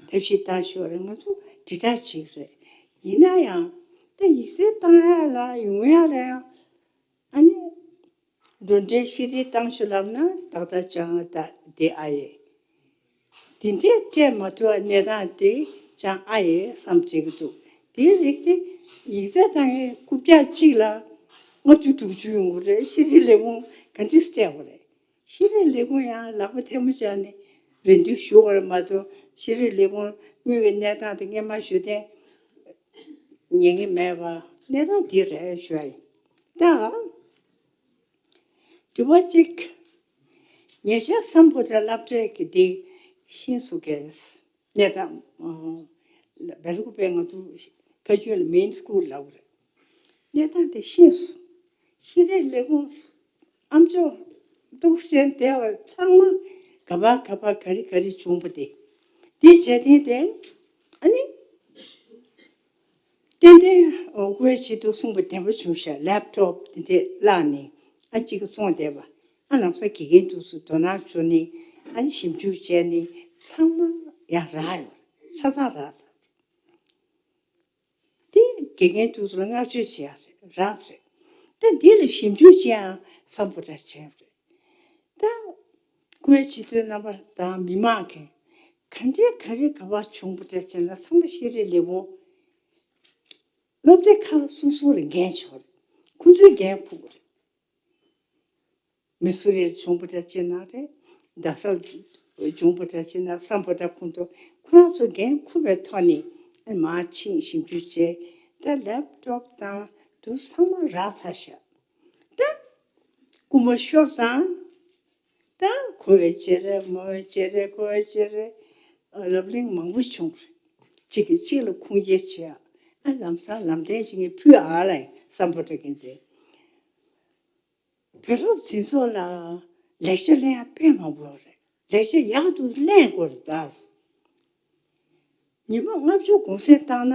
ཐབས་ཤེས་བཏང་ཤོག་རེད། ང་ཚོ་དྲིལ་བསྒྲགས་བྱེད་ཀྱི་རེད། ཡིན་ན་ཡང་ད་ཡིག་ཚད་བཏང་ཡ་ལ་ཡོང་ཡ་ལ་ཡང་ཨ་ནི་འགྲོ་གྲོན་ཤེས་རིག་བཏང་ཤོག་ལབ་ན་ཏག་ཏག་ཅང་ད་དེ་ཨ་ཡེ། དེ་འདྲའི་སྤྲད་མ་ཐུབ་པ་གནས་སྟངས་དེ་ཅང་ཨ་ཡེ་བསམ་བྱེད་ཀྱི་འདུག་དེའི་རིགས་དེ་ཡིག་ཚད་བཏང་ཡའི་རྐུབ་བཀྱག་གཅིག་ལ་ལྔ་བཅུ་དྲུག་ཅུ་ཡོང་གི་རེད། ཤེས་རིག་ལས་ཁུངས་ག་འདྲས་སྤྲད་དགོས་རེད། ཤེས་རིག་ལས་ཁུངས་ཡང་ལག་པ་ཐལ་མོ་སྦྱར་ནས་རེ་འདུན་ཞུ་དགོས་རེད་མ་གཏོགས། ཤེས་རིག་ལས་ཁུངས་དངུལ་གྱི་གནས་སྟངས་དེ་སྔོན་མ་ཞུ་དོན་ཉན་གྱི་མེད་པ། གནས་སྟངས་འདི་རེད་ཞུ་ཡ་ཡིན། ད་དྲི་བ་གཅིག་ཉེ་ཆར་སམ་བྷོ་ཊ་སློབ་གྲྭའི་གི་དེ་ཤིན་སུ་གེ་གནས་སྟངས། སྦེལ་ཀོབ་པའི་ང་ཚོ་བཀའ་བརྒྱུད་ལ་མེན་སི་ཀུལ་ལབ་རེད། གནས་སྟངས་དེ་ཤེས་སོང་། ཤེས་རིག་ལས་ཁུངས་ཨ་མཆོག་ཏོག་ཙམ་བསྡད་པ་ཚང་མ་ག་པར་ག་པར་ག་རེ་ག་རེ་བྱུང་པ་དེ། དེ་བྱས་ཏེ་དེ་ཨ་ནི་ཏན་ཏན་སྐུའི་ཆེད་དུ་གསུངས་པ་བདེན་པ་བྱུང་ཤག་ལེབ་ཊོབ་དེ་འདྲས་བརླགས་ནས་ཨ་གཅིག་གི་བཙོང་བསྡད་པ། ཨ་ལམ་སང་དགེ་རྒན་དེ་ཚོ་དོ་སྣང་བྱུང་ནས་ཨ་ནི་ཞིབ་འཇུག་བྱས་ནས་ཚང་མ་ཡང་རག་ཡོད། ཆ་ཚང་རག་ཚར། དེ་དགེ་རྒན་དེ་ཚོ་ལ་བསྔགས་བརྗོད་བྱེད་ཡག་རེད། རག་རེད། ད་འདི་ལ་ཞིབ་འཇུག་བྱེད་ཡང་སམ་བྷོ་ཊ་བྱས་རེད། ད་སྐུའི་སྤྱི་འཐུས་རྣམ་པ་དང་མི་མང་གིས་ག་འདྲའི་ག་རེ་ག་པར་བྱུང་པ་འདྲ་བྱས་ན་ཚང་མ་ཤེས་རིག་ལས་ཁུངས་སློབ་སྡེ་ཁག་སོ་སོ་ལ་འགན་ཆོག་རེད། ཁོ་ཚོས་འགན་འཁུར་དགོས་རེད། མི་སུ་རིར་བྱུང་པ་འདྲ་བྱས་ན་རེད། རྡ་སར་བྱུང་པ་འདྲ་བྱས་ན་སམ་བྷོ་ཊ་ཁོང་ཚོ་ཁོ་རང་ཚོ་འགན་འཁུར་བའི་ཐོག་ནས་ མར་ཕྱིན་ཞིབ་འཇུག་བྱས། ད་ལེབ་ཊོབ་དང་དུ་ཚང་མ་རག་ཚར་ཤག་ད་སྐུ་མ་ཤོར་ཙང་། ད་གོ་བའི་བྱེད་རེད། མོ་བའི་བྱེད་རེད། གོ་བའི་བྱེད་རེད། ལབ་གླེང་མང་པོ་བྱུང་རེད། གཅིག་གིས་གཅིག་ལ་ཁུངས་སྐྱེལ་བྱེད་ཡ། ཨ་ལམ་སང་ལམ་སྟོན་བྱེད་མཁན་ཕུད་ཨ་ལ་སམ་བྷོ་ཊ་མཁན་ཚོས། བོད་སློབ་འཛིན་ཚོགས་ལ་ལེགས་ཆ་ལེན་ཡ་དཔེ་མང་པོ་ཡོད་རེད། ལེགས་ཆ་ཡག་ཏུ་ལེན་དགོས་རེད་ད། ཉི་མ་ལྔ་བཅུ་གུང་སེང་བཏང་ན།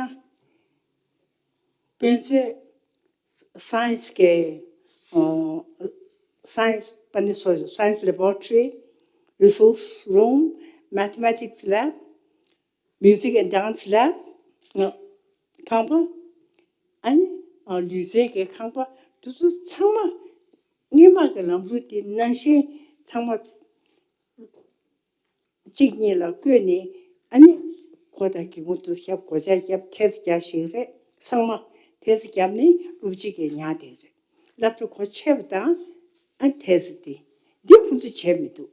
དཔེ་མཛོད། སའེན་སི་གི། ཨོ། སའེན་སི་པ་ནི་སོ་science laboratory, resource room, mathematics lab, music and dance lab ཁང་པ། ཨ་ནི་ཨ་ལུས་རྩལ་གྱི་ཁང་པ། འདི་ཚོ་ཚང་མ་སྔོན་མ་གི་ལམ་ལུགས་དེ་ནང་བཞིན་ཚང་མ་གཅིག་གཉིས་ལ་བཀོད་ནས། ཨ་ནི་ཁོ་དང་སྒེའུ་ཁུང་དུ་བཞག་སྒོ་ལྕགས་བརྒྱབ། ཐེལ་ཙེ་བརྒྱབ་ཞིག་རེད། ཚང་མ་ཐེལ་ཙེ་བརྒྱབ་ནས་སློབ་སྤྱི་གིས་ཉར་བསྡད་རེད། སློབ་གྲྭ་སྒོ་ཕྱེ་བ་དང་། ཨ་ཐེལ་ཙེ་དེ་འདི་ཁོང་ཚོས་བྱས་མི་འདུག་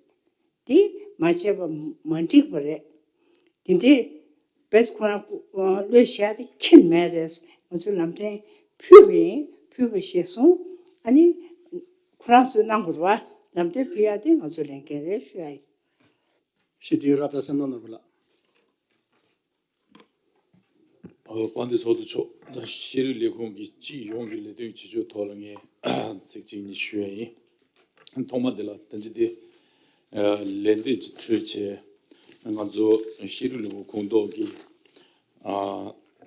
དེ་མ་བྱས་པ་མ་འགྲིག་པ་རེད། དེ་འདྲའི་བེད་ཁོ་རང་བློས་བཞག་དེ་ཁྱེར་མེད་རེད། ང་ཚོ་ལམ་སྟོན་ཕུལ་བ་ཡིན། ཕུལ་བ་ཤེས་སོང་། ཨ་ནི་ཁོ་རང་ཚོས་གནང་དགོས་རེད་བ། ལམ་སྟོན་ཕུལ་ཡ་དེ་ང་ཚོ་ལས་འགན་རེད་ཞུ་ཡ་ཡིན། ཞེས་དེའི་ར་ད་སེམས་ནང་ནོར་བུ་ལགས། ཨོ། དཔལ་ལྡན་ཚོགས་གཙོ་མཆོག་ད་ཤེས་རིག་ལས་ཁུངས་ཀྱི་སྤྱི་ཡོངས་ཀྱི་ལས་དོན་བྱེད་ཕྱོགས་ཐོག་ལ་ངས་ཚིག་གཅིག་གཉིས་ཞུ་ཡ་ཡིན། ཐོག་མ་དེ་ལ་ད་ཅི་དེ་ལན་འདེབས་ཀྱི་ཁྲོད་བྱས། ང་ཚོ་ཤེས་རིག་ལས་ཁུངས་ཁོངས་གཏོགས་ཀྱི་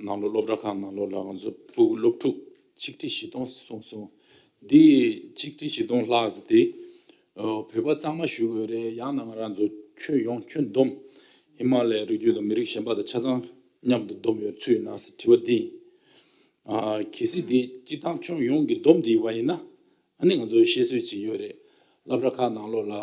ནང་ལོགས་སློབ་གྲྭ་ཁག་ནང་ལོགས་ལ་ང་ཚོ་ཕྲུ་གུ་སློབ་ཕྲུག་ཆིག་ཁྲི་བཞི་སྟོང་སོང་སོང་། འདི་ཆིག་ཁྲི་བཞི་སྟོང་ལྷག་ཙམ་དེ་བོད་པ་གཙང་མ་ཞུ་དགོས་རེད། ཡང་ན་ང་རང་ཚོ་ཁྱོན་ཡོངས་ཁྱོན་བསྡོམས་ཧི་མ་ལ་ཡའི་རི་རྒྱུད་དང་མི་རིགས་གཞན་པ་དང་ཆ་ཚང་མཉམ་དུ་བསྡོམས་ཡོད་ཚུལ་ཡིན་ན་ཟེར་དྲི་བ་འདི་ཡིན། གལ་སྲིད་འདི་སྤྱི་བཏང་ཁྱོན་ཡོངས་ཀྱི་བསྡོམས་འདི་ཡིན་པ་ཡིན་ན། ཨ་ནི་ང་ཚོས་བཤད་སྲོལ་ཅིག་ཡོད་རེད། སློབ་གྲྭ་ཁག་ནང་ལོགས་ལ་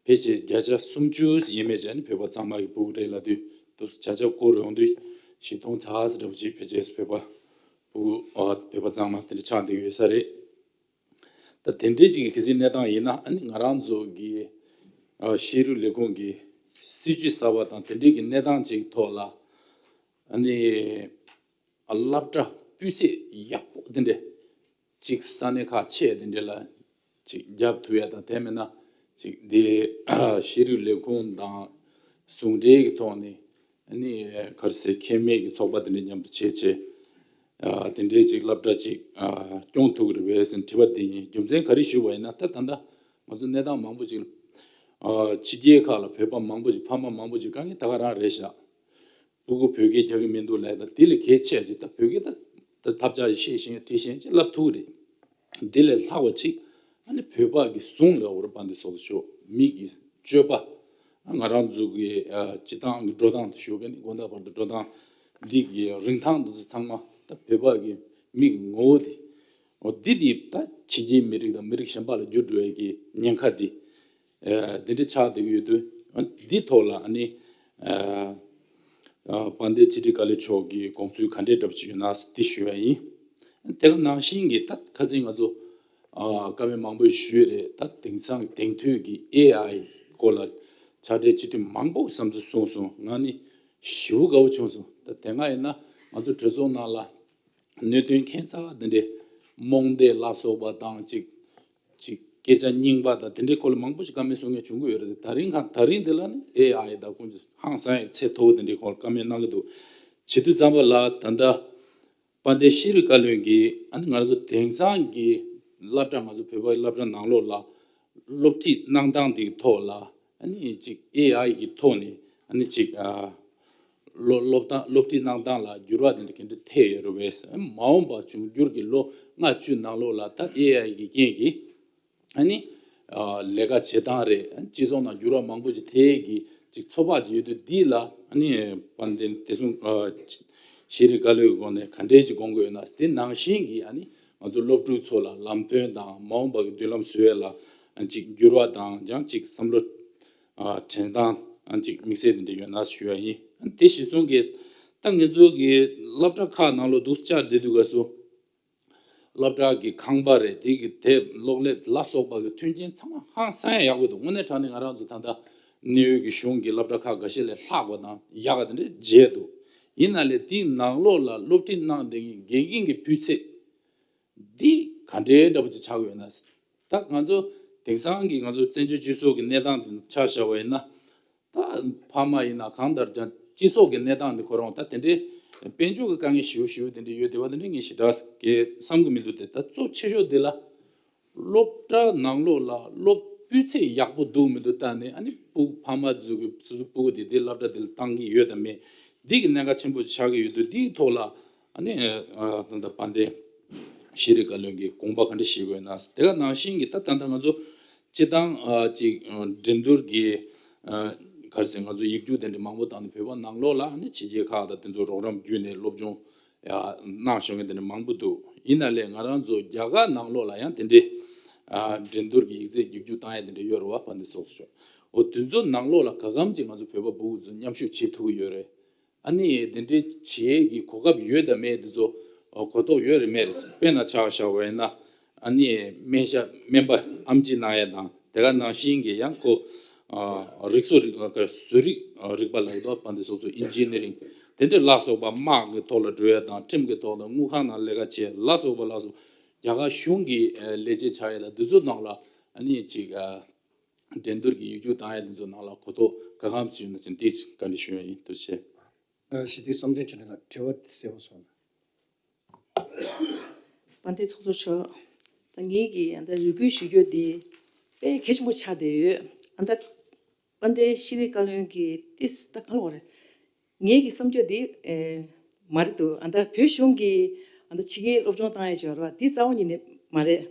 ཕལ་ཆེར་བརྒྱ་ཆ་སུམ་ཅུ་ཡས་མས་ཅིག་ཨ་ནི་བོད་པ་གཙང་མ་གི་ཕྲུ་གུ་རེད་ལབ་དུས། དུ་བརྒྱ་ཆ་བསྐོར་ཡོང་དུས་བཞི་སྟོང་ཙམ་འདྲ་པོ་ཅིག་ཕལ་ཆེར་བོད་པ་ཕྲུ་གུ། ཨ། བོད་པ་གཙང་མ་དེ་འདྲ་ཆགས་བསྡད་ཡོད་ས་རེད། ད་དེ་འདྲའི་ཅིག་གི་གལ་སྲིད་གནས་སྟངས་ཡིན་ན། ཨ་ནི་ང་རང་ཚོ་གི་ཨ་ཤེས་རིག་ལས་ཁུངས་ཀྱི་སྲིད་ཇུས་གསར་པ་དང་དེ་འདྲའི་གི་གནས་སྟངས་ཅིག་ཐོག་ལ། ཨ་ནི་ཨ་སློབ་གྲྭ་སྤུས་ཚད་ཡག་པོ་དེ་འདྲ་ཅིག་ས་གནས་ཁག་ཆེ་དེ་འདྲ་ལ་ཅིག་རྒྱབ་ཐུབ་ཡ་དང་། དེ་མིན་ན་ཅིག་འདི་ཤེས་རིག་ལས་ཁུངས་དང་ཟུང་འབྲེལ་གྱི་ཐོག་ནས། ཨ་ནི་ག་རེ་ཟེར། ཁེ་མེད་ཀྱི་ཚོགས་པ་དེ་འདྲ་མཉམ་དུ་བྱས་བྱས། ཨ། དེ་འདྲའི་ཅིག་སློབ་གྲྭ་ཅིག་ཨ་སྐྱོང་ཐུབ་ཀྱི་རེད་པས་ཟེར་དྲི་བ་དེ་ཡིན། རྒྱུ་མཚན་ག་རེ་ཞུས་པ་ཡིན་ན། ད་ད་ལྟ་ང་ཚོ་གནས་སྟངས་མང་པོ་ཅིག་ཨ་ཕྱི་རྒྱལ་ཁག་ལ་བོད་པ་མང་པོ་ཅིག་ཕ་མ་མང་པོ་ཅིག་དཀའ་ངལ་ད་ག་རང་རེད་ཤག་ཕྲུ་གུ་བོད་སྐད་རྒྱག་གི་མི་འདུག་ལབ། ད་དེ་ལས་གལ་ཆེ་ཅིག་ད་བོད་སྐད་ད་ད་ཐབས་ཆག་ཅིག་བཤད་ཤེས། བྲིས་ཤེས་ཅིག་ལབ་ཐུབ་ཀྱི་རེད། དེ་ལས་ལྷག་པ་ཅིག་ཨ་ནི་བོད་པ་གི་ཟུང་ལ་འོར་པ་འདི་སོགས་སུ་ཤོག་མི་གི་སྤྱོད་པ། ང་རང་ཚོ་གི་ཨ་སྤྱི་བཏང་གི་འགྲོ་སྟངས་དེ་ཞུ་གི་ནི། དགོང་དག་བར་དུ་འགྲོ་སྟངས་འདི་གི་རིན་ཐང་འདི་ཚོ་ཚང་མ་ད་བོད་པ་གི་མི་གི་ངོ་བོ་དེ། འོ་འདི་འདི་ད་ཕྱི་རྒྱལ་མི་རིགས་དང་མི་རིགས་གཞན་པ་ལ་འགྱུར་འགྲོ་ཡས་ཀྱི་ཉེན་ཁ་འདི་ཨ་འདི་འདྲ་ཆགས་བསྡད་ཀྱི་ཡོད་དུས། འདི་ཐོག་ལ་ཨ་ནི་ཨ་ཨ་དཔལ་ལྡན་ཕྱི་དྲིལ་བཀའ་བློན་མཆོག་གི་དགོངས་ཚུལ་ག་འདྲས་འདྲ་པོ་ཅིག་ཡོད་ན་འདི་ཞུ་ཡ་ཡིན། དེ་ག་ནང་བཞིན་གྱི་ད་ཁ་སང་ང་ཚོ་ཨ་བཀའ་མོལ་མང་པོ་ཞུས་རེད། ད་དེང་སང་དེང་དུས་ཀྱི་ཨེ་ཨའི་སྐོར་ལ་ཕྱག་སྦྲེལ་སྤྱི་འཐུས་མང་པོ་བསམ་ཚུལ་གསུངས་སོང་། ང་ནི་ཞེ་པོ་དགའ་བོ་བྱུང་སོང་། ད་དེ་སྔ་ཡིན་ན་ང་ཚོ་གྲོས་ཚོགས་ནང་ལ་གནད་དོན་ཁྱད་མཚར་དེ་འདྲའི་རྨོངས་དད་ལ་སོགས་པ་དང་། ཅིག་ཅིག་སྐད་ཆ་རྙིང་པ་དང་དེ་འདྲའི་སྐོར་ལ་མང་པོ་ཞིག་བཀའ་མོལ་གསུང་མཁན་བྱུང་གི་ཡོད་རེད། དེ་ད་རིང་ཁ་ད་རིང་འདི་ལ་ནི་ཨེ་ཨའི་དང་ཁོང་ཚོ་ཧང་སང་ཡ་ཚད་མཐོ་པོ་དེ་འདྲའི་སྐོར་བཀའ་མོལ་གནང་གི་འདུག་བྱེད་དུས་ཙམ་པ་ལ་ད་ལྟ་དཔལ་ལྡན་ཤེས་རིག་བཀའ་བློན་གྱིས་ཨ་ནི་ང་ཚོ་དེང་སང་གི་སློབ་གྲྭ། ང་ཚོ་བོད་པའི་སློབ་གྲྭ་ནང་ལོགས་ལ་སློབ་ཁྲིད་གནང་སྟངས་འདིའི་ཐོག་ལ་ཨ་ནི་ཅིག་ཨེ་ཨའི་གི་ཐོག་ནས་ཨ་ནི་ཅིག་ཨ་སློབ་སློབ་སྟངས། སློབ་ཁྲིད་གནང་སྟངས་ལ་འགྱུར་བ་དེ་འདྲ་ག་འདྲ་ཐེབས་ཡོད་རེད་པས། མ་འོངས་པ་འབྱུང་འགྱུར་གྱི་ལོ་ལྔ་བཅུ་ནང་ལོགས་ལ་ད་ཨེ་ཨའི་གི་རྐྱེན་གྱིས་ཨ་ནི་ཨ་ལས་ཀ་བྱེད་སྟངས་རེད། སྤྱི་ཚོགས་ནང་འགྱུར་བ་མང་པོ་ཅིག་ཐེབས་ཀྱི་ཅིག་ཚོད་དཔག་ཅིག་ཡོད་དུས། འདི་ལ་ཨ་ནི་དཔལ་ལྡན་བདེ་སྲུང་ཨ་ཤེས་རིག་བཀའ་བློན་གྱི་སྒོ་ནས་ག་འདྲས་ཅིག་དགོངས་ཀྱི་ཡོད་ན། དེ་ནང་བཞིན་གྱི་ཨ་ནི་ང་ཚོ་སློབ་ཕྲུག་ཚོ་ལ་ལམ་སྟོན་དང་མ་འོངས་པ་གི་མདུན་ལམ་བཟོ་ཡས་ལ་ཅིག་འགྱུར་བ་དང་། ཡང་ཅིག་བསམ་བློ་ཨ་དྲན་སྟངས་ཅིག་དམིགས་བསལ་དེ་འདྲ་ཡོད་ན་ཞུ་ཡ་ཡིན། དེ་གཞིར་བཟུང་གི་ད་ང་ཚོ་གི་སློབ་གྲྭ་ཁག་ནང་ལོགས་འདུག་བཅར་བསྡད་དུས་སྐབས་སུ། སློབ་གྲྭ་གི་ཁང་པ་རེད། དེ་གི་དེབ་གློག་ཀླད་ལ་སོགས་པ་གི་མཐུན་རྐྱེན་ཚང་མ་ཧང་སང་ཡག་པོ་འདུག་དངོས་གནས་དྲང་གནས་ང་རང་ཚོ་ད་ལྟ་གནས་ཡུལ་གྱི་གཞུང་གི་སློབ་གྲྭ་ཁག་འགའ་ཤས་ལས་ལྷག་པ་དང་ཡག་ག་དེ་འདྲ་མཇལ་འདུག་ཡིན་ན་ལས་དེའི་ནང་ལོགས་ལ་སློབ་ཁྲིད་གནང་བསྡད་མཁན་དགེ་རྒན་གྱི་སྤུས་ཚད་འདི་ག་འདྲའི་འདྲ་པོ་ཅིག་ཆགས་ཀྱི་ཡོད་ན། ད་ང་ཚོ་དེང་སང་གི་ང་ཚོ་བཙན་བྱོལ་སྤྱི་ཚོགས་ཀྱི་གནས་སྟངས་འདི་ཆ་བཞག་པ་ཡིན་ན། ད་ཕ་མ་ཡིན་ན་གང་ལྟར་ཀྱང་སྤྱི་ཚོགས་ཀྱི་གནས་སྟངས་འདི་ཁོ་རང་ད་དེ་འདྲའི་དཔལ་འབྱོར་གྱི་དཀའ་ངལ་ཞེ་པོ་ཞེ་པོ་དེ་འདྲའི་ཡོད་བསྡད་པ་དེ་འདྲའི་ངས་ཞེ་དྲག་གི་བསམ་གྱི་མི་འདུག་སྟེ། ད་གཙོ་ཆེ་ཤོས་འདི་ལ། སློབ་གྲྭ་ནང་ལོགས་ལ་སློབ་སྤུས་ཚད་ཡག་པོ་འདུག་མི་འདུག་བལྟས་ནས། ཨ་ནི་སྤུ་ཕ་མ་ཚོ་གི་སོ་སོ་སྤུ་གུ་དེ་དེ་སློབ་གྲྭ་དེ་ལ་བཏང་གི་ཡོད་དམ་མེད། འདི་གི་གནད་འགག་ཆེན་པོ་ཆགས་ཀྱི་ཡོད་དུས། འདིའི་ཐོག་ལ་ཨ་ནི་ད་ལྟ་དཔལ་ལྡན་ཤེས་རིག་བཀའ་བློན་གྱིས་དགོངས་པ་ག་འདྲ་བཞེས་དགོས་ན། དེ་ག་ནང་བཞིན་གྱི་ད་ད་ལྟ་ང་ཚོ་སྤྱིར་བཏང་ཅིག་འགྲན་བསྡུར་གྱི་ག་རེ་ཟེར། ང་ཚོ་ཡིག་རྒྱུགས་དེ་འདྲ་མང་པོ་བཏང་ནས། བོད་པ་ནང་ལོགས་ལ་ཨ་ནི་ཕྱི་རྒྱལ་ཁག་དང་དེ་ཚོ་རོགས་རམ་བརྒྱུད་ནས་སློབ་སྦྱོང་ཡ་གནང་བཞིན་པ་དེ་འདྲ་མང་པོ་འདུག་ཡིན་ན་ལས་ང་རང་ཚོ་རྒྱ་གར་ནང་ལོགས་ལ་ཡང་དེ་འདྲའི་ཨ་འགྲན་བསྡུར་གྱི་ཡིག་ཚད་རྒྱུགས་རྒྱུགས་བཏང་ཡ་དེ་འདྲ་ཡོད་རེད་བ། དཔལ་ལྡན་ཚོགས་གཙོ་མཆོག་འོ་དེ་ཚོ་ནང་ལོགས་ལ་ག་གམ་གྱི་ང་ཚོ་བོད་པ་སྤུ་གུ་ཚོ་མཉམ་ཞུགས་བྱེད་ཐུབ་ཀྱི་ཡོད་རེད། ཨ་ནི་དེ་འདྲའི་བྱེད་ཡས་ཀྱི་གོ་སྐབས་ཡོད་དམ་མེད་དེ་ཚོ་གོ་རྟོགས་ཡོད་རེད་མེད་རེད། དཔེར་ན་ཆ་བཞག་པ་ཡིན་ན། ཨ་ནི་སྨན་ཞབས་སྨན་པ་ཨེམ་ཆི་གནང་ཡས་དང་། དེ་ག་ནང་བཞིན་གྱི་ཡང་ཁོ་ཨ་རིག་གསོ་རིག་ཨ་བཟོ་རིག་ཨ་རིག་པ་ལ་འདུག་དཔལ་ལྡན་ཚོགས་གཙོ། ཨིན་ཇི་ནི་རིང་དེ་འདྲའི་ལ་སོགས་པ། དམག་གི་ཐོག་ལ་འགྲོ་ཡས་དང་། ཁྲིམས་ཀྱི་ཐོག་ལ་དངུལ་ཁང་ནང་ལས་ཀ་བྱེད་ལ་སོགས་པ་ལ་སོགས། རྒྱ་གར་གཞུང་གི་ཨ་ལས་བྱེད་ཆགས་ཡས་ལ་འདི་ཚོ་ནང་ལ་ཨ་ནི་ཅིག་ཨ་འགྲན་བསྡུར་གྱི་ཡིག་རྒྱུགས་བཏང་ཡས་འདི་ཚོ་ནང་ལ་གོ་རྟོགས་ག་གམ་ཞིག་ཡོད་ན་ཅིག་འདི་ཅིག་བཀའ་འདྲི་ཞུ་ཡས་ཡིན། ཐུགས་རྗེ་ཆེ། ཨ་ཞི་བདེ་བསམ་གཏན་ཆོས་སྒྲོན་ལགས། དྲི་བ་གསལ་པོ་སོང་ན། དཔལ་ལྡན་ཚོགས་གཙོ་མཆོག་ད་ངེད་ཀྱིས་ཨ་ད་རེ་སྐུལ་ཞུ་རྒྱུ་འདི་དཔེ་གལ་ཆེན་པོ་ཆགས་བསྡད་ཡོད། ཨ་ད་དཔལ་ལྡན་ཤེས་རིག་བཀའ་བློན་གྱིས་ཏིས་ད་གང་ལ་བ་རེད། ངེད་ཀྱི་བསམ་རྒྱུ་འདི་ཨེ་མ་རེད་འདུག་ཨ་ད་བོད་གཞུང་གིས་ཨ་ད་ཕྱི་རྒྱལ་སློབ་སྦྱོང་བཏང་ཡས་བྱས་པ་རེད་བ། འདི་རྩ་བ་ཉིད་ནས་མ་རེད།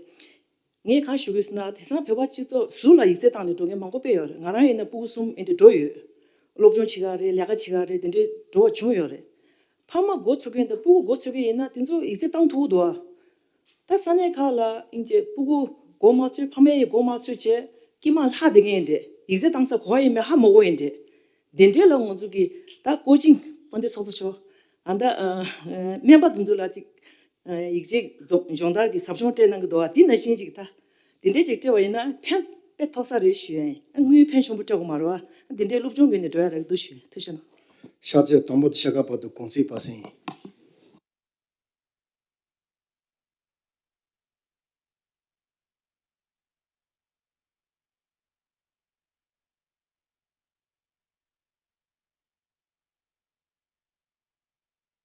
ངས་གང་ཞུ་དགོས་ཟེར་ན། དེང་སང་བོད་པ་སྤྱི་ཚོགས་ཟུར་ལ་ཡིག་ཚད་བཏང་ནས་འགྲོ་མཁན་མང་པོ་དཔེ་ཡོད་རེད། ང་རང་ཡིན་ན་སྤུ་གུ་གསུམ་ཨེ་འདྲ་འགྲོ་ཡོད། སློབ་སྦྱོང་བྱེད་ག་རེད། ལས་ཀ་བྱེད་ག་རེད། དེ་འདྲའི་འགྲོ་བ་བྱུང་ཡོད་རེད། ཕ་མ་མགོ་ཚོས་མཁན་དང་སྤུ་གུ་མགོ་ཚོས་མཁན་ཡིན་ན་དེ་ཚོ་ཡིག་ཚད་བཏང་ཐུབ་ཀྱི་འདུག་ཨ། ད་ས་གནས་ཁག་ལ་ཨིན་ཅེ་སྤུ་གུ་མགོ་མ་ཚོས། ཕ་མ་ཡི་མགོ་མ་ཚོས་བྱས་སྐྱེས་མ་ལྷག་བསྡད་མཁན་ཡིན་འདྲ། ཡིག་ཚད་བཏང་ས་གོ་བ་ཡིན་མིན་ཧ་མ་གོ་ཡིན་འདྲ། དེ་འདྲའི་ལ་ང་ཚོ་གི་ད་བཀོད་ཅིང་དཔལ་ལྡན་ཚོགས་གཙོ་མཆོག་ཨ་ད་ཨ་སྨན་པ་དེ་ཚོ་ལ་ཅིག་ཨ་ཡིག་ཚད་སྦྱོང་སྦྱོང་བརྡར་གྱི་ཟབ་སྦྱོང་སྤྲད་གནང་གི་འདུག་བ། དེ་ནང་བཞིན་ཅིག་ད་དེ་འདྲའི་ཅིག་སྤྲད་པ་ཡིན་ན་ཕན་དཔེ་ཐོགས་ས་རེད་ཞུ་ཡ་ཡིན། ཨ་དངུལ་ཕོན་ཆེན་པོ་སྤྲད་དགོས་མ་རེད་བ། དེ་འདྲའི་སློབ་སྦྱོང་གི་ནས་འགྲོ་ཡ་རག་འདུག་ཞུ་ཡ། ཐུགས་རྗེ་གནང་། ཤར་རྩེ་དང་པོ་དེ་ཤར་ཁ་བར་དུ་གུང་ཚིགས་པ་སེང་ཡིན།